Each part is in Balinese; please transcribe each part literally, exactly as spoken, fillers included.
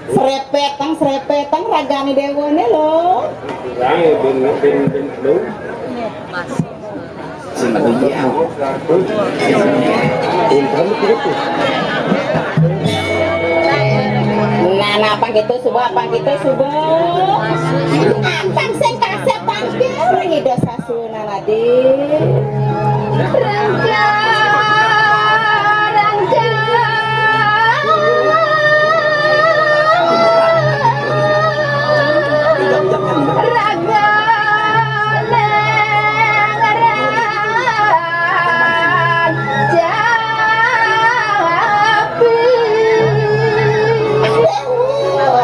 Srepetang, srepetang ragané déwané lo. Sing uyang. Nah, nah, apa gitu suba, apa gitu suba. Apa sing kasép pangkir ring Ida Sasunan adi. Rangga, rangga, raga, nang,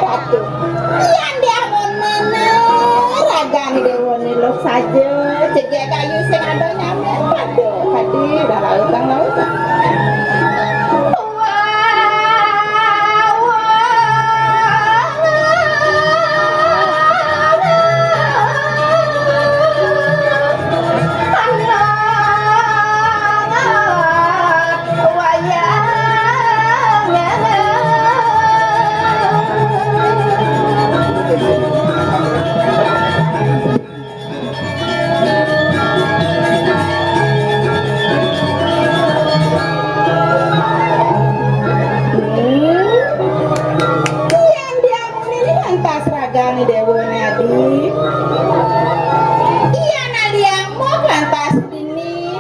Ratu. Yan diamun méné ragané déwané luh saja, cék kayu sing ada nyamé. Aduh, tadi udah laut, bang, laut. Yan diamun ini lantas ragané déwané adi. Yan aliang mok lantas dini.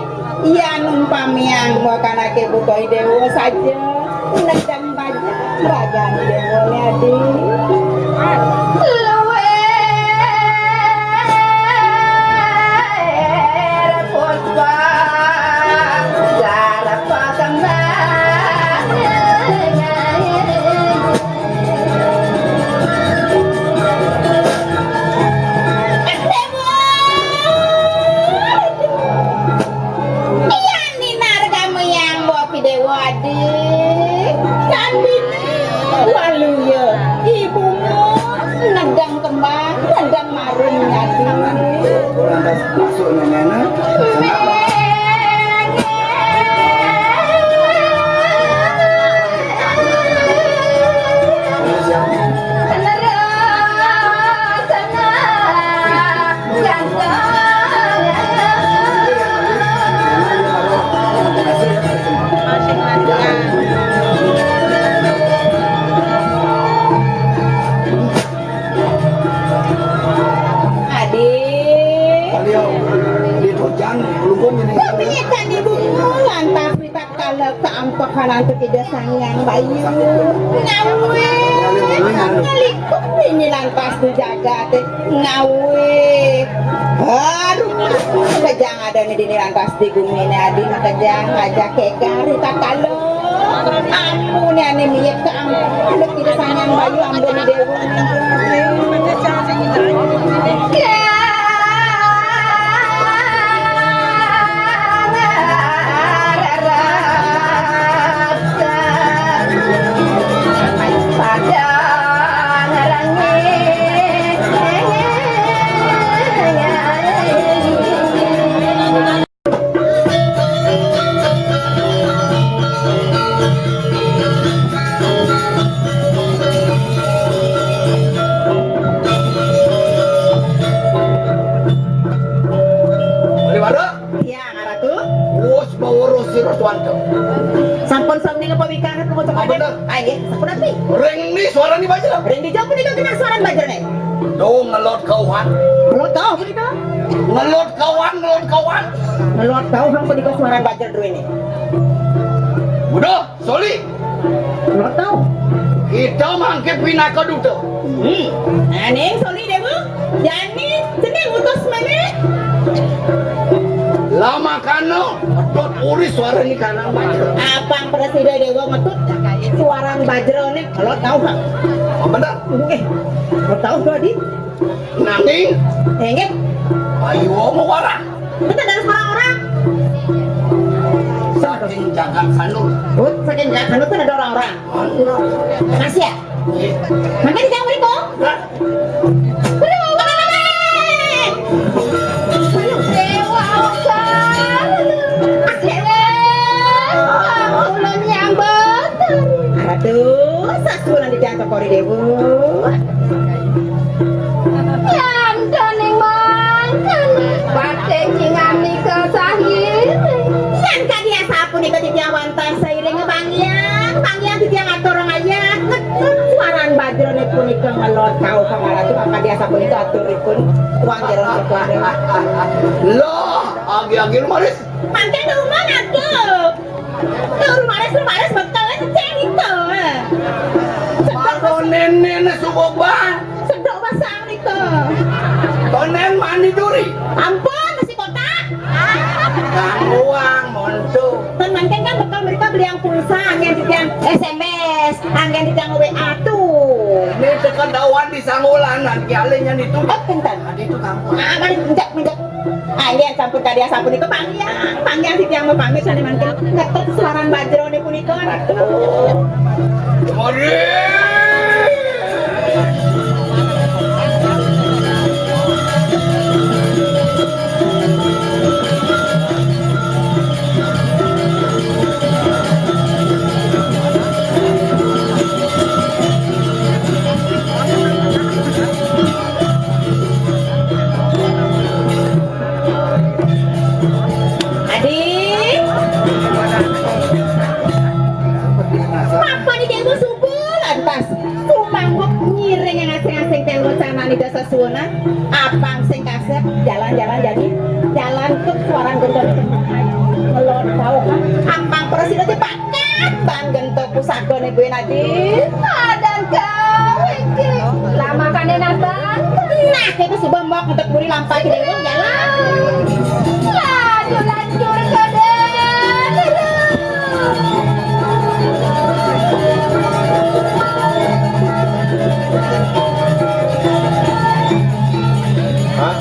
Yan umpamiang mok anaké buta déwa saja. Nedang bajang ragané déwané adi. Luwih puspa, garap kembang. Iya, ninar kamu yang bawa pidewa, adik. Kan bini malu ya. Ibumu nedang kembang, nedang marum, adik. Lantas masuk neneknya. Adik. Beliau di Tojang, Klungkung ini. Kami akan ibu lantas minta kalau keampehan antuk Ida Sang Hyang Bayu. Ngawe. Ngelikuk ini lantas di jagat. Ngawe. Aduh, kejang ada nih dini lantas di gumi ini, adik, makejang aja kegar, tak kalau. Ampun ya, nih, miyep ke ampun. Ada tidak sanyang bayu, ampun, dewa. Pada ngerangi. Bali Wara? Iya, Ratu. Wus bawa Rosi Roswanto. Sampun sami ngapa wikanget ngucap. Ah, bener. Ah, nggih, sampun api. Ring ni suarane bajra. Ring dija punika genah suaran bajrane. Duh, ngelot kauhan. Ngelot kauh punika. Ngelot kauhan, ngelot kauhan. Ngelot kauhan punika suaran bajra druene. Udah, Soli. Ngelot kauh. Kita mangke pinaka duta. Hmm. Aning Soli, Dewa. Jani cening utus mene. Lamakana metut uri suarane kanang bajra. Apang prasida Dewa metut suaran bajrane. Kalau tahu, ha? Bener. Nggih. Kalau tahu to, Adi. Nanging. Nggih. Ayo mau warang. Kita dari orang-orang. Saking jagat Sanur. Oh, saking jagat Sanur kan ada orang-orang. Bener. Makasih ya. Nggih. Mangke dijawab mriko. Hah? Bro, mana, mana? Dewa Ogar. Dewa. Kula nyambut. Aduh, Sasuwun titiang Cokor I Déwa. Lantaning mangkana, pating cingan nika sahir. Yan kadi asapunika titiang wantah sairing panggihan, panggihan titiang aturang ayah, ngetut suaran bajrane punika ngelod kauh pangaratu, kadi asapunika aturipun wantah. Loh, agi-agi lumaris. Mangkin rumah aku. Tuh, rumaris, rumaris, bekel, ceng itu. Sedok. Mano nenen subuh bang. Sedok basang itu. Tonen mani duri. Ampun, si kota. Kang uang monto. Ten mangkin kan bekel mereka beli yang pulsa, anggen titiang S M S, anggen titiang W A tuh. Ini dekat dawan di Sangolanan, kialenya itu. Oh, pinten. Ada itu kampung. Ah, mari, menjak, menjak. Ayen sampun kadi asapunika panggihan, panggihan titiang mapamit sane mangkin ngetut suaran bajrane punika, Ratu. Mari. Adi. Papan Ida Ibu subuh lantas. Sumanggup ngiring yang asing-asing telu canan Ida sesuunan. Apang sing kasep, jalan-jalan jadi jalan ke suarang gendon. Ngelon tau kan. Apang presiden cepat. Kat bang gento pusakane buin adi. Padan kau iki. Lama kane nabang. Nah, itu suba mok untuk buri lampai ke dewa jalan. Laju lanjur ke dalam. Hah?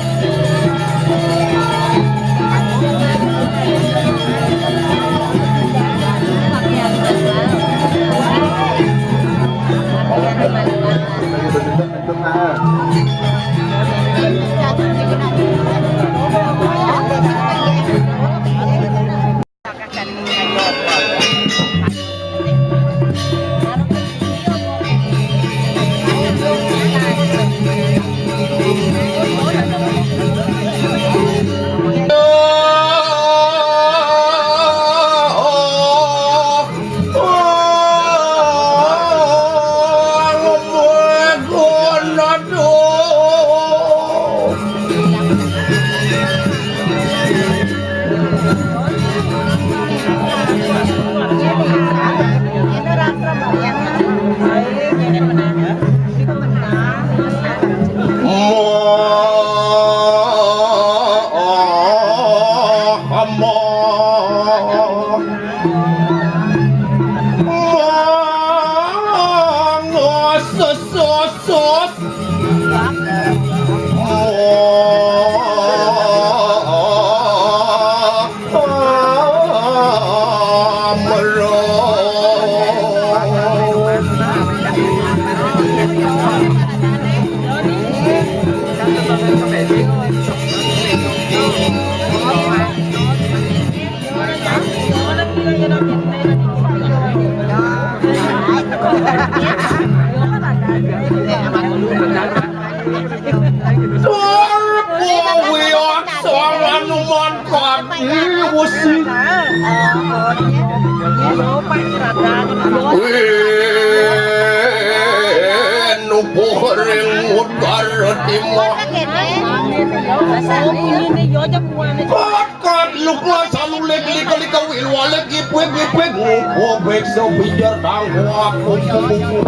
Tur kuwi aksa Hanuman kadi wesi. Wih, nubuh ring udara timur. Kat lukla salulik lika-lika wilwalik ipik-ipik ngukuh biksa bijar tangkuak kuku-kuku.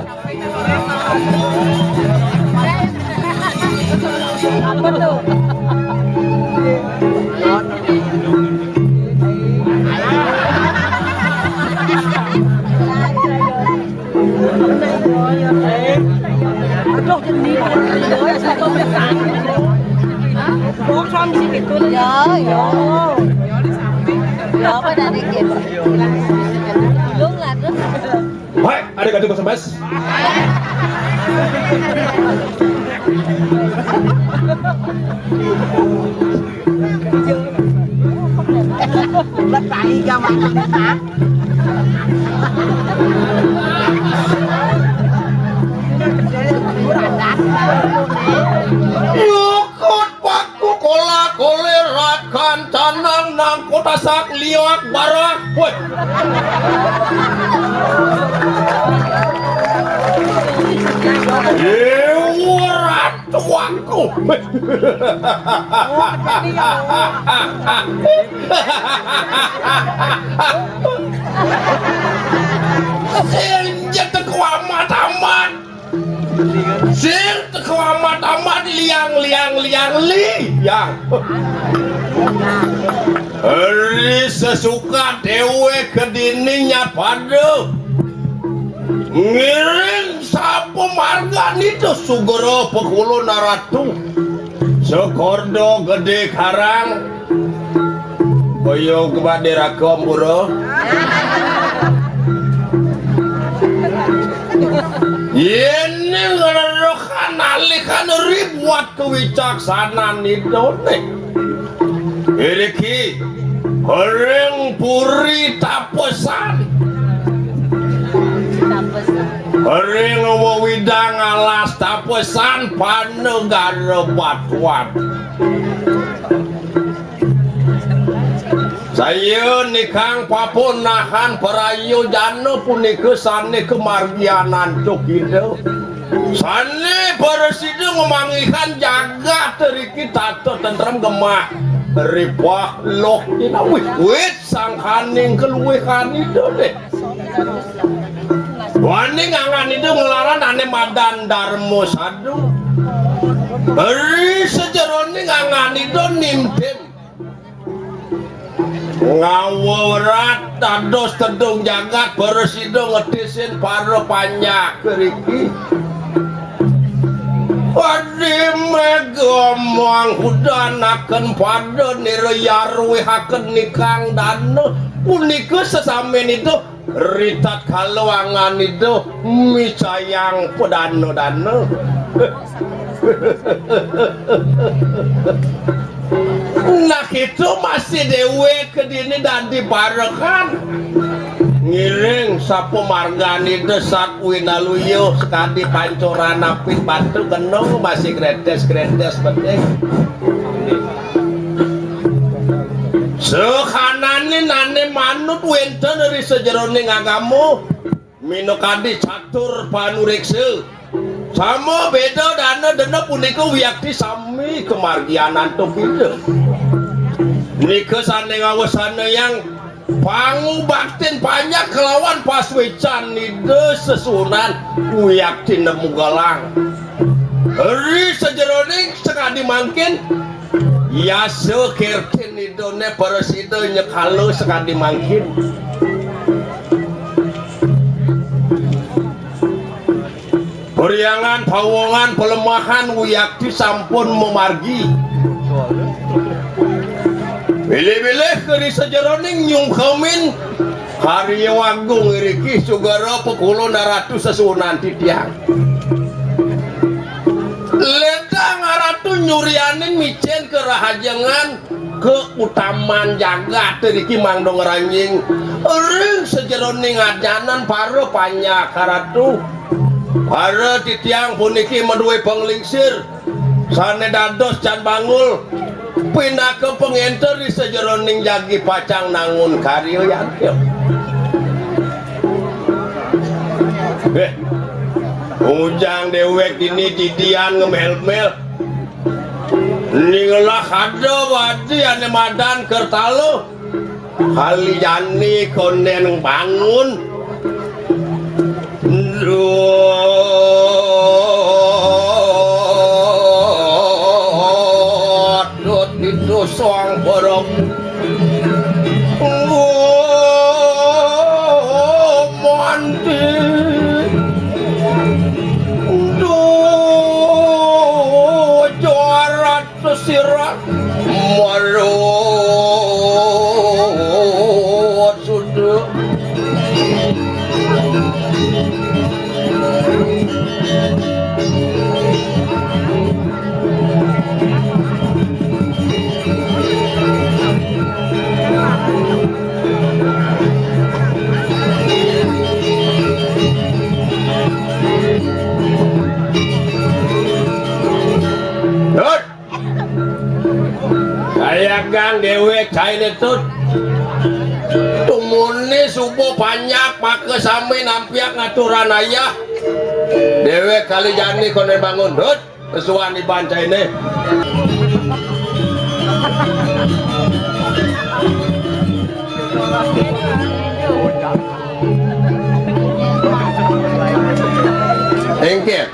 Apa tuh? Aduh, jadi ini. Kok suami sih gitu? Ya, ya. Ya, apa dari gitu? Belum lah, terus. Hai, ada ganti bahasa Bas. Betali gamangan, ha? Tasak liwak barak. Woi. Dewa ratu aku. Sing jatuh kuamat amat. Sing teko amat-amat liang, liang, liang, liang. Ri sesuka dewek kedini nyat pada. Ngiring sapa margane to sugera pekulo naratu. Sekordo gede karang. Boyo kebade rakom buro. Yene ngererokan alikan ribuat kewicaksanan idone. Iriki ring puri tapesan. Ring wewidang alas tapesan panegara batuan. Saya nikang papunahan prayojana punika sane kamargian antuk Ida. Sane prasida ngamanggihan jagat riki tata tentrem gemah ripah loh kinawit wit sangkaning kaluwihan Ida deh. Wani ngangan Ida nglaran ane madan Darma Sadu. Ri sajeroning ngangan Ida nimtin. Ngawa werat dados tedung jagat prasida ngetisin para panjak riki. Padi mega mangkudanaken pada nirayarwihaken nikang dana punika sesamin Ida. Ritatkala angan Ida micayang padana-dana. Nah, itu masih dewek kedini dadi parekan. Ngiring sapa margane Ida sat winaluya sakadi pancoran apin batu kena masih gredes-gredes penting. Sekanane nane manut wenten ri sajeroning agama, minakadi catur panureksa. Sama beda dana dana punika wiakti sami kamargian antuk Ida. Nika sane ngawesanayang pangubaktin panjak kelawan pasuecan Ida sesuunan wiakti nemu galang. Ri sajeroning sakadi mangkin, yasa kertin Idane prasida nyekala sakadi mangkin. Perhyangan pawongan pelemahan wiakti sampun mamargi. Bilih-bilih keri sajeroning nyungkemin karya agung iriki sugara pekulo naratu sesuunan titiang. Ledang aratu nyurianin micen kerahajengan keutaman jagat riki mangda ngranjing ring sajeroning ajanan para panjaka ratu. Para titiang puniki madue panglingsir sane dados can bangul pinaka pangenter ri sajeroning jagi pacang nangun karya yadnya. Eh, ujang dewek dini didian ngemel-mel. Ningelah ada wadi ane madan kertalo. Kali jani konden bangun. Duh, itu sang borok. Oh, mandi. Duh, jarat sesirah marut sudah. Dut. Kayagang dewek kaine tut. Muni subuh panjak maka sami nampiak ngaturan ayah. Déwék kali jani koné bangun. Hut, kesuan iban cainé. Éngkén.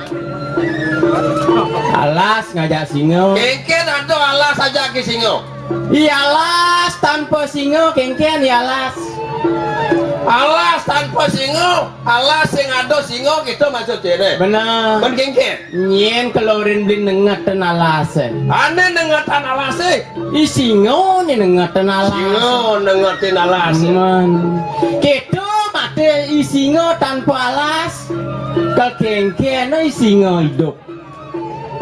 Alas ngajak singa. Éngkén ada alas ajak singa. I alas tanpa singa, kénkén i alas. Alas tanpa singa, alas sing ada singa, kéto maksud cainé. Bener. Mén kénkén. Nyén kalorin beli nengetin alasé. Ané nengetin alasé. I singa né nengetin alas. Singa nengetin alasé. Mén. Kéto maté i singa tanpa alas. Kakénkén i singa idup.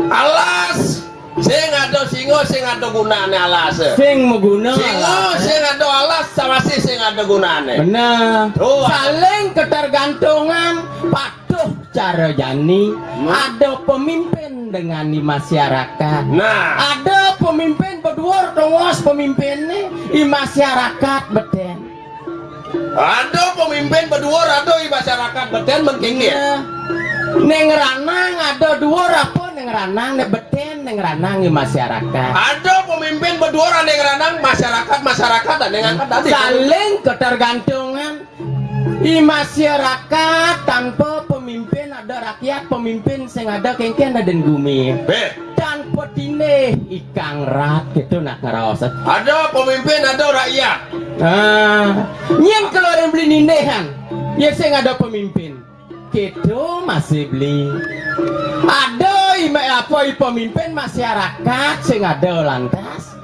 Alas. Sing ada singa, sing ada gunané alas. Sing maguna. Singa, alas. Sing ada alas, sawasi sing ada gunané. Bener. Tuh. Saling ketergantungan, patuh cara jani. Hmm. Ada pemimpin dengan di masyarakat. Nah. Ada pemimpin berdua tongos pemimpinné, i masyarakat betén. Ada pemimpin berdua, ada i masyarakat betén mén kénkén. Iya. Neng Ranang ada dua apa Neng Ranang, né betén Neng Ranang i masyarakat. Ada pemimpin berdua, ada Neng Ranang, masyarakat, masyarakat, ada Neng Angkat tadi. Saling ketergantungan. I masyarakat tanpa pemimpin ada rakyat, pemimpin sing ada kénkén ada dén gumi. Bé. Tanpa tindih ikang rat kéto nak ngeraos. Ada pemimpin, ada rakyat. Ah, nyén kalorin beli nindihan. Ya sing ada pemimpin. Kéto masih beli. Ada i ma-, apa i pemimpin masyarakat sing ada lantas.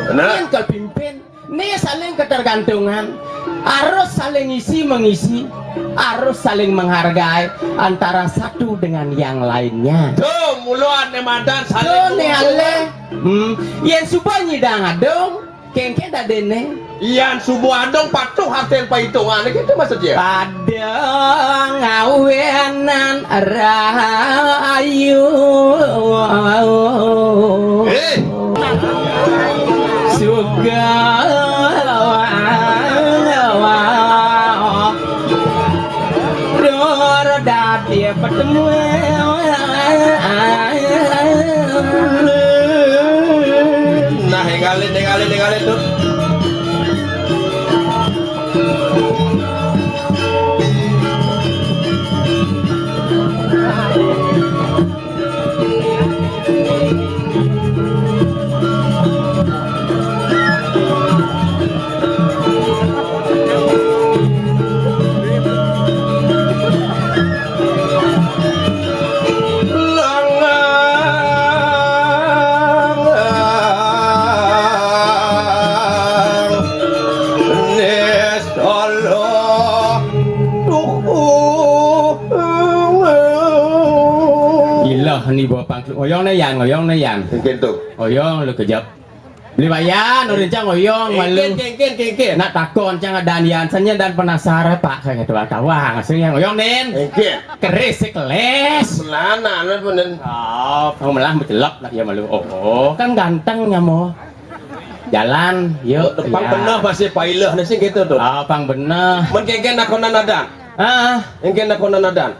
Bener. Nyén kal pimpin. Né saling ketergantungan, harus saling isi mengisi, harus saling menghargai antara satu dengan yang lainnya. Tuh, mula ané madan saling. Tuh, né menguntungkan. Alé. Hmm, yén suba nyidang adung, kénkén dadéné. Yén suba adung patuh artin paitungané, kéto maksudné. Pada ngawénan rahayu. Eh. Suga dur dadi petemu. Nah, énggalin, énggalin, énggalin tuh. Ilah ni bawa pangklu. Oyong né Yan, oyong né Yan. Kénkén to. Oyong lu kejap. Beli Wayan, urin cang oyong, malu. Kénkén, kénkén, kénkén. Nak takon cang adan Yan, sanya dan penasar, Pak, kayak gitu, tawang, sing yang oyong, Nin. Kénkén. Keris, si keles. Melana, lu, Nin. Oh, pang melah mencelok, nak ya malu. Oh, oh, kan ganteng nyamo. Jalan, yuk. Pang ya. Beneh masih pailah, nih, sing gitu tuh. Oh, pang beneh. Mén kénkén nakonan adan. Ah. Kénkén nakonan adan.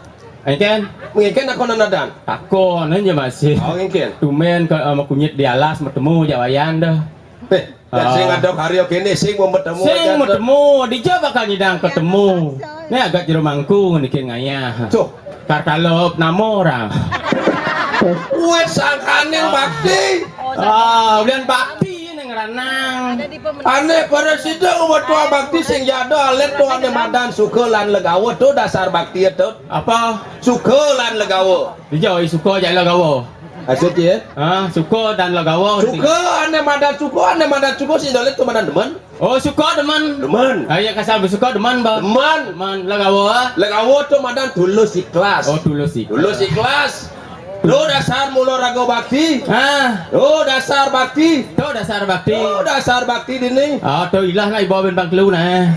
Kénkén? Kénkén nakonan adan. Takon aja masih. Oh, kénkén. Tumén ka, eh, makunyit di alas, matemu jak Wayan dah. Eh, dan sing ada karya kéné, sing mau matemu. Sing aja, matemu, dija bakal nyidang ketemu. Né agak jero mangku niki ngayah. Tuh. Kartalop nama orang. Wét sangkaning bakti. Ah, ulian bakti Neng Ranang. Ané pada sida wetua bakti sing jada alit to ané madan suka lan legawa to dasar bakti to. Apa? Suka lan legawa. Dija, oi, suka jak legawa. Maksud ya? Ha, suka dan legawa. Suka, ané madan suka, ané madan suka sing jada alit to madan demen. Oh, suka demen. Demen. Ah, ya kasar suka demen, ba. Demen. Demen legawa. Legawa to madan tulus ikhlas. Oh, tulus ikhlas. Tulus ikhlas. To dasar mula raga bakti. Ah. To dasar bakti. To dasar bakti. To dasar bakti dini. Ah, to ilah nak ibawa ben pangkelu nah.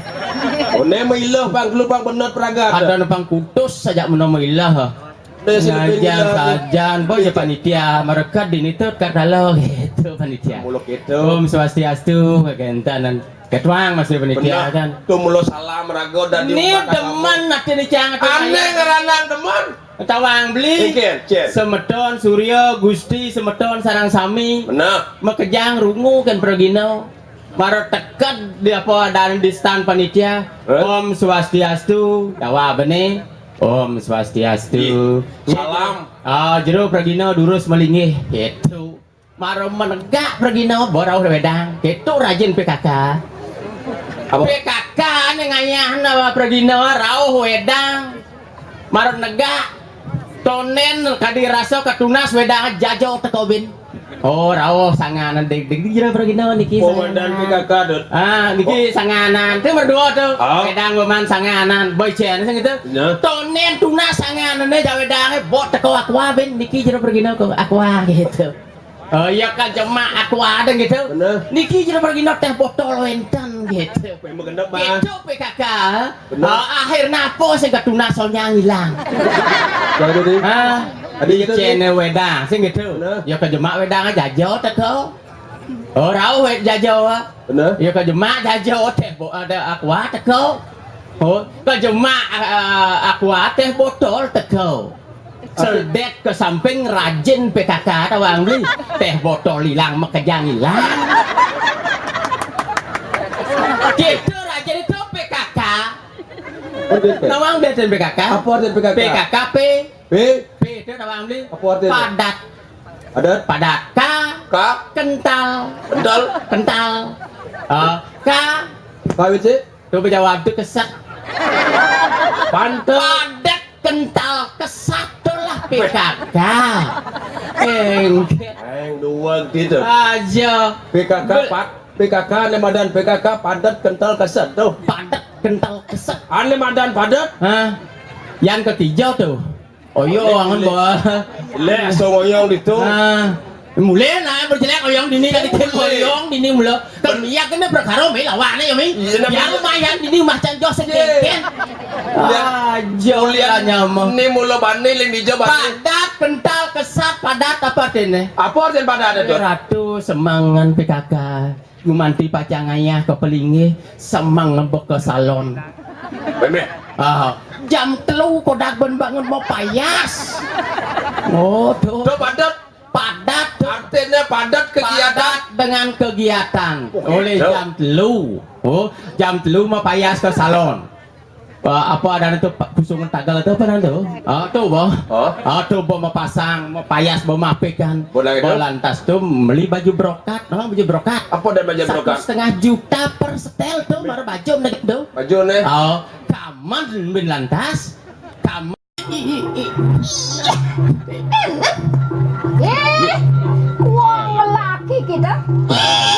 Oh, né mailah pangkelu pang beneh pragat. Ada nu pang kutus saja mena mailah. Ngajar sajan, boy ya panitia, mereka dini to kartalo gitu panitia. Muluk gitu. Om Swastiastu, kagentanan. Ketuang masih panitia kan. Tuh mula salam raga dadi. Ni umat agama. Demen ati ni cang ati. Aneh ngranang demen. Tawang beli. Nggih, Cen. Semeton Surya Gusti, semeton sareng sami. Bener. Makejang rungu kan pragina. Mara teked di apa dan di stand panitia. Eh? Om Swastiastu, dawa bene. Om Swastiastu. Nggih. Salam. Ah, jero pragina durus malinggih. Gitu. Mara menegak pragina ba rauh wedang. Gitu rajin P K K. Apa? P K K ne ngayahna pragina rauh wedang. Mara negak. Tonen kadi rasa katunas wedang jajo teka ubin. Oh, rauh sanganan deg deg jero pragina niki. Komandan sanganan. P K K, Dut. Ah, niki sanganan. Itu berdua tuh. Ah. Wedang koman sanganan. Boy Chen sing gitu. Ya. Tonen tunas sanganan ne ja wedange bot teka aqua bin niki jero pragina kok aqua gitu. Oh, iya kan cuma aqua ada gitu. Bener. Niki jero pragina teh botol wenten gitu. Memang genep, Mas. Gitu P K K. Bener. Ah, akhirnya apa sing katunas soalnya ngilang. Jadi, ah, adi gitu, cene wedang sing gitu. Bener. Ya kejemak wedang jajo teko. Oh, rauh wed jajo. Bener. Ya kejemak jajo teh bo ada aqua teko. Oh, kejemak, eh, aqua teh botol teko. Sedet ke samping rajin P K K tawang beli. Teh botol hilang, makejang hilang. Gitu rajin itu P K K. Artinya apa? Nawang biasa P K K. Apa artinya P K K? P K K P. P. P itu tawang beli. Apa artinya? Padat. Padat? Padat. K. K. Kental. Kental. Kental. Eh, K. K W C. Coba jawab tuh keset. Pantes. Padat kental kesat tuh lah P K K. Engke. Aing dua gitu. Aja. P K K, be- Pak. P K K, ne madan P K K padat kental keset tuh. Padat kental keset. Ane madan padat? Hah? Yang ketiga tuh. Oyong, le, bah. Le, asa oyong ditu. Ah. Mulai nah berjelek oyong dini kali tim oyong dini mula. Kan iya kena perkara mai lawan ya mi. Iya, ya lumayan dini macan jos sing kengken. Ah, jauh lah nyamang. Ni mula bani, ling dija bani. Padat, kental, kesat, padat apa artinya? Apa artinya padat itu? Ratu semangan P K K. Gumanti pacang ngayah ka pelinggih, semeng ngebek ka salon. Bener. Ah, jam telu kodak ben bangun mau payas. Oh, tuh. Tuh padat. Padat tuh. Artinya padat kegiatan. Padat dengan kegiatan. Oke, oleh tuh. Jam telu. Oh, jam telu mau payas ke salon. Eh, apa ada itu, Pak, kusungan tagal itu apa nanti? Ah, tuh, boh. Oh. Ah, tuh, boh, mau pasang, mau payas, boh, mapekan. Boh, lagi tuh? Boh, lantas tuh beli baju brokat, oh, baju brokat. Apa ada baju brokat? Satu setengah juta per setel tuh, baru baju nih tuh. Baju nih. Oh, kaman bin lantas, kaman. Eh, wong lelaki kita. Eh.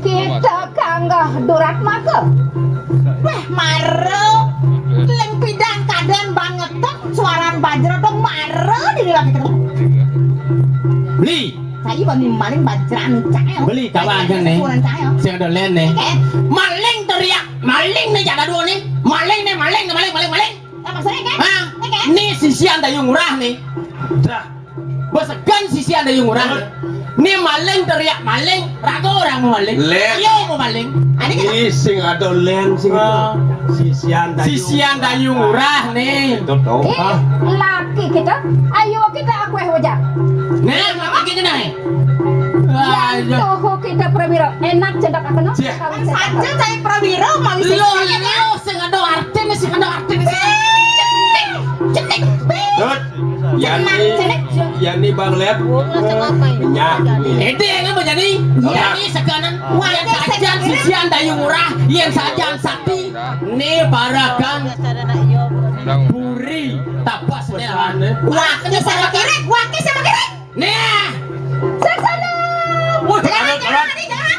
Kita kanggah durat maka. Wah, mara. Ling pidan kaden banget tuh suaran bajra tuh mara di lelaki kita. Li. Saya bani maling bajra nih, cak, ya. Beli kawan kan nih. Suaran cak, ya. Sing ada len nih. Oke. Maling teriak, maling nih, jaga dua nih. Maling nih, maling nih, maling, maling, maling. Apa maksudnya, Kak? Hah? Oke. Nih sisian Dayung Ngurah nih. Dah. Besegan sisian Dayung Ngurah. Hah? Nih maling teriak maling, raga orang mau maling. Leh. Ayo mau maling. Ada kita. Ih, sing ada len sing itu. Ah. Sisian Dayung. Sisian Dayung Ngurah nih. Itu tuh. Eh, ah. Laki kita. Ayo kita aku eh wajah. Nih, laki kita nih. Yang ayo. Toho kita prawira. Enak cedak apa no? Cia. Saja saya prawira mau isi. Lo, lo sing ada arti nih, sing ada arti nih. Cenik, cenik. Dut. Yani, Yani Bang Lep. Minyak. Ede yang apa jadi? Yani sekarang. Wah, sajian sisian Dayung Ngurah, yang sajian sakti. Nih parakan. Puri tapas nih lawan. Wah, ini sama kiri, wah, ini sama kiri. Nih. Sasana. Wah, jangan, jangan, jangan.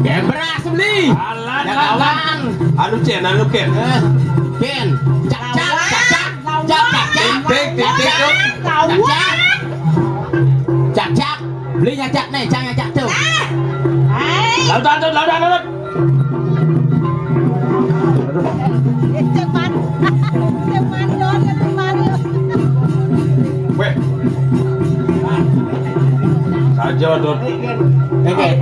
Dia beras beli. Alah, ya, kawan. Anu, Cen, anu, Ken. Eh, Ken. Cak, cak, cak, cak. Cak, cak, cak. Titik, titik, tuh. Cak, cak. Cak, cak. Beli nyacak nih, cang nyacak tuh. Lautan tuh, lautan, lautan. Weh. Dut.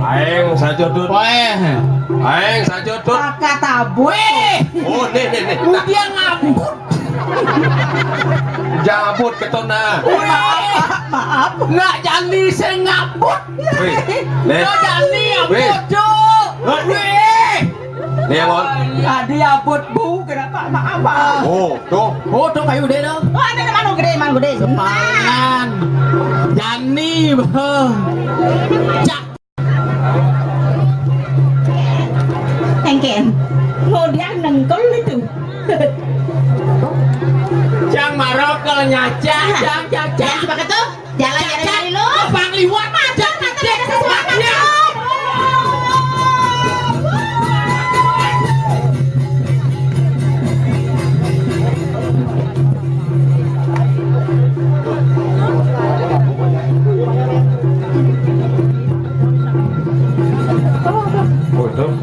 Aeng saja, Dut. Aeng saja, Dut. Kakak tabuh. Oh, nih, nih, nih. Udah ngambut. Jabut ketona. Maaf, maaf. Nak jani sing ngambut. Wih, nih. Nak jani ngambut, Dut. Wih. Nih, Mon. Tadi abut bu, kenapa maaf? Oh, tuh. Oh, tuh kayu gede tuh. Oh, ada mana gede, mana gede? Sepangan. Jani, beuh. Cak. Tengken. Mau dia nengkel itu. Cang marok kalau nyaca, cang, cang, cang. Jangan suka tuh. Jalan-jalan dari lu. Bang liwat aja nanti ada sesuatu. Waduh.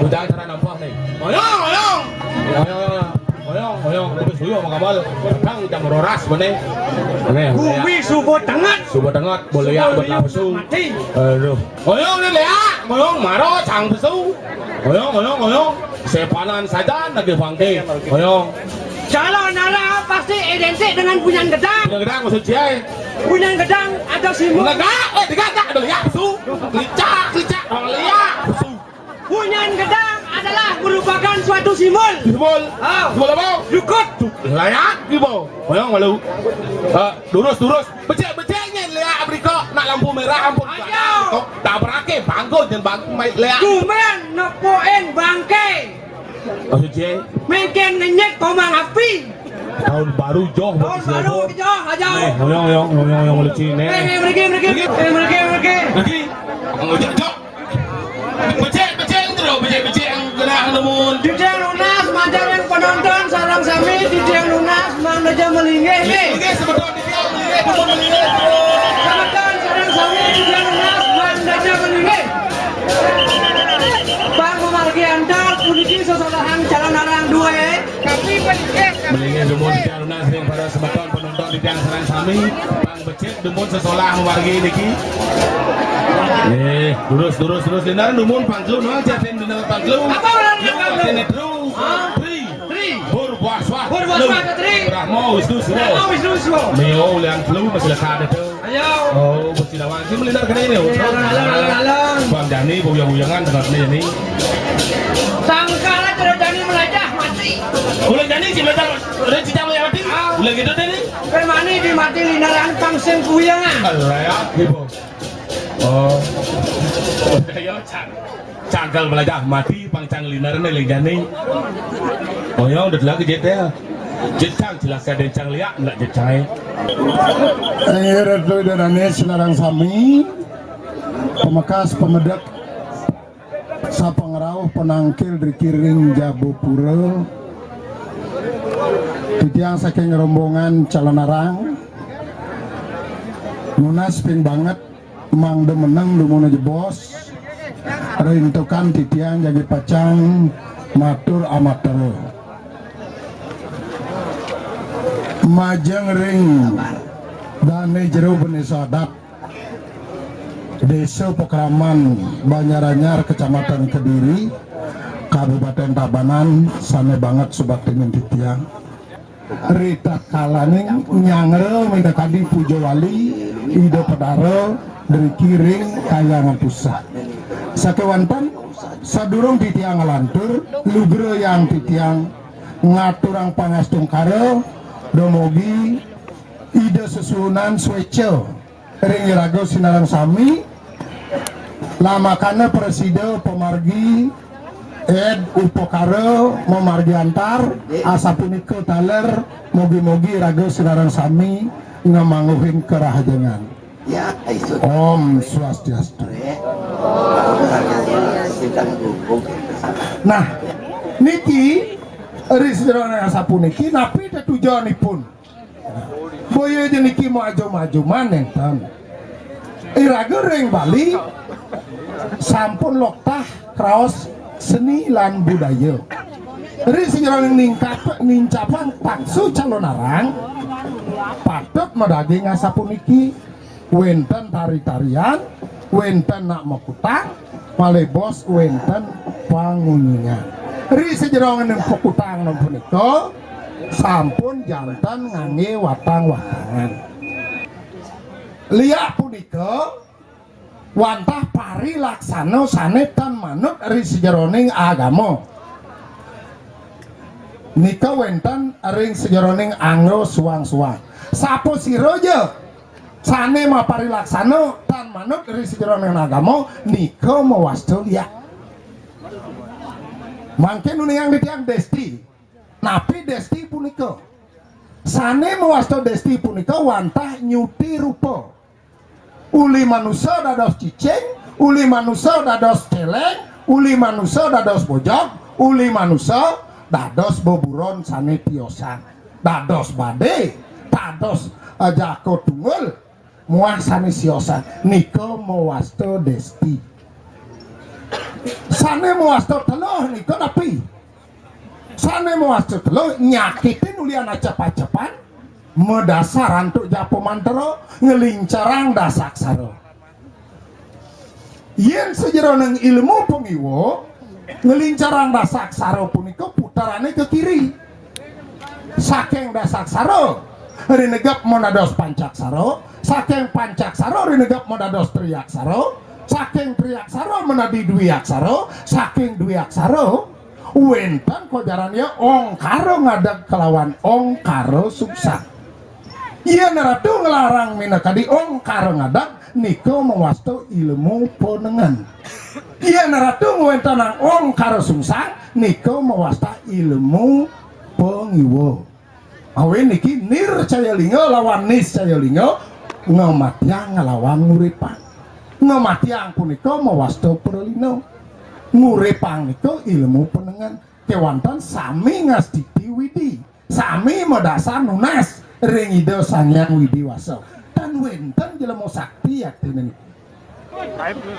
Bujang cara nampak nih. Oyong, oyong. Oyong, oyong, oyong. Tapi suyo mau kabal. Kang jam roras mana? Oke. Bumi subuh tengat. Subuh tengat, boleh ya, berlangsung. Mati. Aduh. Oyong ni leak, oyong maro cang pesu. Oyong, oyong, oyong. Sepanan saja lagi bangke. Oyong. Calon arang pasti identik dengan punyan gedang. Punyan gedang maksud cie. Punyan gedang ada simbol. Negak, eh, negak, tak ada liak pesu. Licak, licak, orang liak pesu. Punyan gedang adalah merupakan suatu simbol. Simbol. Oh. Simbol apa? Jukut. Layak, simbol. Oyong malu. Eh, durus, durus. Becek-beceknya lihat abriko nak lampu merah ampun. Ayo. Kok tak berake bangko dan bangko mai lihat. Tumben nepuin bangke. Maksud cie? Mungkin ngenyek komang api. Tahun baru joh. Tahun baru joh aja. Eh, oyong, oyong, oyong, oyong, lucu nih. Eh, eh, mereka, mereka, eh, mereka, mereka. Lagi. Ngojek joh. Becek, becek, terus becek, becek yang genah nemun. Titiang nunas, majar yang penonton, sareng sami, titiang nunas, Mang Deja melinggih, nih. Melinggih, sebetul, titiang, melinggih, sebetul, melinggih. Sebetul, sareng sami, titiang nunas, Mang Deja melinggih. Pang memargi antar, puniki sesolahan calon arang dua, ya. Tapi, melinggih, nemun, titiang nunas, ring para sebetul, penonton, titiang sareng sami, pang Cek dumun sesolah mamargi niki. Eh, durus, durus, durus. Linaran dumun pangklu, no, jatin linaran pangklu. Apa ngaran pangklu? Jatin itu. Tri. Tri. Purwaswah. Purwaswah, Tri. Brahma, Wisnu, Siwa. Brahma, Wisnu, Siwa. Mio, ulian telu, masih lekat itu. Ayo. Oh, besi lawan. Ini melinar kena ini, oh. Ayo, alang, alang, alang, alang. Bang Jani, buyang-buyangan, tengah ini, ini. Sangkala terus Jani melajah, mati. Ulang Jani, si melajah, udah cicang melajah, mati. Ah. Ulang gitu, Jani. Permani di mati linaran pang sing kuyangan. Alah, ya, gitu. Oh. Udah ya, cang. Cangkal melajah mati pang cang linaran nih, Leng Jani. Oh ya, udah lagi jet ya. Jetang jelas ada cang liak, ndak jetang ya. Ayo, Ratu Idarane, selarang sami. Pemekas, pemedek. Sapangrauh penangkil driki ring Jabapura. Titiang saking rombongan calon arang. Nunas ping banget mangda meneng dumun jebos. Rintukan titiang jagi pacang matur amatera. Majeng ring dane jero bendesa adat. Desa Pakraman Banjaranyar, Kecamatan Kediri, Kabupaten Tabanan, sane banget subaktinin titiang. Ritatkalaning nyangra minakadi puja wali Ida Petara driki ring Kahyangan Pusat. Sakewanten sadurung titiang nglantur, lugrayang titiang ngaturang pangastungkara dumugi Ida Sesuunan sweca ring iraga sinareng sami, lamakana prasida pamargi Ed upakara mamargi antar, asapunika taler, mugi-mugi raga sinareng sami ngamangguhin karahajengan. Ya, isu. Om Swastiastu. Nah, niki ri sajeroning asapuniki napi tetujonipun? Boya ja niki maju-majuman nenten. Iraga ring Bali sampun loktah kraos seni lan budaya. Ri sajeroning ningkap, nincapang taksu calonarang, patut madaging asapuniki, wenten tari-tarian, wenten nak makutang, malih bos wenten pangunjingan. Ri sajeroning pakutang punika sampun janten ngangge watang-watangan. Liak punika wantah parilaksana sane tan manut ri sajeroning agama. Nika wenten ring sajeroning angga suang-suang. Sapasira ja sane maparilaksana tan manut ri sajeroning agama, nika mawasta liak. Mangkin uningang titiang desti. Napi desti punika? Sane mawasta desti punika wantah nyuti rupa. Uli manusa dados cicing, uli manusa dados celeng, uli manusa dados bojog, uli manusa dados beburon sane tiosan. Dados bade, dados, eh, jaka tunggul, muah sane siosan. Nika mawasta desti. Sane mawasta teluh nika napi? Sane mawasta teluh nyakitin ulian acep-acepan, madasar antuk japa mantra, nglincarang dasaksara. Yen sajeroning ilmu pangiwa, nglincarang dasaksara punika puterane ke kiri. Saking dasaksara rinegep madados pancaksara, saking pancaksara rinegep madados triaksara, saking triaksara menadi dwiaksara, saking dwiaksara wenten kojaran ya ongkara ngadeg kelawan ongkara sungsang. Yen ratu nglarang minakadi ongkara ngadeg, nika mawasta ilmu panengen. Yen ratu ngwentenang ongkara sungsang, nika mawasta ilmu pangiwa. Awin niki nircaya linga lawan niscaya linga ngamatiang nglawan nguripang. Ngamatiang punika mawasta pralina. Nguripang nika ilmu panengen. Kewanten sami ngastiti Widi. Sami madasar nunas ring Ida Sang Hyang Widi Wasa. Tan wenten jelema sakti yaktine niki.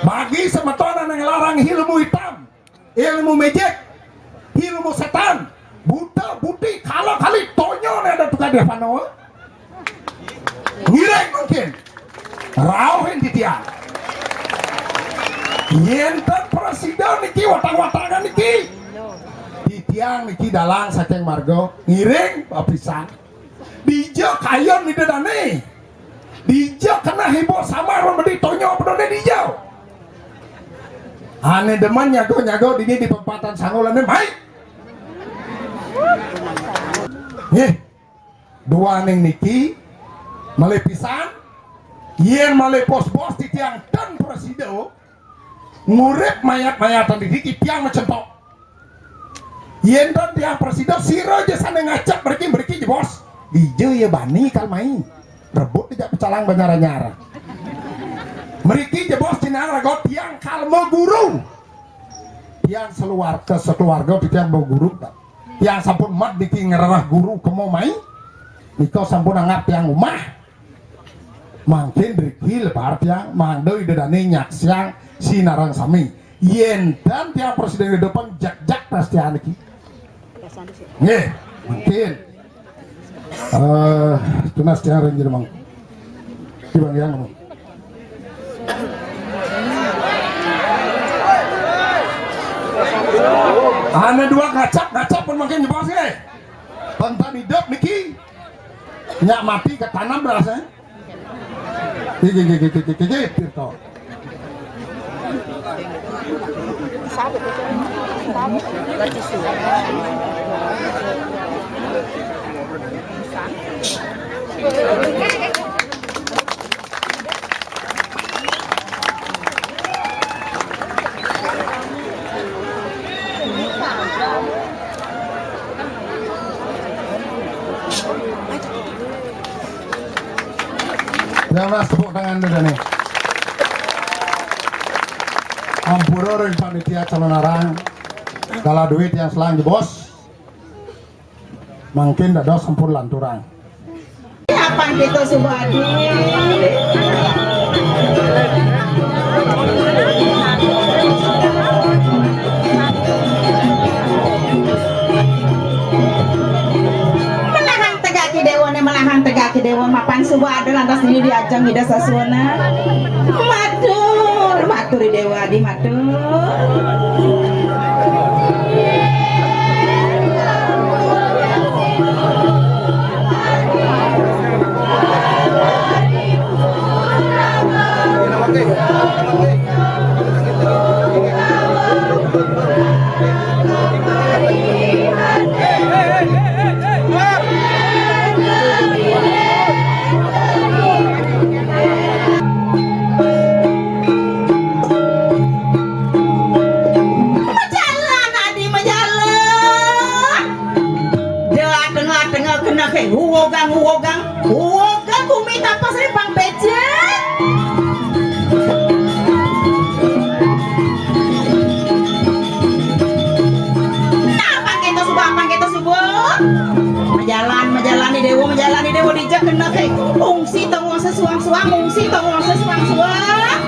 Bagi semeton ane nglarang ilmu hitam, ilmu magic, ilmu setan, buta, buti, kala kali, tonyone ada tukang dia panoa. Ngiring mungkin. Rauhin titiang. Yen ten prasida niki watang-watangan niki. Titiang niki dalang saking marga ngiring apisan. Dija kayon Ida Dane. Dija keneh ibu samar medi tonya pedone dija. Ane demen nyaga-nyaga dini di pempatan sanggulane mai. Nggih. Duaning niki malih pisan yen malih bos-bos titiang ten prasida ngurip mayat-mayatan dini titiang macentok. Yen ten tiang prasida sira ja sane ngajak mriki-mriki jebos. Dija ya bani kal mai. Rebut dija pecalang Banjar Anyar. Mriki jebos jinang raga tiang kal maguru. Tiang saluarga sakeluarga tiang maguru. Tiang sampun med niki ngrereh guru kemo mai. Nika sampun anggap tiang umah. Mangkin driki lebar tiang mangda Ida Dane nyaksiang sinareng sami. Yen ten tiang prasida depan jak-jak prasida niki. Nggih, mangkin. Eh, tunas tiang ring jero mangku. Ki Bang Yang. Ane dua ngacap-ngacap pun mangkin jebos nggih. Pentan hidup niki. Nyak mati ketanam berasa. Gigi, gigi, gigi, gigi, Tirto. Mas, tepuk tangan dulu nih. Ampura ring panitia calonarang. Kala duit yang selang di bos. Mangkin dados sampun lanturang. Apan kita subadi. Melahang tegak ki dewa ne, melahang tegak ki dewa, mapan suba ada lantas ini diajeng Ida Saswana. Matur, matur dewa di matur. Majalan, adi, majalan. Dah tengah-tengah kena ke uwogang, uwogang, uwogang bumi tapas ri pang becek. Nah, pang kita suba, pang kita suba. Majalan, majalan ni dewa, majalan ni dewa, dijak kena ke ungsi tong sesuang-suang, ungsi tong sesuang-suang.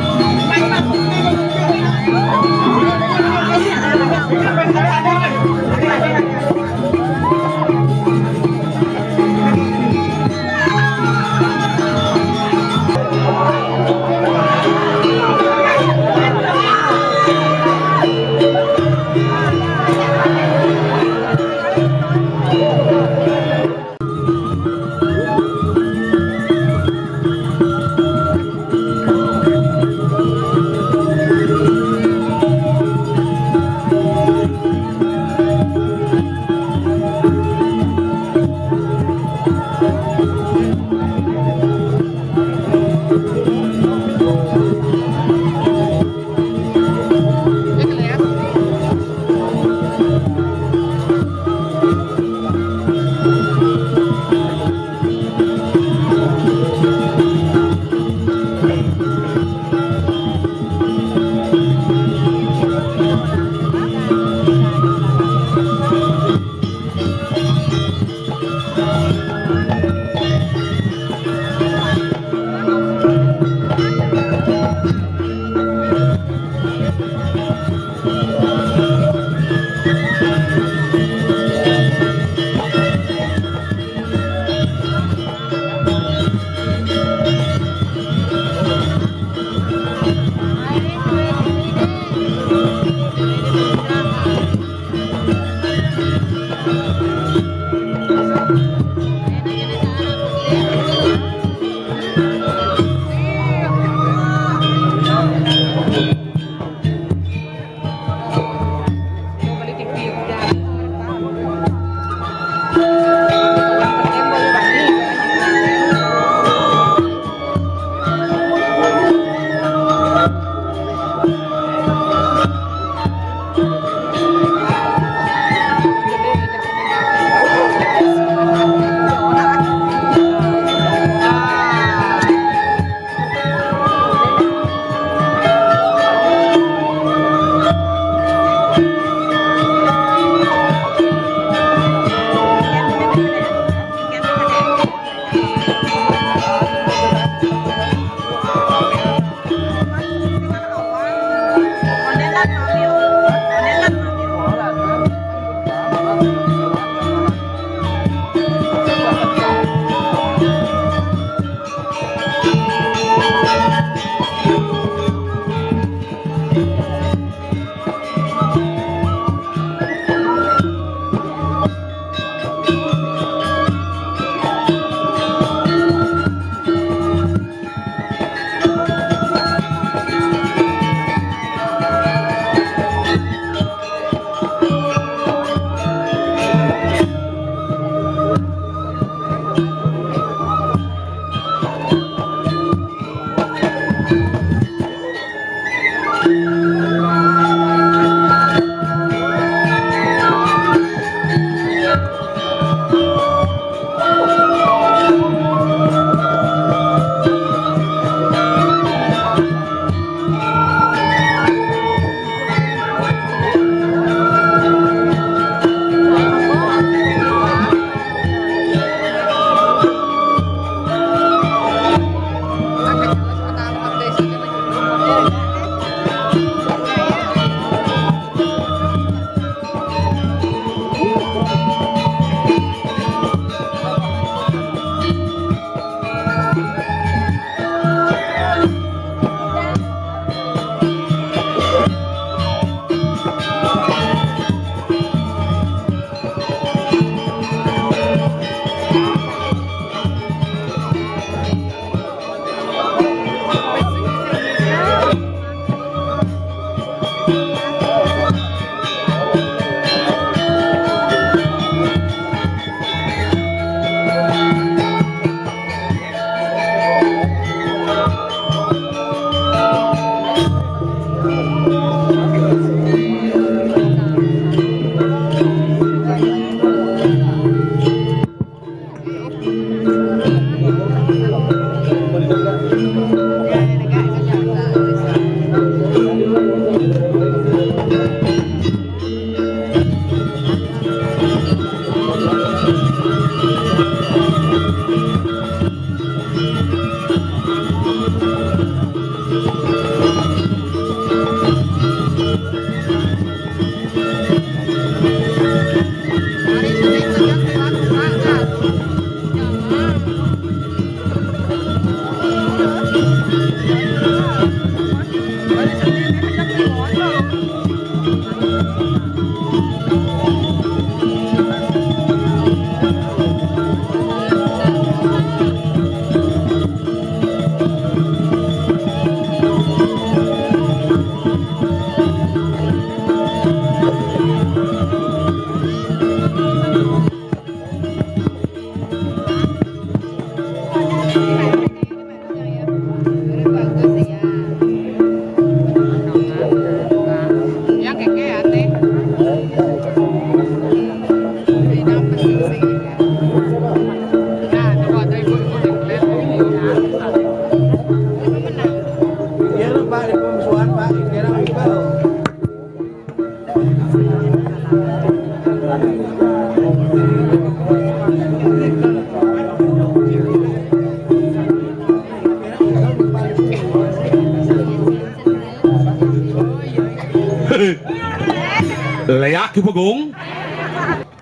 Leak ki bagong.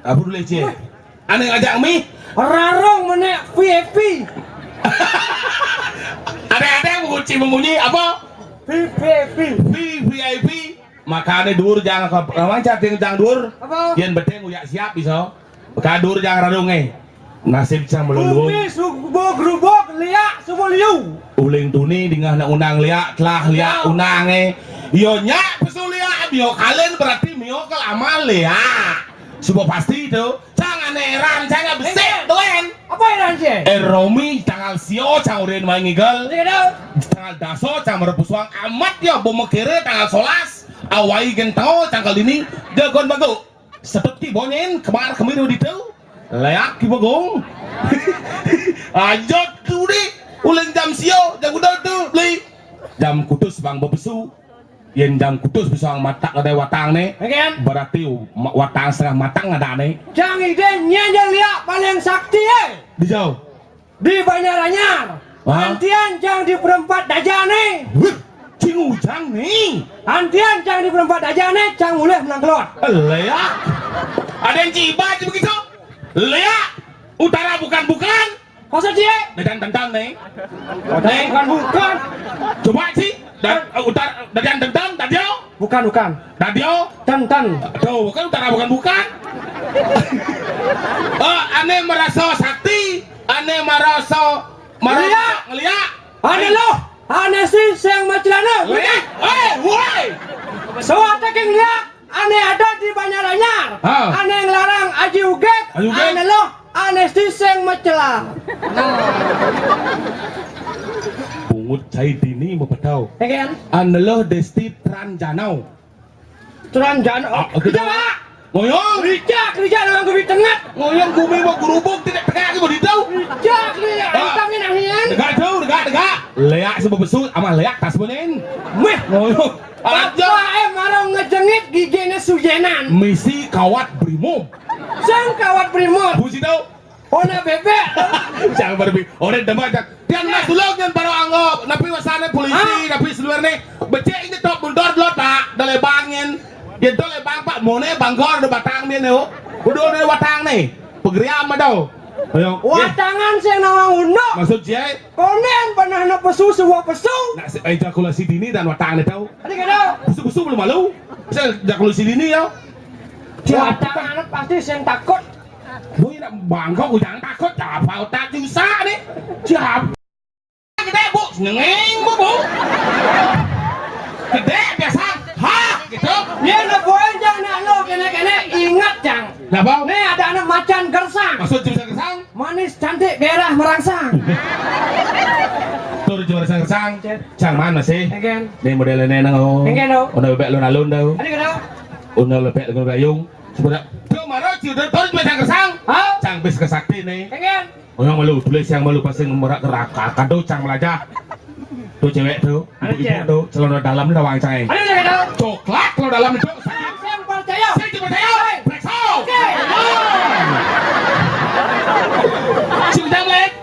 Apa dulu, Cie? Ane ngajak mi? Rarong menek V I P. Ada-ada mengunci, membunyi apa? V V I P. V V I P. Makane dur jang ke, mancat yang jang dur. Apa? Yen beteng uyak siap iso. Maka dur jang radung eh. Nasib sang melulung. Bumi subo grubuk liak subo liu. Uling tuni dingah nak unang liak, telah liak unang eh. Yo nyak pesu liak, mio kalen berarti mio kelamal liak. Subo pasti tu. Cang ane eran, cang besik tuen. Apa eran cie? Eh, Romi tanggal sio cang urin main ngigel. Tanggal daso cang merepusuang amat ya, bomekere tanggal solas. Awai gentau cang kali ni, jagon bago. Seperti bonyen, kemar kemir di tu. Leak ki bagong. Ajot tu di, uling jam sio, jam udah tu, beli. Jam kutus bang bepesu. Yen jam kutus bisa matak ada watang ne. Berarti ma-, watang setengah matang ada ne. Jang ide nyen je liak paling sakti eh. Di jauh. Di Banjaranyar. Hah? Antian jang di perempat daja ne. Wih, cing ujang ne. Antian jang di perempat daja ne, cang ulih menang keluar. Leak. Ada yang ciba aja begitu. Leak. Utara bukan-bukan. Masa cie? Dadan tentang nih. Dadan bukan, bukan. Coba sih. Dan, eh, utar, dadan tentang, dadio. Bukan, bukan. Dadio. Tentang. Tuh, bukan utara, bukan, bukan. Oh, ane merasa sakti, ane merasa, merasa ngeliak. Ane loh, ane sih sing macelana. Eh, eh, woi. So, ataking liak. Ane ada di Banjaranyar. Ah. Ane ngelarang Aji Ugek. Aji Ugek. Ane loh, ane stiseng mecela. Pungut cai dini mepetau. Ya kan? Ane loh Desti Tranjanau. Tranjanau. Ah, kerja, Pak. Ngoyong. Kerja, kerja dengan gumi tengah. Ngoyong gumi mau gerubuk tidak tegak lagi mau ditau. Kerja, kerja. Ah. Entangin ahian. Tegak jauh, tegak, tegak. Leak sebab besut, amah leak tas benin. Meh. Ngoyong. Aja. Bapak eh marong ngejengit gigine sujenan. Misi kawat brimob. Sang kawat brimob. Puji tau. Ona bebek. Jangan berbi. Orang demak jak. Tiang nak sulung yang baru anggap. Napi wasane polisi, napi seluar ni. Becek ini tok bundor dulu tak. Dale bangin. Dia dale bang pak mone bangkor de batang dia ni. Udah ni batang ni. Pegeriam ada. Ayo. Watangan sing nawang unduk. Maksud cie? Konen panahna pesu sewa pesu. Nak si ejakulasi dini dan watang ni tau. Ada kada? Pesu-pesu belum malu. Saya ejakulasi dini ya. Siapa? Watang anak pasti sing takut. Boy nak bangkok ujang takut. Siapa otak susah ni? Siapa? Gede bu, nyengeng bu bu. Gede biasa. Ha, gitu. Dia nak boy jang nak lo kene-kene ingat jang. Kenapa? Ni ada anak macan gersang. Maksud jurusan gersang? Manis, cantik, gairah, merangsang. Tur jurusan Cang, cang mana sih? Engken. Nih model ini nang oh. Engken, oh. Ono bebek lu nalun tau. Ada kena? Ono bebek lu gayung. Sebedak. Tuh maro ciuder tuh macam kersang. Hah? Cang bis kesakti nih. Engken. Oh, yang malu, tulis yang malu pasti ngemerak kerak kado cang melajah. Tuh cewek tuh, ibu-ibu tuh, celana dalam doang cang. Ada kena? Coklat celana dalam itu. Yang percaya. Saya percaya. Periksa. Oke. Sing jam lek.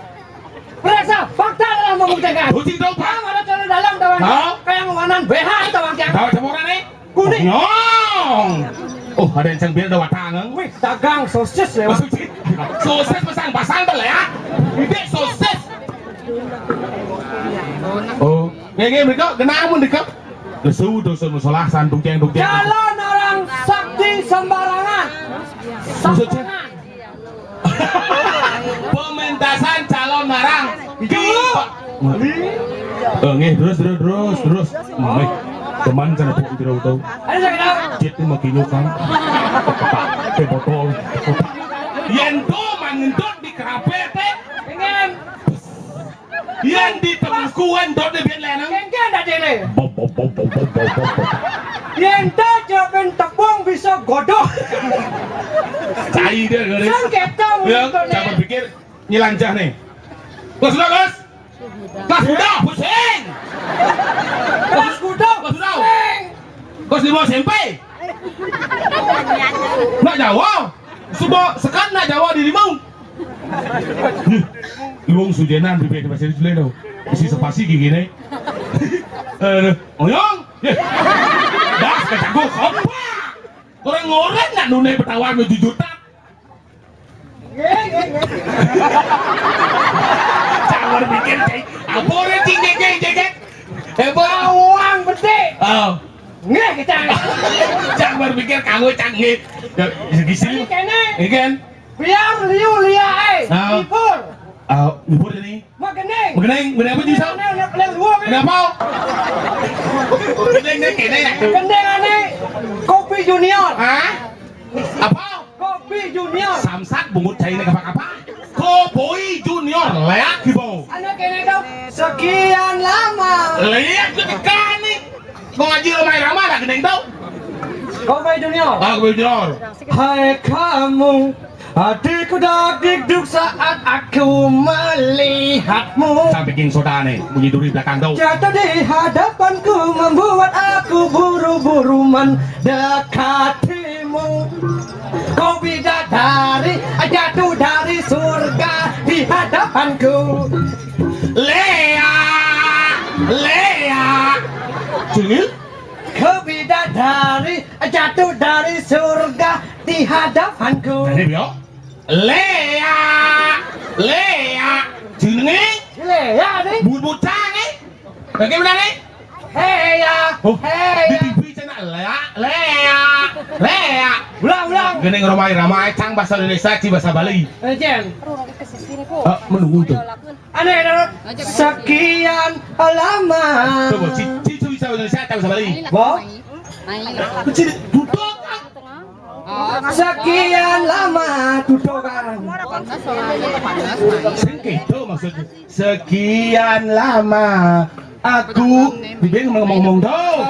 Periksa, fakta adalah membuktikan. Kucing dong, Pak. Yang ada celana dalam doang. Hah? Kayak ngewanan B H itu bang cang. Tahu semua nih. Kuning. Nyong. Oh, ada yang cang biar ada watang. Wih, dagang sosis lewat. Sosis. Sosis pasang-pasang tuh ya. Ini sosis. Oh, nggih nggih mriko genah mun ndekep. Lesu dosa musola san dukeng dukeng. Calon orang sakti sembarangan. Maksudnya? Pementasan calon marang. Iki, Pak. Eh, nggih, terus terus terus terus. Nggih. Teman cara pun tidak tahu. Ada saya tahu. Cit ini makin nyukang. Ke botol. Yen to mangentut di kerape te. Pengen. Yen di tembus kuwen dot de biyen leneng. Engke ndak dene. Bop bop bop bop bop bop bop. Yen to japen tepung bisa godok. Cai dia ngene. Sing keto. Ya, ngene. Jangan pikir nyelanjah nih. Bos udah, Bos. Kelas udah, pusing. Kelas udah, kelas udah. Pusing. Kelas lima S M P. Nak Jawa. Semua sekat nak Jawa di limau. Ih, luwung sujenan bibir bahasa Inggris dulu. Isi spasi gigi nih. Eh, oyong. Ih. Das kecanggu kompak. Orang-orang nak nune petawar menuju juta. Jangan mikir, cai. Apa orang cing jegeng jegeng? Eh, bawang betik. Oh. Nggih, kita. Jangan berpikir kanggo cang nggih. Ya, gisi. Ini kene. Ini kan. Biar liu lia eh. Ah. Libur. Ah, libur ini. Mak gending. Gending, gending apa, Ji, Sal? Gending, gending, gending, luar, eh. Gending apa? Gending ni kene ya. Gending ane Kopi Junior. Hah? Apa? Kopi Junior. Samsat bungut cai ni apa-apa? Kopi Junior, leak gitu. Ane kene dong. Sekian lama. Leak ketika ni. Mau ngaji Rhoma Irama lah gending tau. Kopi Junior. Ah, Kopi Junior. Hai kamu, adikku dagdikduk saat aku melihatmu. Sampai king soda nih, bunyi duri belakang tau. Jatuh di hadapanku membuat aku buru-buru mendekatimu. Kau bidadari jatuh dari surga di hadapanku. Lea, Lea. Cengil? Kau bidadari jatuh dari surga di hadapanku. Ini, Bro. Lea, Lea. Jenenge? Lea, nih. Bocah nih. Bagaimana nih? Hei ya. Oh, hei ya. Di T V cina Lea, Lea, Lea. Ulang, ulang. Gending Rhoma Irama, cang bahasa Indonesia, ci bahasa Bali. Eh, Jen. Ah, menunggu tuh. Aneh, Rod. Sekian lama. Coba, ci, ci, ci bisa Indonesia, ci bisa Bali. Bo? Ci, duduk. Sekian lama dudukan. Sing gitu maksudnya. Sekian lama aku bibir ngomong-ngomong dong.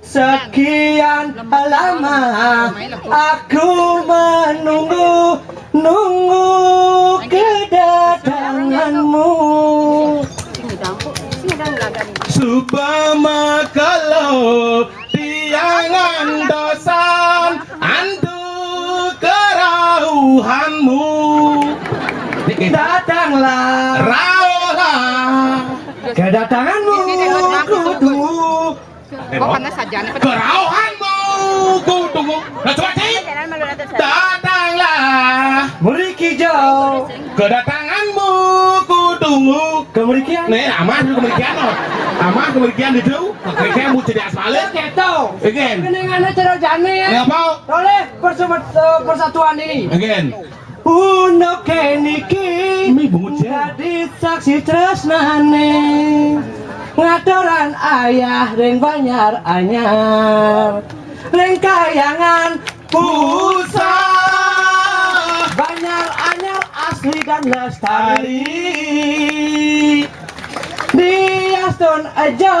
Sekian lama aku menunggu, nunggu kedatanganmu. Supama kalau tiangan dosan antu kerauhanmu. Datanglah, rauhlah. Kedatanganmu kutunggu. Oh, karena saja nih. Kerauhan mau ku tunggu. Nah, coba, Ci. Datanglah. Mriki jauh. Kedatanganmu ku tunggu. Kemrikian. Nih, amah dulu kemrikian, loh. Amah kemrikian itu. Kemrikian mau jadi aspal. Gitu. Again. Gendingane cara jane ya. Ngapa? Oleh persemet-, eh, persatuan ini. Again. Unoke niki. Mi bungut ya. Dadi saksi tresnane. Ngaturan ayah ring Banjar Anyar. Ring Kayangan pusat. Banjar Anyar asli dan lestari. Dia Ton aja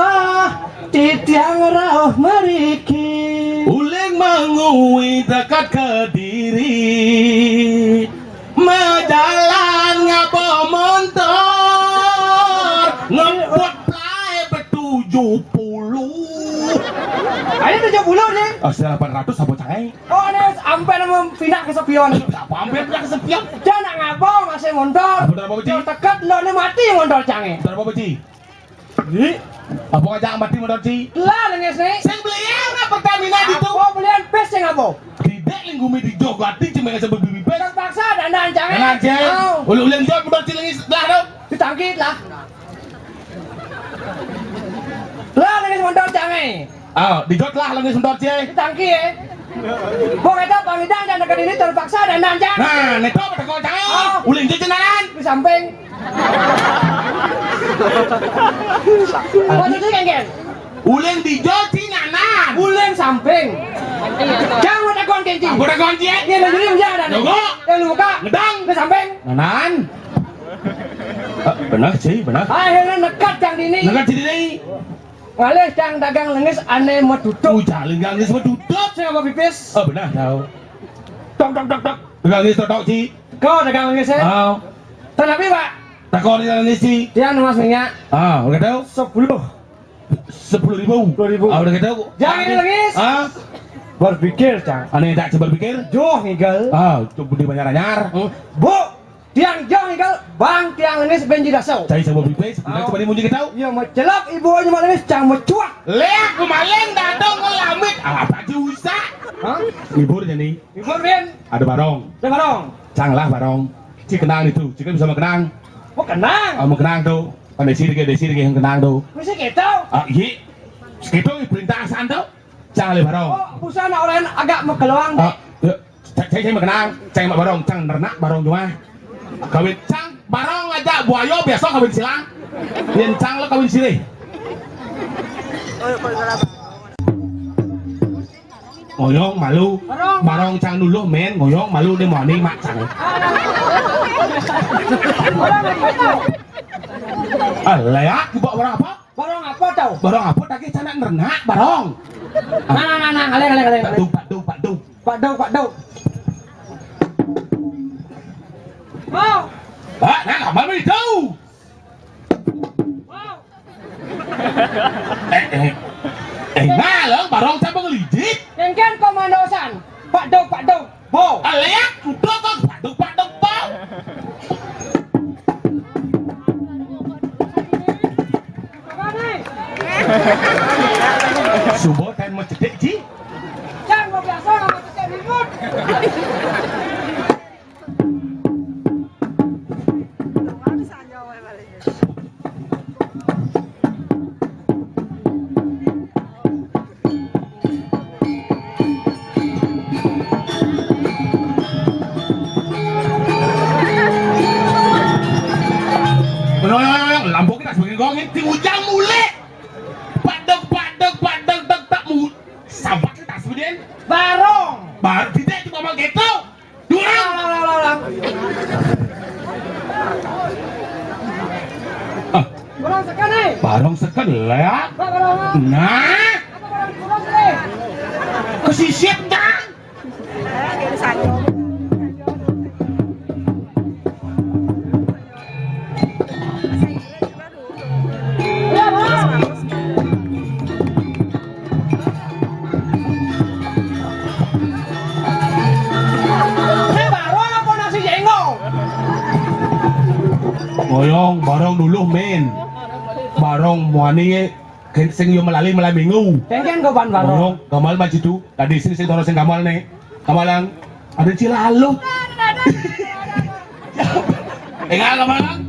titiang rauh mriki. Uling mangui dekat Kediri. Majalan ngaba montor. Ngebut plae betujuh puluh. Ayo tujuh puluh nih. Oh, sudah delapan ratus apa, Cang, eh? Oh, ini hampir mau pindah ke Sepion. Apa hampir pindah ke Sepion? Dia nak ngaba masih montor. Apa, berapa biji? Dekat lo nih mati montor, Cang, eh. Berapa biji? Ih, apa ngajak mati motor ci? Lah, lenges nih. Sing beli apa Pertamina di tu? Apa belian pes sing apa? Tidak, ling gumi di jog ati cuma sebut bibi pes. Terpaksa dandan, Cang, eh. Dandan, Cang. Oh. Ulu ulang jog motor ci lenges lah tu. Ditangkit lah. Lah, lenges motor, Cang, eh. Oh, dijot lah lenges motor ci. Ditangkit, eh. Bo kata pamidang dan dekat ini terpaksa dandan, Cang. Nah, neto betul, Cang. Oh. Uling ci cenanan. Di samping. Maksudnya kan, kan? Uling dijo ci nanan. Uling samping. Jangan takon kenci. Aku takon ci, eh? Ini lagi ujar dan. Logo. Yang lu buka. Ngedang. Di samping. Nanan. Eh, benar, ci, benar. Akhirnya nekat, Cang, dini. Nekat ci dini. Ngalih, Cang, dagang lenges ane metutup. Ujar lenges metutup. Saya apa pipis? Oh, benar, tahu. Tok, tok, tok, tok. Dagang lenges tok, tok, ci. Kau dagang lenges, eh? Oh. Tanapi, Pak. Takon lenges, ci. Tiang mas minyak. Ah, udah tahu? Sepuluh. Sepuluh ribu. Sepuluh ribu. Ah, udah tahu? Jangan lenges. Ah. Berpikir, Cang. Ane tak coba pikir? Joh ngigel. Ah, coba di banyak anyar. Hmm. Bu, tiang joh ngigel, bang tiang lenges benji daso. Cai coba pikir, coba di munyi kita. Iya, mecelap ibu aja manis, Cang, mecuak. Leak kemaling dadong ngelamit. Apa susah? Hah? Libur jadi. Libur, Bin. Ada barong. Ada barong. Cang lah barong. Ci kenang itu, ci kan bisa makenang. Oh, kenang. Oh, makenang tu. Kan desi dikit, desi dikit yang kenang tu. Mesti gitu. Ah, iya. Segitu perintah asan tu. Cang le barong. Oh, pusana orang agak mekeluang. Ah, ya. Cai, cai, cai makenang, cai mak barong, cang nernak barong jumah. Kawin cang barong aja buaya biasa kawin silang. Yen cang le kawin sirih. Ngoyong malu. Barong. Barong cang dulu men, ngoyong malu dia mani mak cang. Ah, leak, buat barong apa? Barong apa tau? Barong apa tadi cang nak nernak barong. Nah, nah, nah, nah, aleng, aleng, aleng. Pak Duk, Pak Duk, Pak Duk. Pak Duk, Pak Duk. Mau. Pak, nah, kamu itu. Mau. Eh, eh. Eh, nah, lo barong siapa ngelijit? Kengken komandosan. Pak Duk, Pak Duk. Bo. Aliak, udah kok, paduk, paduk, bo. Subo ten mau cedek, Ji. Jangan mau biasa, mau cedek ribut. Lampu kita sebagai gong, ini hujan mulai. Padek, padek, padek, dek, tak mu. Sampah kita sebenarnya. Barong. Baru tidak cuma mau gitu. Durang. Lah, lah, lah, lah, lah. Ah. Barong seken, eh. Barong seken, lah. Barong. Nah. Apa barong kurus, eh? Kesisip, Cang. Ini barong apa nasi jengkol? Ngoyong, barong dulu, men. Barong muani, sing yo melali malam minggu. Kengken kau ban barong. Ngoyong, gamal maju tu. Tadi sini sing toro sing gamal nih. Kamalang, ada cilalu. Enggak, Kamalang.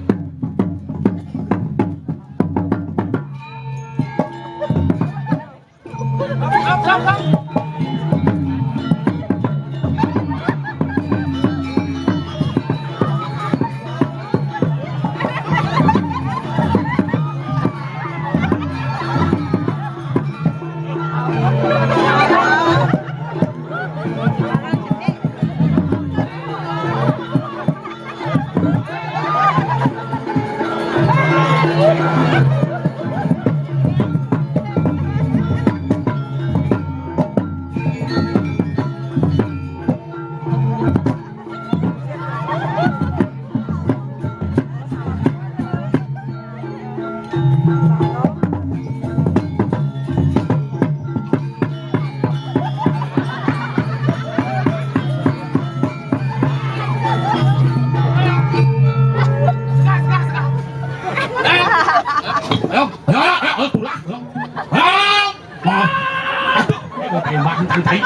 Bantang tai.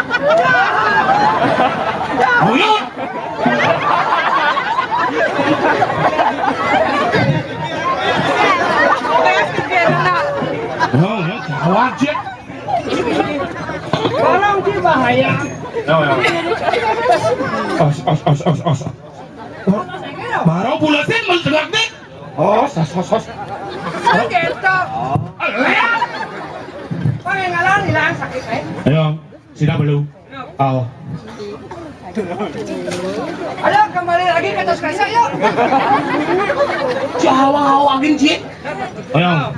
Buyut. Oh, ya, gawat, Cik. Tolong, Cik, bahaya. Oh, ya. Os, os, os, os, os. Baru bulasin, mantengak, nih. Oh, sos, sos, sos. Sos, gitu. Leak. Pangengalan hilang sakit, eh. Ayo, sida belum. Oh. Ayo, kembali lagi ke atas kereta, yuk. Jawa awagin, Cik. Ayo.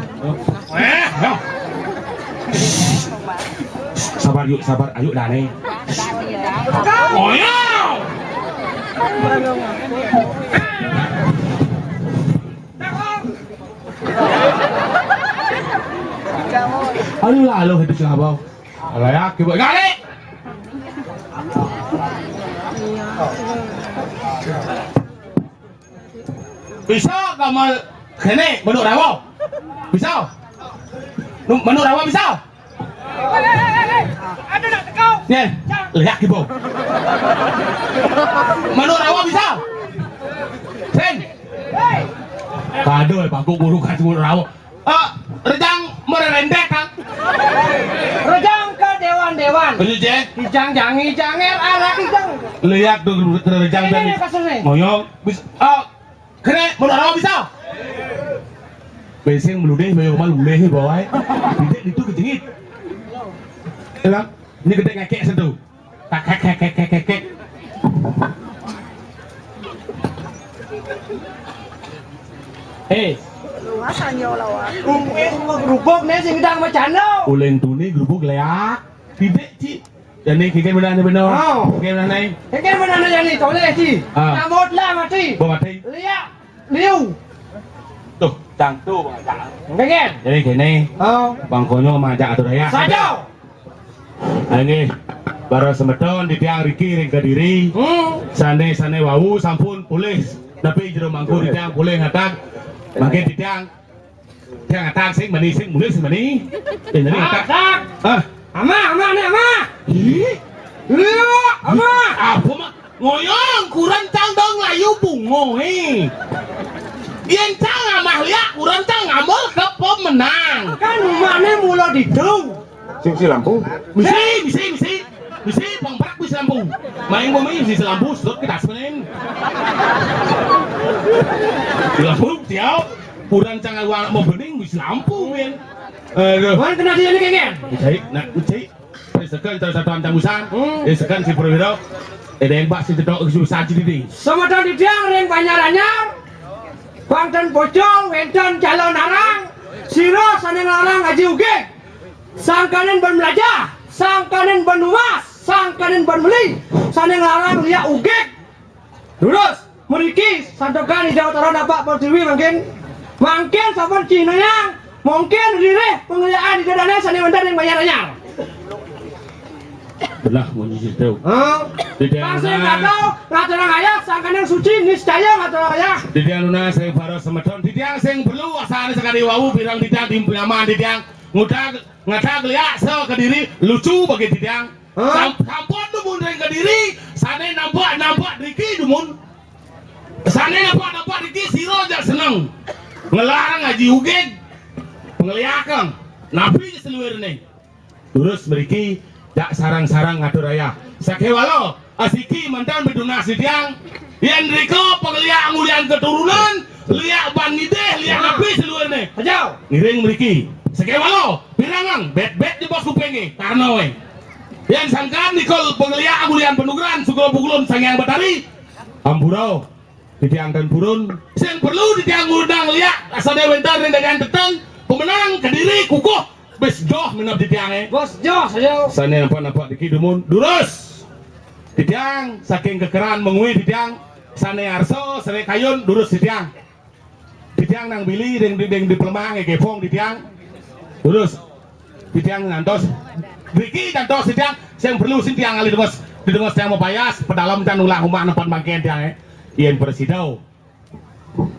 Eh, ayo. Sabar, yuk, sabar. Ayo, Dane. Ayo. Aduh, lalu itu siapa? Alah, ya, coba kali. Bisa kamal kene menurut rawa? Bisa? Nu-, menurut rawa bisa? Nih, lihat gitu. Menurut rawa bisa? Sen. Kado, eh, bangku bulu kan semua rawa. Eh, rejang mererendek, kan? Rejang ke dewan-dewan. Bener, Jeng? Kijang jangi janger ala kijang. Lihat tuh, rejang. Ini dan nih kasusnya. Ngoyong. Bis-, eh, kene, menurut rawa bisa? Beseng meludeh, mayo malu leh, bawai. Tidak itu kejengit. Ya, kan? Ini gede ngekek sentuh. Kek, kek, kek, kek, kek, kek. Eh. Luasan ya lawan. Gubuk, gubuk nih sing gedang macano. Uleng tuni gubuk leak. Tidak, Ci. Jadi, kike benar nih benar. Oh. Kike benar nih. Kike benar nih, jadi toleh, Ci. Ah. Namot lah mati. Bo mati. Liak. Liu. Tuh, cang tuh, Bang Cang. Kike. Jadi gini. Oh. Bang Konyo majak atur ya. Saja. Nggih, para semeton titiang riki ring Kediri. Hmm. Sane-sane wau sampun pulih nepi jero mangku titiang pulih ngatak. Mangke titiang, titiang ngatak sing meni, sing mulih sing meni. Sing meni ngatak. Ngatak. Ah. Ama, ama, nih, ama. Ih. Iya, ama. Apa, Mak? Ngoyong, kuran cang dong layu bungo, eh. Yen cang amah liak, kuran cang ngambil ke pemenang. Kan rumahnya mula ditu. Sing si lampu. Misi, misi, misi. Misi, pengperak misi lampu. Main bumi misi lampu, sedot kita semen. Di lampu, tiap. Kuran cang anak mau bening, misi lampu, men. Aduh. Wan kena dia ni, Keng? Misi, nak, misi. Sekan cara satuan tamusan. Hmm. Eh, sekan si perwira. Eh, deng bak si tedok si saji didi. Semeton titiang ring Banjaranyar. Wonten pocong, wenten calon arang. Sira sane nglarang aji ugig. Sangkaning ban melajah, sangkaning ban nuwas, sangkaning ban meli. Sane nglarang liak ugig. Durus, mriki santokan Ida Batara Napak Pertiwi mangkin. Mangkin sampun cinayang, mungkin ririh pangliakan Ida Dane sane wenten ing Banjaranyar. Belah munyi situ. Hah? Titiang tansah nunas. Ngaturang ayah, sangkaning suci, niscaya ngaturang ayah. Titiang nunas sing para semeton, titiang sing perlu asane sakadi wau pirang titiang di penyamaan titiang ngudag ngadag liak sa Kediri lucu bagi titiang. Hah? Sam-, sampun dumun ring Kediri, sane nampak-nampak driki dumun. Sane nampak-nampak driki sira jak seneng. Ngelarang aji ugig. Pengliakang. Napi saluirne? Durus mriki jak sarang-sarang ngatur ayah. Sakewala, asiki mantan bidunas titiang. Yen rika pengliak ngulian keturunan, liak ban ngidih, liak napi saluirne. Aja. Ngiring mriki. Sakewala, pirangang, bet-bet jebos kupinge. Karna we. Yen sangkan nikol pengliak ngulian penugeran, sukul pukulun Sang Hyang Batari. Ampura. Titiang tan purun. Sing perlu titiang ngundang liak, asane wenten ring dagan teteng, pemenang Kediri kukuh. Bes joh minab titiange. Bes joh, saja. Sane nampak-nampak diki dumun. Durus. Titiang saking kekeran mengui titiang. Sane arsa, sane kayun, durus titiang. Titiang nang bili ding, ding, ding di pelemang, eh, gepong titiang. Durus. Titiang ngantos. Driki ngantos titiang. Sing perlu sing tiang ngalih dengos. Didengos tiang mapayas, pedalem tan ulah umah nempat mangken tiang, eh. Yen prasida.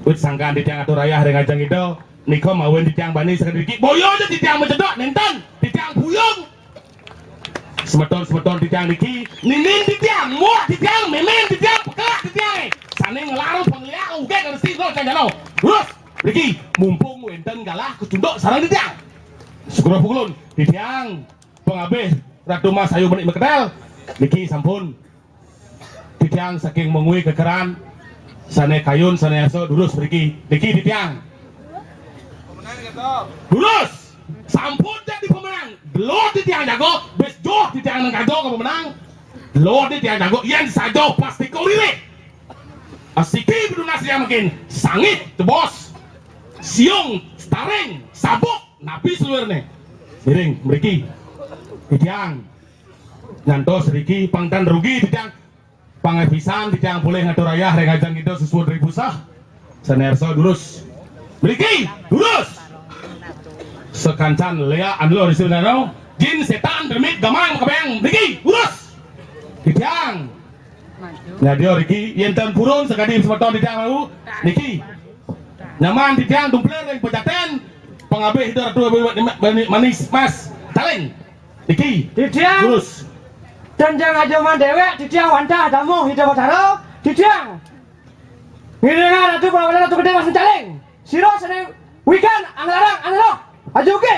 Wit sangkan titiang atur ayah ring ajeng Ida, nika mawin titiang bani sakadi driki. Boya aja titiang macedok, nenten. Titiang buyung. Semeton-semeton titiang niki, ninin titiang, muah titiang, mimin titiang, pekelak titiang, eh. Sané nglarang pangléak uga Resi Resi Jano. Terus, niki mumpung wénten galah kecunduk sareng titiang. Segera pukulun, titiang pangabih Ratu Mas Ayu Menik Meketel, niki sampun titiang saking Mengwi Kekeran, sané kayun, sané arsa, durus mriki. Niki titiang. Durus. Sampun dadi pemenang. Gelut titiang jago, bis joh titiang nang kajo ka pemenang. Gelut titiang jago, yén sajo pasti kuririh. Asiki bedunas titiang mangkin. Sangit, tebos. Siung, staring, sabuk, napi seluruhné. Miring, mriki. Titiang. Ngantos riki pang tan rugi titiang. Pangeh pisan titiang polih ngatur ayah ring ajeng Ida sesuud ring puseh. Sané arsa durus. Mriki, durus. Sakancan léak anu di sini, jin sétan demit gamang makabéang. Mriki, durus. Titiang. Nyadia riki yén ten purun sakadi semeton titiang wau. Niki. Nyaman titiang tumplir ring pejatén pangabih Ida Ratu Manis Mas. Taling. Iki. Titiang. Terus. Tenjang aja man dewek, titiang wantah tamu Ida Batara, titiang. Ngiringan Ratu Palawanan Ratu Gedé Mas Caling. Sira sané wikan anglarang analog. Aja ugi.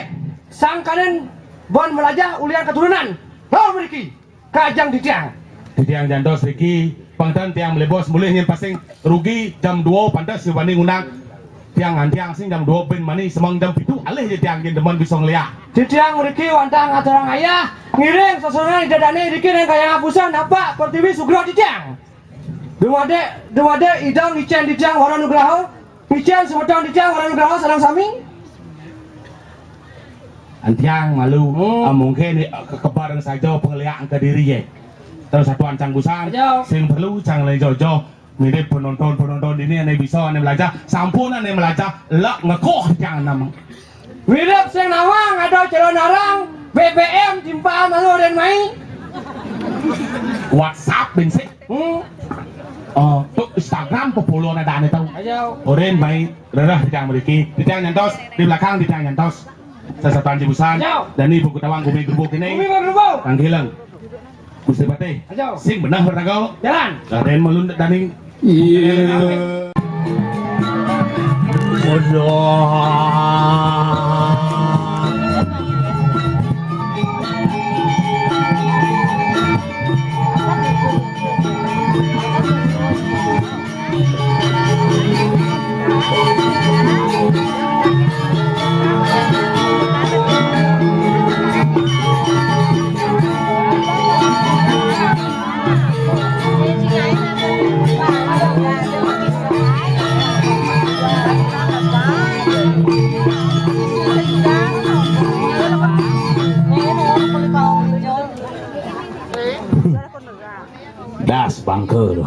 Sangkaning bon melajah ulian keturunan. Roh mriki. Kajang titiang. Titiang jantos riki, pangtan tiang melebos mulih nyen pasing rugi jam dua pantes Siwani ngundang tiang ngantiang sing jam dua bin mani semeng jam pitu alih je tiang yen demen bisa ngeliak. Titiang mriki wantah ngaturang ayah ngiring sesuunan Ida Dane riki ring Kayang Apusan napak pertiwi sugra titiang. Dumadik, dumadik Ida ngicen titiang wara nugraha, ngicen semeton titiang wara nugraha sareng sami. Antiang malu. Hmm. Ah, mungkin, eh, kekebar saja pengeliak ke diri ye. Terus satuan canggusan, ayo. Sing perlu cang lain jojo. Mirip penonton-penonton ini ane bisa ane belajar, sampun ane belajar, lak ngekuh tiang nama. Mirip sing nawang ada calon arang, B B M timpal malu dan mai. WhatsApp binsik. Hmm. Oh, tu Instagram populer ada ane tahu. Ayo. Oren mai rerah tiang meriki, tiang nyantos di belakang tiang nyantos. Sasatan jibusan, ayo. Dan ibu kutawang gumi gerbuk ini. Gumi gerbuk. Kang Gilang. Gusti Patih. Ayo. Sing benah bertago. Jalan. Raden Malun daning. Iya. Das bangka tu.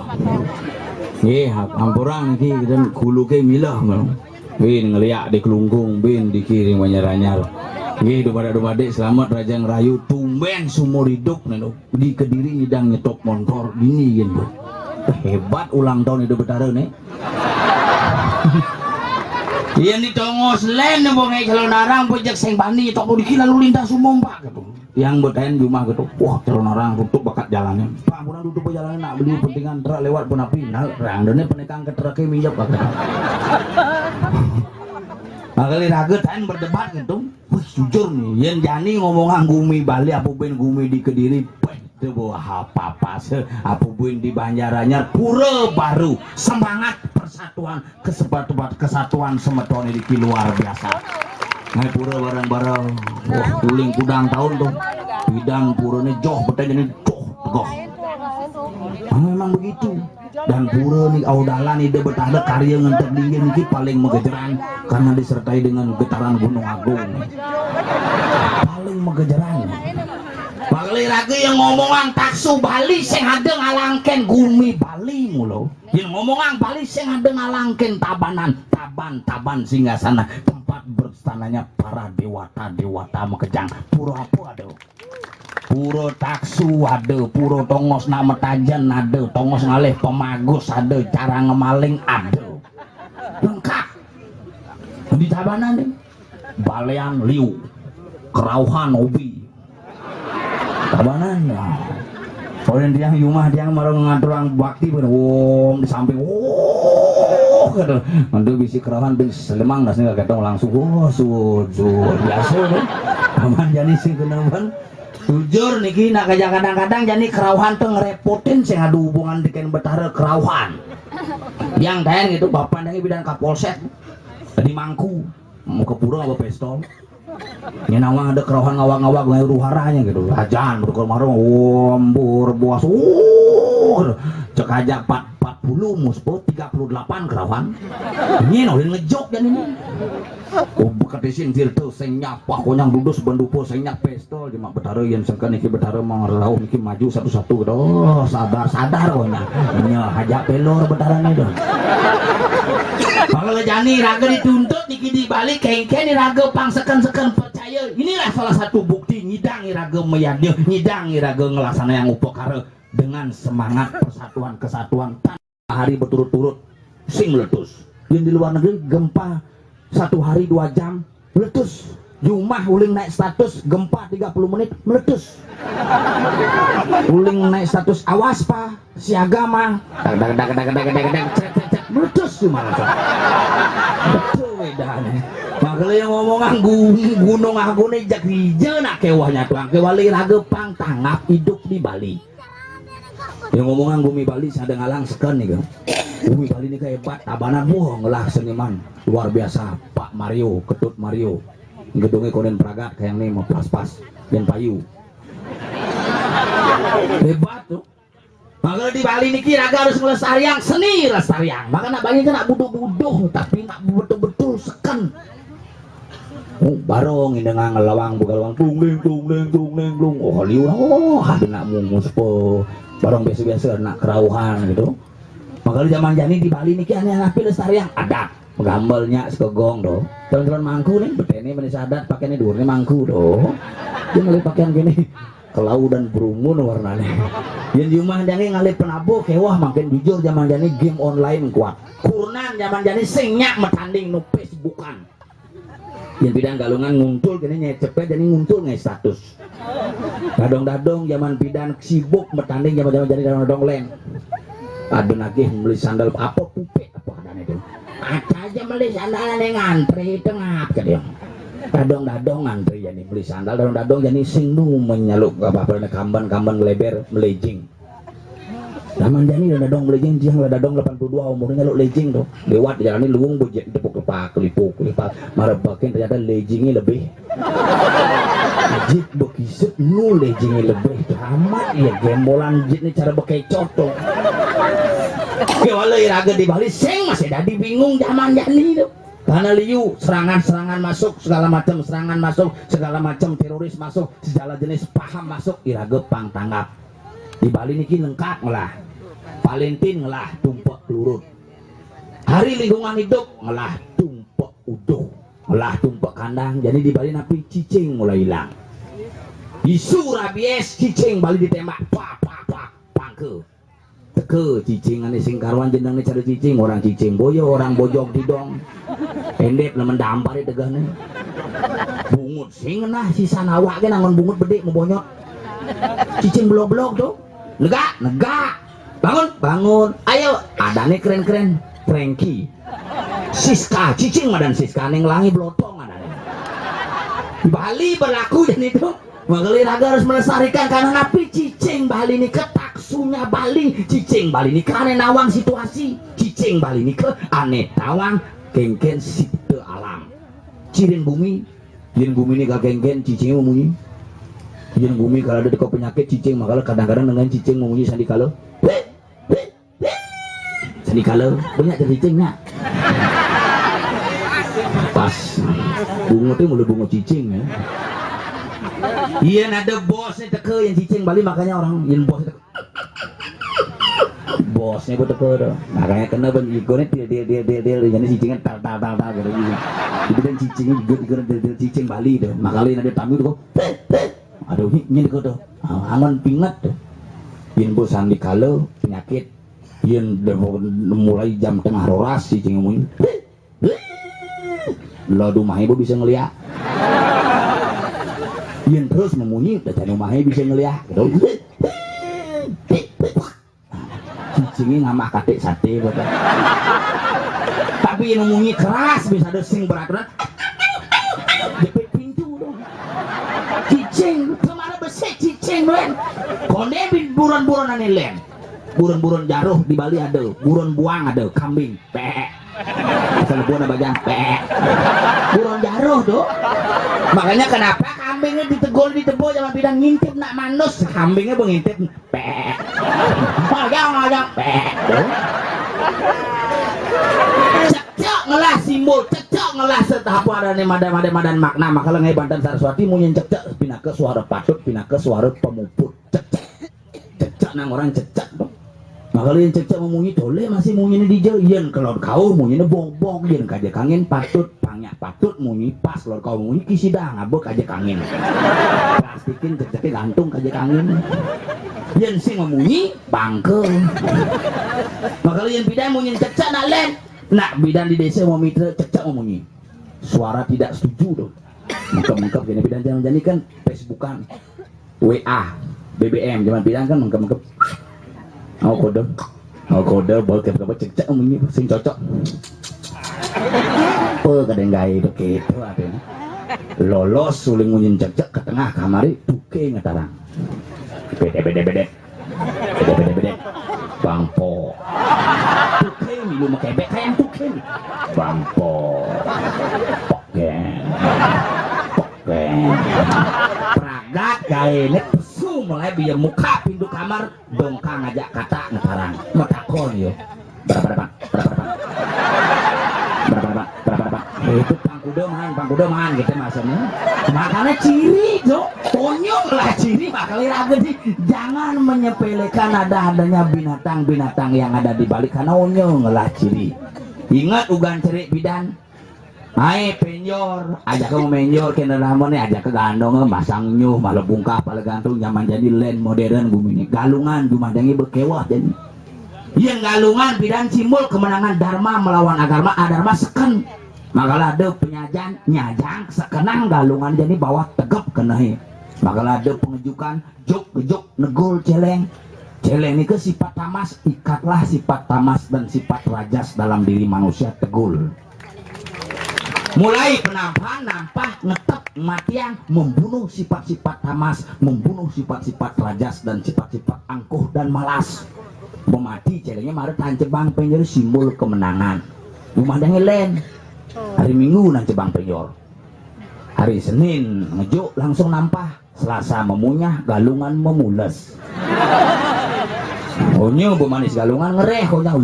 Nggih, hampurang niki kita kulu ke milah mah. Bin ngeliak di Kelungkung, bin di kiring Banjar Anyar. Nggih, dumadak-dumadik selamat raja ngerayu, tumben seumur hidup nih, di Kediri nyidang nyetok montor, dini yen, Bu. Hebat ulang tahun Ida Betara nih. Yen di tongos len, Bu, ngai calon arang, pejak sing bani, nyetok, Bu, diki lalu lintas umum, Pak, gitu. Yang betaen jumah gitu, wah, calon arang tutup bakat jalannya. Pak, ampun tutup jalannya, nak beli pentingan truk lewat pun api, nah, rang dene penekang ke truknya minjak, Pak. Makanya raga taen berdebat gitu. Wih, jujur nih, yen jani ngomongan gumi Bali apa ben gumi di Kediri, beh, itu bawa apa-apa se, apa ben di Banjaranyar, pura baru, semangat persatuan, kesepatuan, kesatuan semeton ini luar biasa. Nah, pura bareng-bareng, wah, uling kudang tahun tuh, bidang pura ini joh, betul jadi joh, tegoh. Nah, memang begitu. Dan pura ni audalan Ida Betara karya ngentep linggih niki paling megejeran karena disertai dengan getaran Gunung Agung. Paling megejeran. Bakal raga yang ngomongan taksu Bali sing ada ngalangken gumi Bali mula. Yang ngomongan Bali sing ada ngalangken Tabanan, Taban, Taban Singgasana, tempat berstananya para dewata-dewata makejang. Pura apa ada? Pura taksu ada, pura tongos nak metajen ada, tongos ngalih pemagus ada, cara ngemaling ada. Lengkap. Di Tabanan nih. Balean liu, kerauhan obi. Tabanan. Nah. Kalau yang tiang di rumah tiang malah ngaturang bakti pun, wong di samping, wong gitu. Nanti bisi kerauhan bin selemang dasnya ketong langsung, wah, sud, sud, biasa tuh. Taman jani sih kenaman. Jujur niki nak kerja kadang-kadang jani kerauhan tuh ngerepotin sih ngadu hubungan dengan betara kerauhan. Yang tanya gitu, bapak nanya bidan kapolsek di Mangku, mau ke pura apa pistol? Ini nama ada kerauhan ngawak-ngawak ngai ruharanya gitu. Ajan berkor marung, ombur buas, uh, cek aja empat empat puluh muspo tiga puluh delapan kerauhan. Ini nolin ngejok dan ini. Oh, bekat isin virtual sing nyapa konyang dudus bendupo sing nyak pistol jema betara yang sengkan iki betara mau ngerauh iki maju satu-satu gitu. Oh, sadar-sadar konyang. Nya hajak pelor betara nih tuh. Kalau jani raga dituntut niki di Bali kengken ni raga pang seken-seken percaya. Inilah salah satu bukti ngidang ni raga meyadnya, ngidang ni raga ngelaksana yang upakara dengan semangat persatuan kesatuan tanpa hari berturut-turut sing meletus. Yang di luar negeri gempa satu hari dua jam meletus. Di rumah uling naik status gempa tiga puluh menit meletus. Uling naik status awas pa siaga ma. Dak dak dak dak dak dak dak cek cek cek meletus cuma langsung. Betul bedanya. Makanya yang ngomongan gunung, gunung agung ini jak hija nak kewahnya tuang kewali raga pang tanggap hidup di Bali. Yang ngomongan gumi Bali sing ada ngalang seken nih kan. Gumi Bali ini hebat, tabanan wah ngelah seniman luar biasa Pak Mario, Ketut Mario. Gedungnya konen pragat kayak nih mau pas-pas yang payu. Hebat tuh. Maka di Bali niki raga harus ngelestariang seni lestariang. Maka nak bagi kan nak buduh-buduh tapi nak betul-betul seken. Oh, barong ini ngang lawang buka lawang tung ding tung ding tung ding tung. Oh, liu oh, ada nak mungus po. Barong biasa-biasa nak kerauhan gitu. Maka zaman jani di Bali niki aneh api lestariang adat. Gambarnya sekegong do. Jalan-jalan mangku nih, betene manis adat pakainya dua nih mangku do. Dia mulai pakaian gini. Kelau dan berumun warnanya. Yang di rumah jangan ngalih penabuh kewah makin jujur zaman jani game online kuat. Kurnan zaman jani sing nyak metanding nu Facebookan. Yang bidan galungan nguntul kene nyai cepet jadi nguntul ngai status. Dadong-dadong zaman bidan sibuk metanding zaman-zaman jadi dadong-dadong leng. Ada nagih beli sandal apa pupek apa adanya itu. Ada aja beli sandal yang ngantri itu ngap ke dia. Dadong-dadong ngantri jadi beli sandal dadong-dadong jadi sing nu menyaluk apa apa kamban-kamban leber melejing. Zaman jani lah dadong melejing jiang lah dadong delapan puluh dua umurnya lo lejing tuh. Lewat jalan ini luung bejek tepuk lepak kelipuk kelipak. Marebakin ternyata lejingnya lebih. Jit bekisut nu lejingnya lebih. Amat ya gembolan jit ini cara bekecot tuh. Kewala iraga di Bali sing masih jadi bingung zaman jani tuh. Karena liu serangan-serangan masuk segala macam serangan masuk segala macam teroris masuk segala jenis paham masuk iraga pang tanggap. Di Bali niki lengkap ngelah. Palintin ngelah tumpek kelurut. Hari lingkungan hidup ngelah tumpek uduh. Ngelah tumpek kandang. Jadi di Bali napi cicing mulai hilang. Isu rabies cicing Bali ditembak. Pak pak pak pangke. Teka cicing ane sing karuan jeneng ni cara cicing orang cicing boyo orang bojog didong. Endep nemen dampar tegah ni. Bungut sing nah sisan awak ke nangon bungut bedik mebonyot. Cicing belok-belok tu. Negak, negak. Bangun, bangun. Ayo, adane keren-keren. Frankie. Siska, cicing madan Siska ning langi blotong adane. Bali berlaku jadi tu. Maka raga harus melestarikan karena napi cicing Bali ni ke taksunya Bali. Cicing Bali ni ke ane nawang situasi. Cicing Bali ni ke ane tawang kengken sipta alam. Cirin bumi Yen gumi ni kagenggen cicing munyi. Yen gumi kalau ada teko penyakit cicing makala kadang-kadang dengan cicing munyi sandikala. Sandikala banyak cicing nak. Pas bungut tu mula bungut cicing ya. Yen ada bos ni teka yang cicing Bali makanya orang yen bos ni teka Bosnya betul tuh. Makanya kena ben ego nih dia dia dia dia dia jadi cicingnya tal tal tal tal gitu gitu. Jadi dan cicingnya juga juga dia dia cicing Bali tuh. Makanya ada tamu tuh. Aduh ini ini tuh. Ah, aman pingat tuh. Yen bosan dikala penyakit yen mulai jam tengah roras cicing munyi. Lo dumah ibu bisa ngeliat. Yén terus memunyi, da jani umahé bisa ngeliah gitu. Cicingé ngamah katik saté, kata. Tapi yén memunyi keras, bisa ada sing peraturan. Jepit pintu dong. Cicing, kemana besik cicing, Lén? Kondé bin buron-buronané, Lén. Buron-buron jaruh di Bali ada, buron buang ada, kambing. Pek. Asal buah bajang, pek. Buron jaruh tuh. Makanya kenapa kambingnya ditegol, ditebo, jangan bilang ngintip nak manus, kambingnya mengintip, pek. Bajang, bajang, pek. Tuh. Cekcok ngelah simbol, cekcok ngelah setapa ada nih madan, madan, madan makna, maka lengai Banten Saraswati munyin cekcok pinaka suara patut, pinaka suara pemuput. Cekcok. Cecak nang orang cecak, Bang. Makanya yang cecak memunyi toleh masih munyi di jauh. Yen kelor kau munyi bobok, yen kaja kangin patut, pangnya patut munyi pas kelor kau munyi kisidang, apa kaja kangin. Plastikin cecaknya gantung kaja kangin. Yen sing memunyi bangke. Makanya yang bidan munyi cecak nak, Lén. Nak bidan di desa mau mitra cecak memunyi. Suara tidak setuju tuh. Mengkep-mengkep gini bidan jangan jani kan Facebookan. W A, B B M, zaman bilang kan mengkep-mengkep. Oh kode, oh kode, baru kep-kep cekcek munyi sing cocok. Apa kadang gaya begitu ada. Lolos suling munyin cekcek ke tengah kamari, tuke ngetarang. Bede, bede, bede. Bede, bede, bede. Bangpo. Tuke milu mekebek kayak tuke. Bangpo. Poken. Pragat gaene pesu mulai biar muka pintu kamar dongkang aja kata ngetarang metakon yo. Berapa dapat? Berapa dapat? Berapa dapat? Berapa dapat? Itu pangkuda man, pangkuda man gitu maksudnya. Makanya ciri jo, konyol lah ciri makanya raga di. Jangan menyepelekan ada adanya binatang-binatang yang ada di balik karena onyong lah ciri. Ingat ugan cerik bidan. Hai penjor, ajak kamu menjor kena lama nih, ajak ke gandong masang nyuh malah bungkah pala gantung zaman jadi len modern bumi ini. Galungan cuma dengi bekewah jadi. Yang galungan bidan simbol kemenangan dharma melawan agarma, adarma seken. Makalah ada penyajan nyajang sekenang galungan jadi bawah tegep kenahi. Makalah ada pengejukan juk juk negul celeng. Celeng nika sifat tamas, ikatlah sifat tamas dan sifat rajas dalam diri manusia tegul. Mulai penampahan, nampah, ngetep, matiang, membunuh sifat-sifat tamas, membunuh sifat-sifat rajas dan sifat-sifat angkuh dan malas. Memati celengnya mara tancebang penjor simbol kemenangan. Rumah dangelen. Hari Minggu nancebang penjor. Hari Senin ngejuk langsung nampah. Selasa memunyah, galungan memules. Onyo bemanis galungan ngereh, onyo.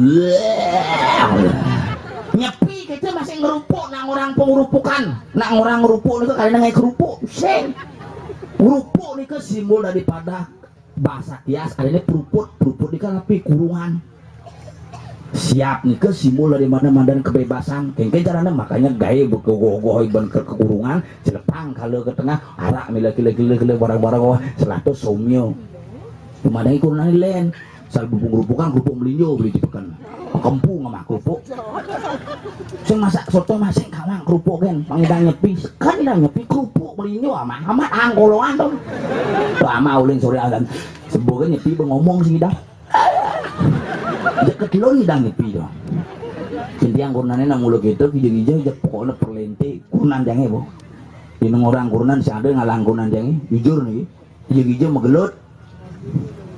Nyepi kita masih ngerupuk nang orang pengerupukan. Nang orang ngerupuk itu kalian ngai kerupuk, sing. Kerupuk itu simbol daripada bahasa kias, ada ini peruput, peruput ini kan api kurungan. Siap nika simbol dari mana mandan kebebasan. Kengken carana makanya gaya bekegoh-goh iban ke kekurungan, celepang kala ke tengah, arak mila kila kila kila barang-barang wah, selato somyo. Pemadai kurungan len, sal bubung rupukan kerupuk melinjo beli di peken. Kempu ngamah kerupuk. Sing masak soto masing kawang kerupuk kan, pangidang nyepi, kan idang nyepi kerupuk melinjo amah, amat anggoloan dong. Lama uling sore adan. Sebuah nyepi bengomong sing idang. Jeket lon idang nyepi dong. Intiang kurunane nang mula kita kija-kija jak pokoknya perlente kurunan jange bo. Dina orang kurunan si ada ngalang kurunan jange jujur nih. Kija-kija megelut.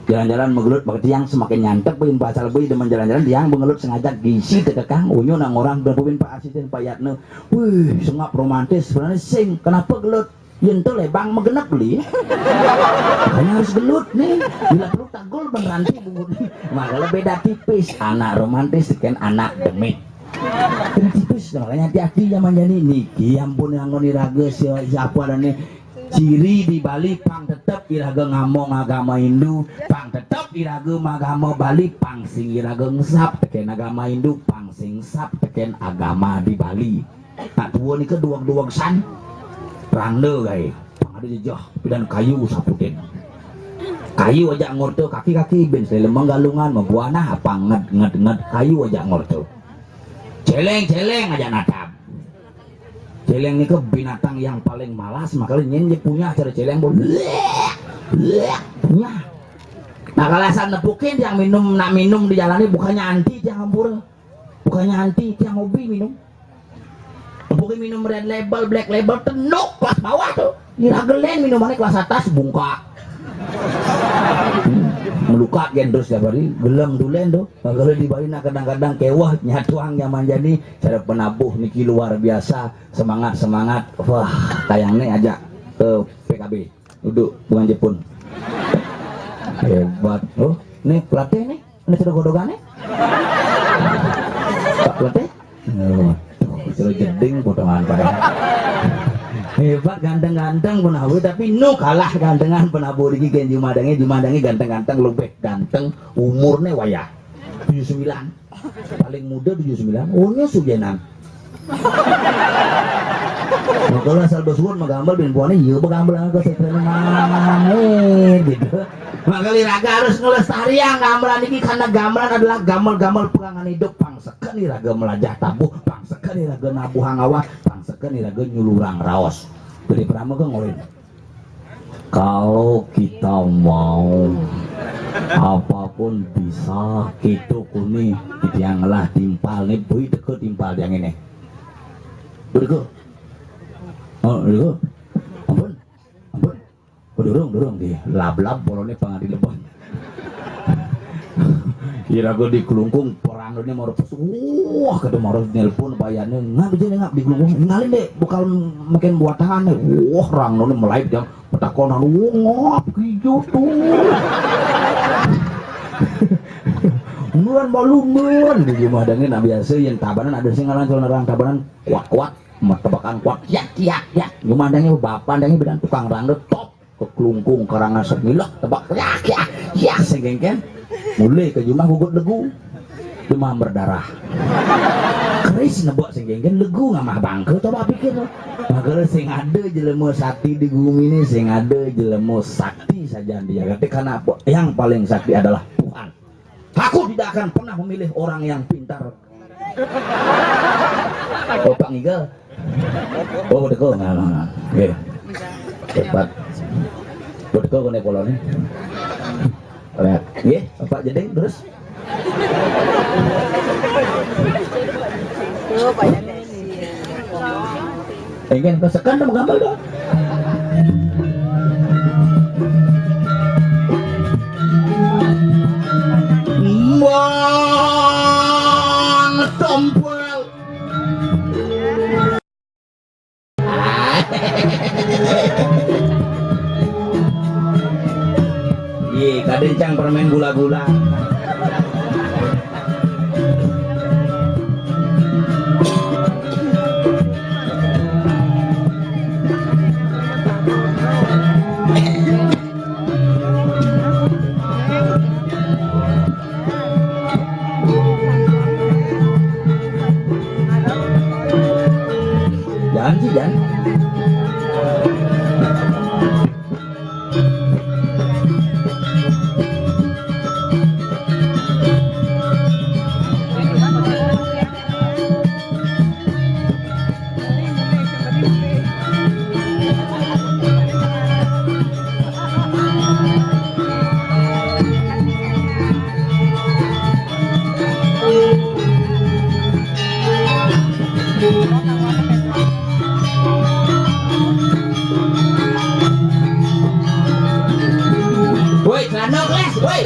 Jalan-jalan megelut pakai tiang semakin nyantek bin pasal bin demen jalan-jalan tiang mengelut sengaja gisi tekekang unyu nang orang berpupin Pak Asisten Pak Yatno. Wih, sengap romantis sebenarnya sing. Kenapa gelut? Yen to lebang megenep beli. Makanya harus gelut nih. Bila perlu tagul beneran sih bungut nih. Makanya beda tipis. Anak romantis dengan anak demit. Beda tipis makanya hati-hati zaman jadi niki ampun yang ngoni raga si- siapa dan nih ciri di Bali pang tetep iraga ngamong agama Hindu, pang tetep iraga agama Bali, pang sing iraga ngesap teken agama Hindu, pang sing sap teken agama di Bali. Tak tua nika duag-duag san. Randa gai. Pang ada jejah pidan kayu saputin. Kayu aja ngorta kaki-kaki bin selai lemang galungan membuanah apa nged nged nged kayu aja ngorta. Celeng-celeng aja natap. Céléng nika binatang yang paling malas, makanya nyén dia punya cara céléng, Bu. Punya. Nah, kalau asal nepukin yang minum, nak minum di jalannya bukannya anti dia hampura. Bukannya anti dia hobi minum. Nepukin minum Red Label, Black Label, tenuk kelas bawah tuh. Ira gelén minumannya kelas atas, bungka. Hmm, meluka gén terus tiap hari, gelem tulén tuh. Kalau di Bali nah kadang-kadang kéweh nyatuang zaman jani, cara penabuh niki luar biasa, semangat, semangat. Wah, kayang nih ajak ke P K B. Duduk bukan Jepun. Hebat. Oh, nih pelatih nih. Ini sudah godogannya. Pak pelatih. Oh, sudah jeding potongan pada. Hebat ganteng-ganteng penabuh, tapi nu kalah gantengan penabuh di gén jumadangnya, jumadangnya ganteng-ganteng, lebih ganteng, umurnya wayah tujuh sembilan. Paling muda tujuh sembilan, oh, nya sujenan. Nah, kalau asal basuhun mah gambel, bin puannya, iya, begambel angka sebenarnya mamit gitu. Makanya raga harus ngelestarian gamelan ini, karena gamelan adalah gamel-gamel pegangan hidup. Pangsekan nih raga melajah tabuh, pangsekan nih raga nabuh hangawan, pangsekan nih raga nyulurang raos. Jadi pernah mah ngolin. Kalau kita mau, apapun bisa. Kita kuni, kita yang ngelah timpal nih, bui deket timpal yang ini. Bui deket. Oh, deket. Ampun. Ampun. Oh, durung, durung, di lablab bolone pangadi lebon. Ira gua di Klungkung, perang ini mau repes. Wah, kata mau harus nelpon bayarnya. Ngap aja nih, ngap di Klungkung. Ngalin deh, bakal makin buat tangan nih. Wah, rang ini mulai jam petakonan. Wah, ngap hijau tuh. Nuan malu nuan di rumah dangin. Nah, biasa yang Tabanan ada sih ngaran, kalau orang Tabanan kuat-kuat, tebakan kuat, yak yak yak. Rumah dangin bapak dangin bilang tukang rangda top. Ke Klungkung, Karangasem, ngilah tebak, yak yak yak, sing kéngkén. Mulai ke jumah gugut legu. Demam berdarah. Keris nebak sing kéngkén, legu ngamah bangke, coba pikir. Makanya sing ada jelema sakti di gumi ini, sing ada jelema sakti saja di jagat ini, karena apa? Yang paling sakti adalah Tuhan. Aku tidak akan pernah memilih orang yang pintar. Opak ngiga. Oh, teko, nah, nah, nah. Nggih. Hebat. Teko kene polone. Lihat. Nggih, Opak Jeding terus. Tuh, Pak Yamin. Ingin kesekan sama gambar dong. Bang Tompel. Iya, kadencang permen gula-gula. Jangan sih, jangan. Woi, celana kelas, woi.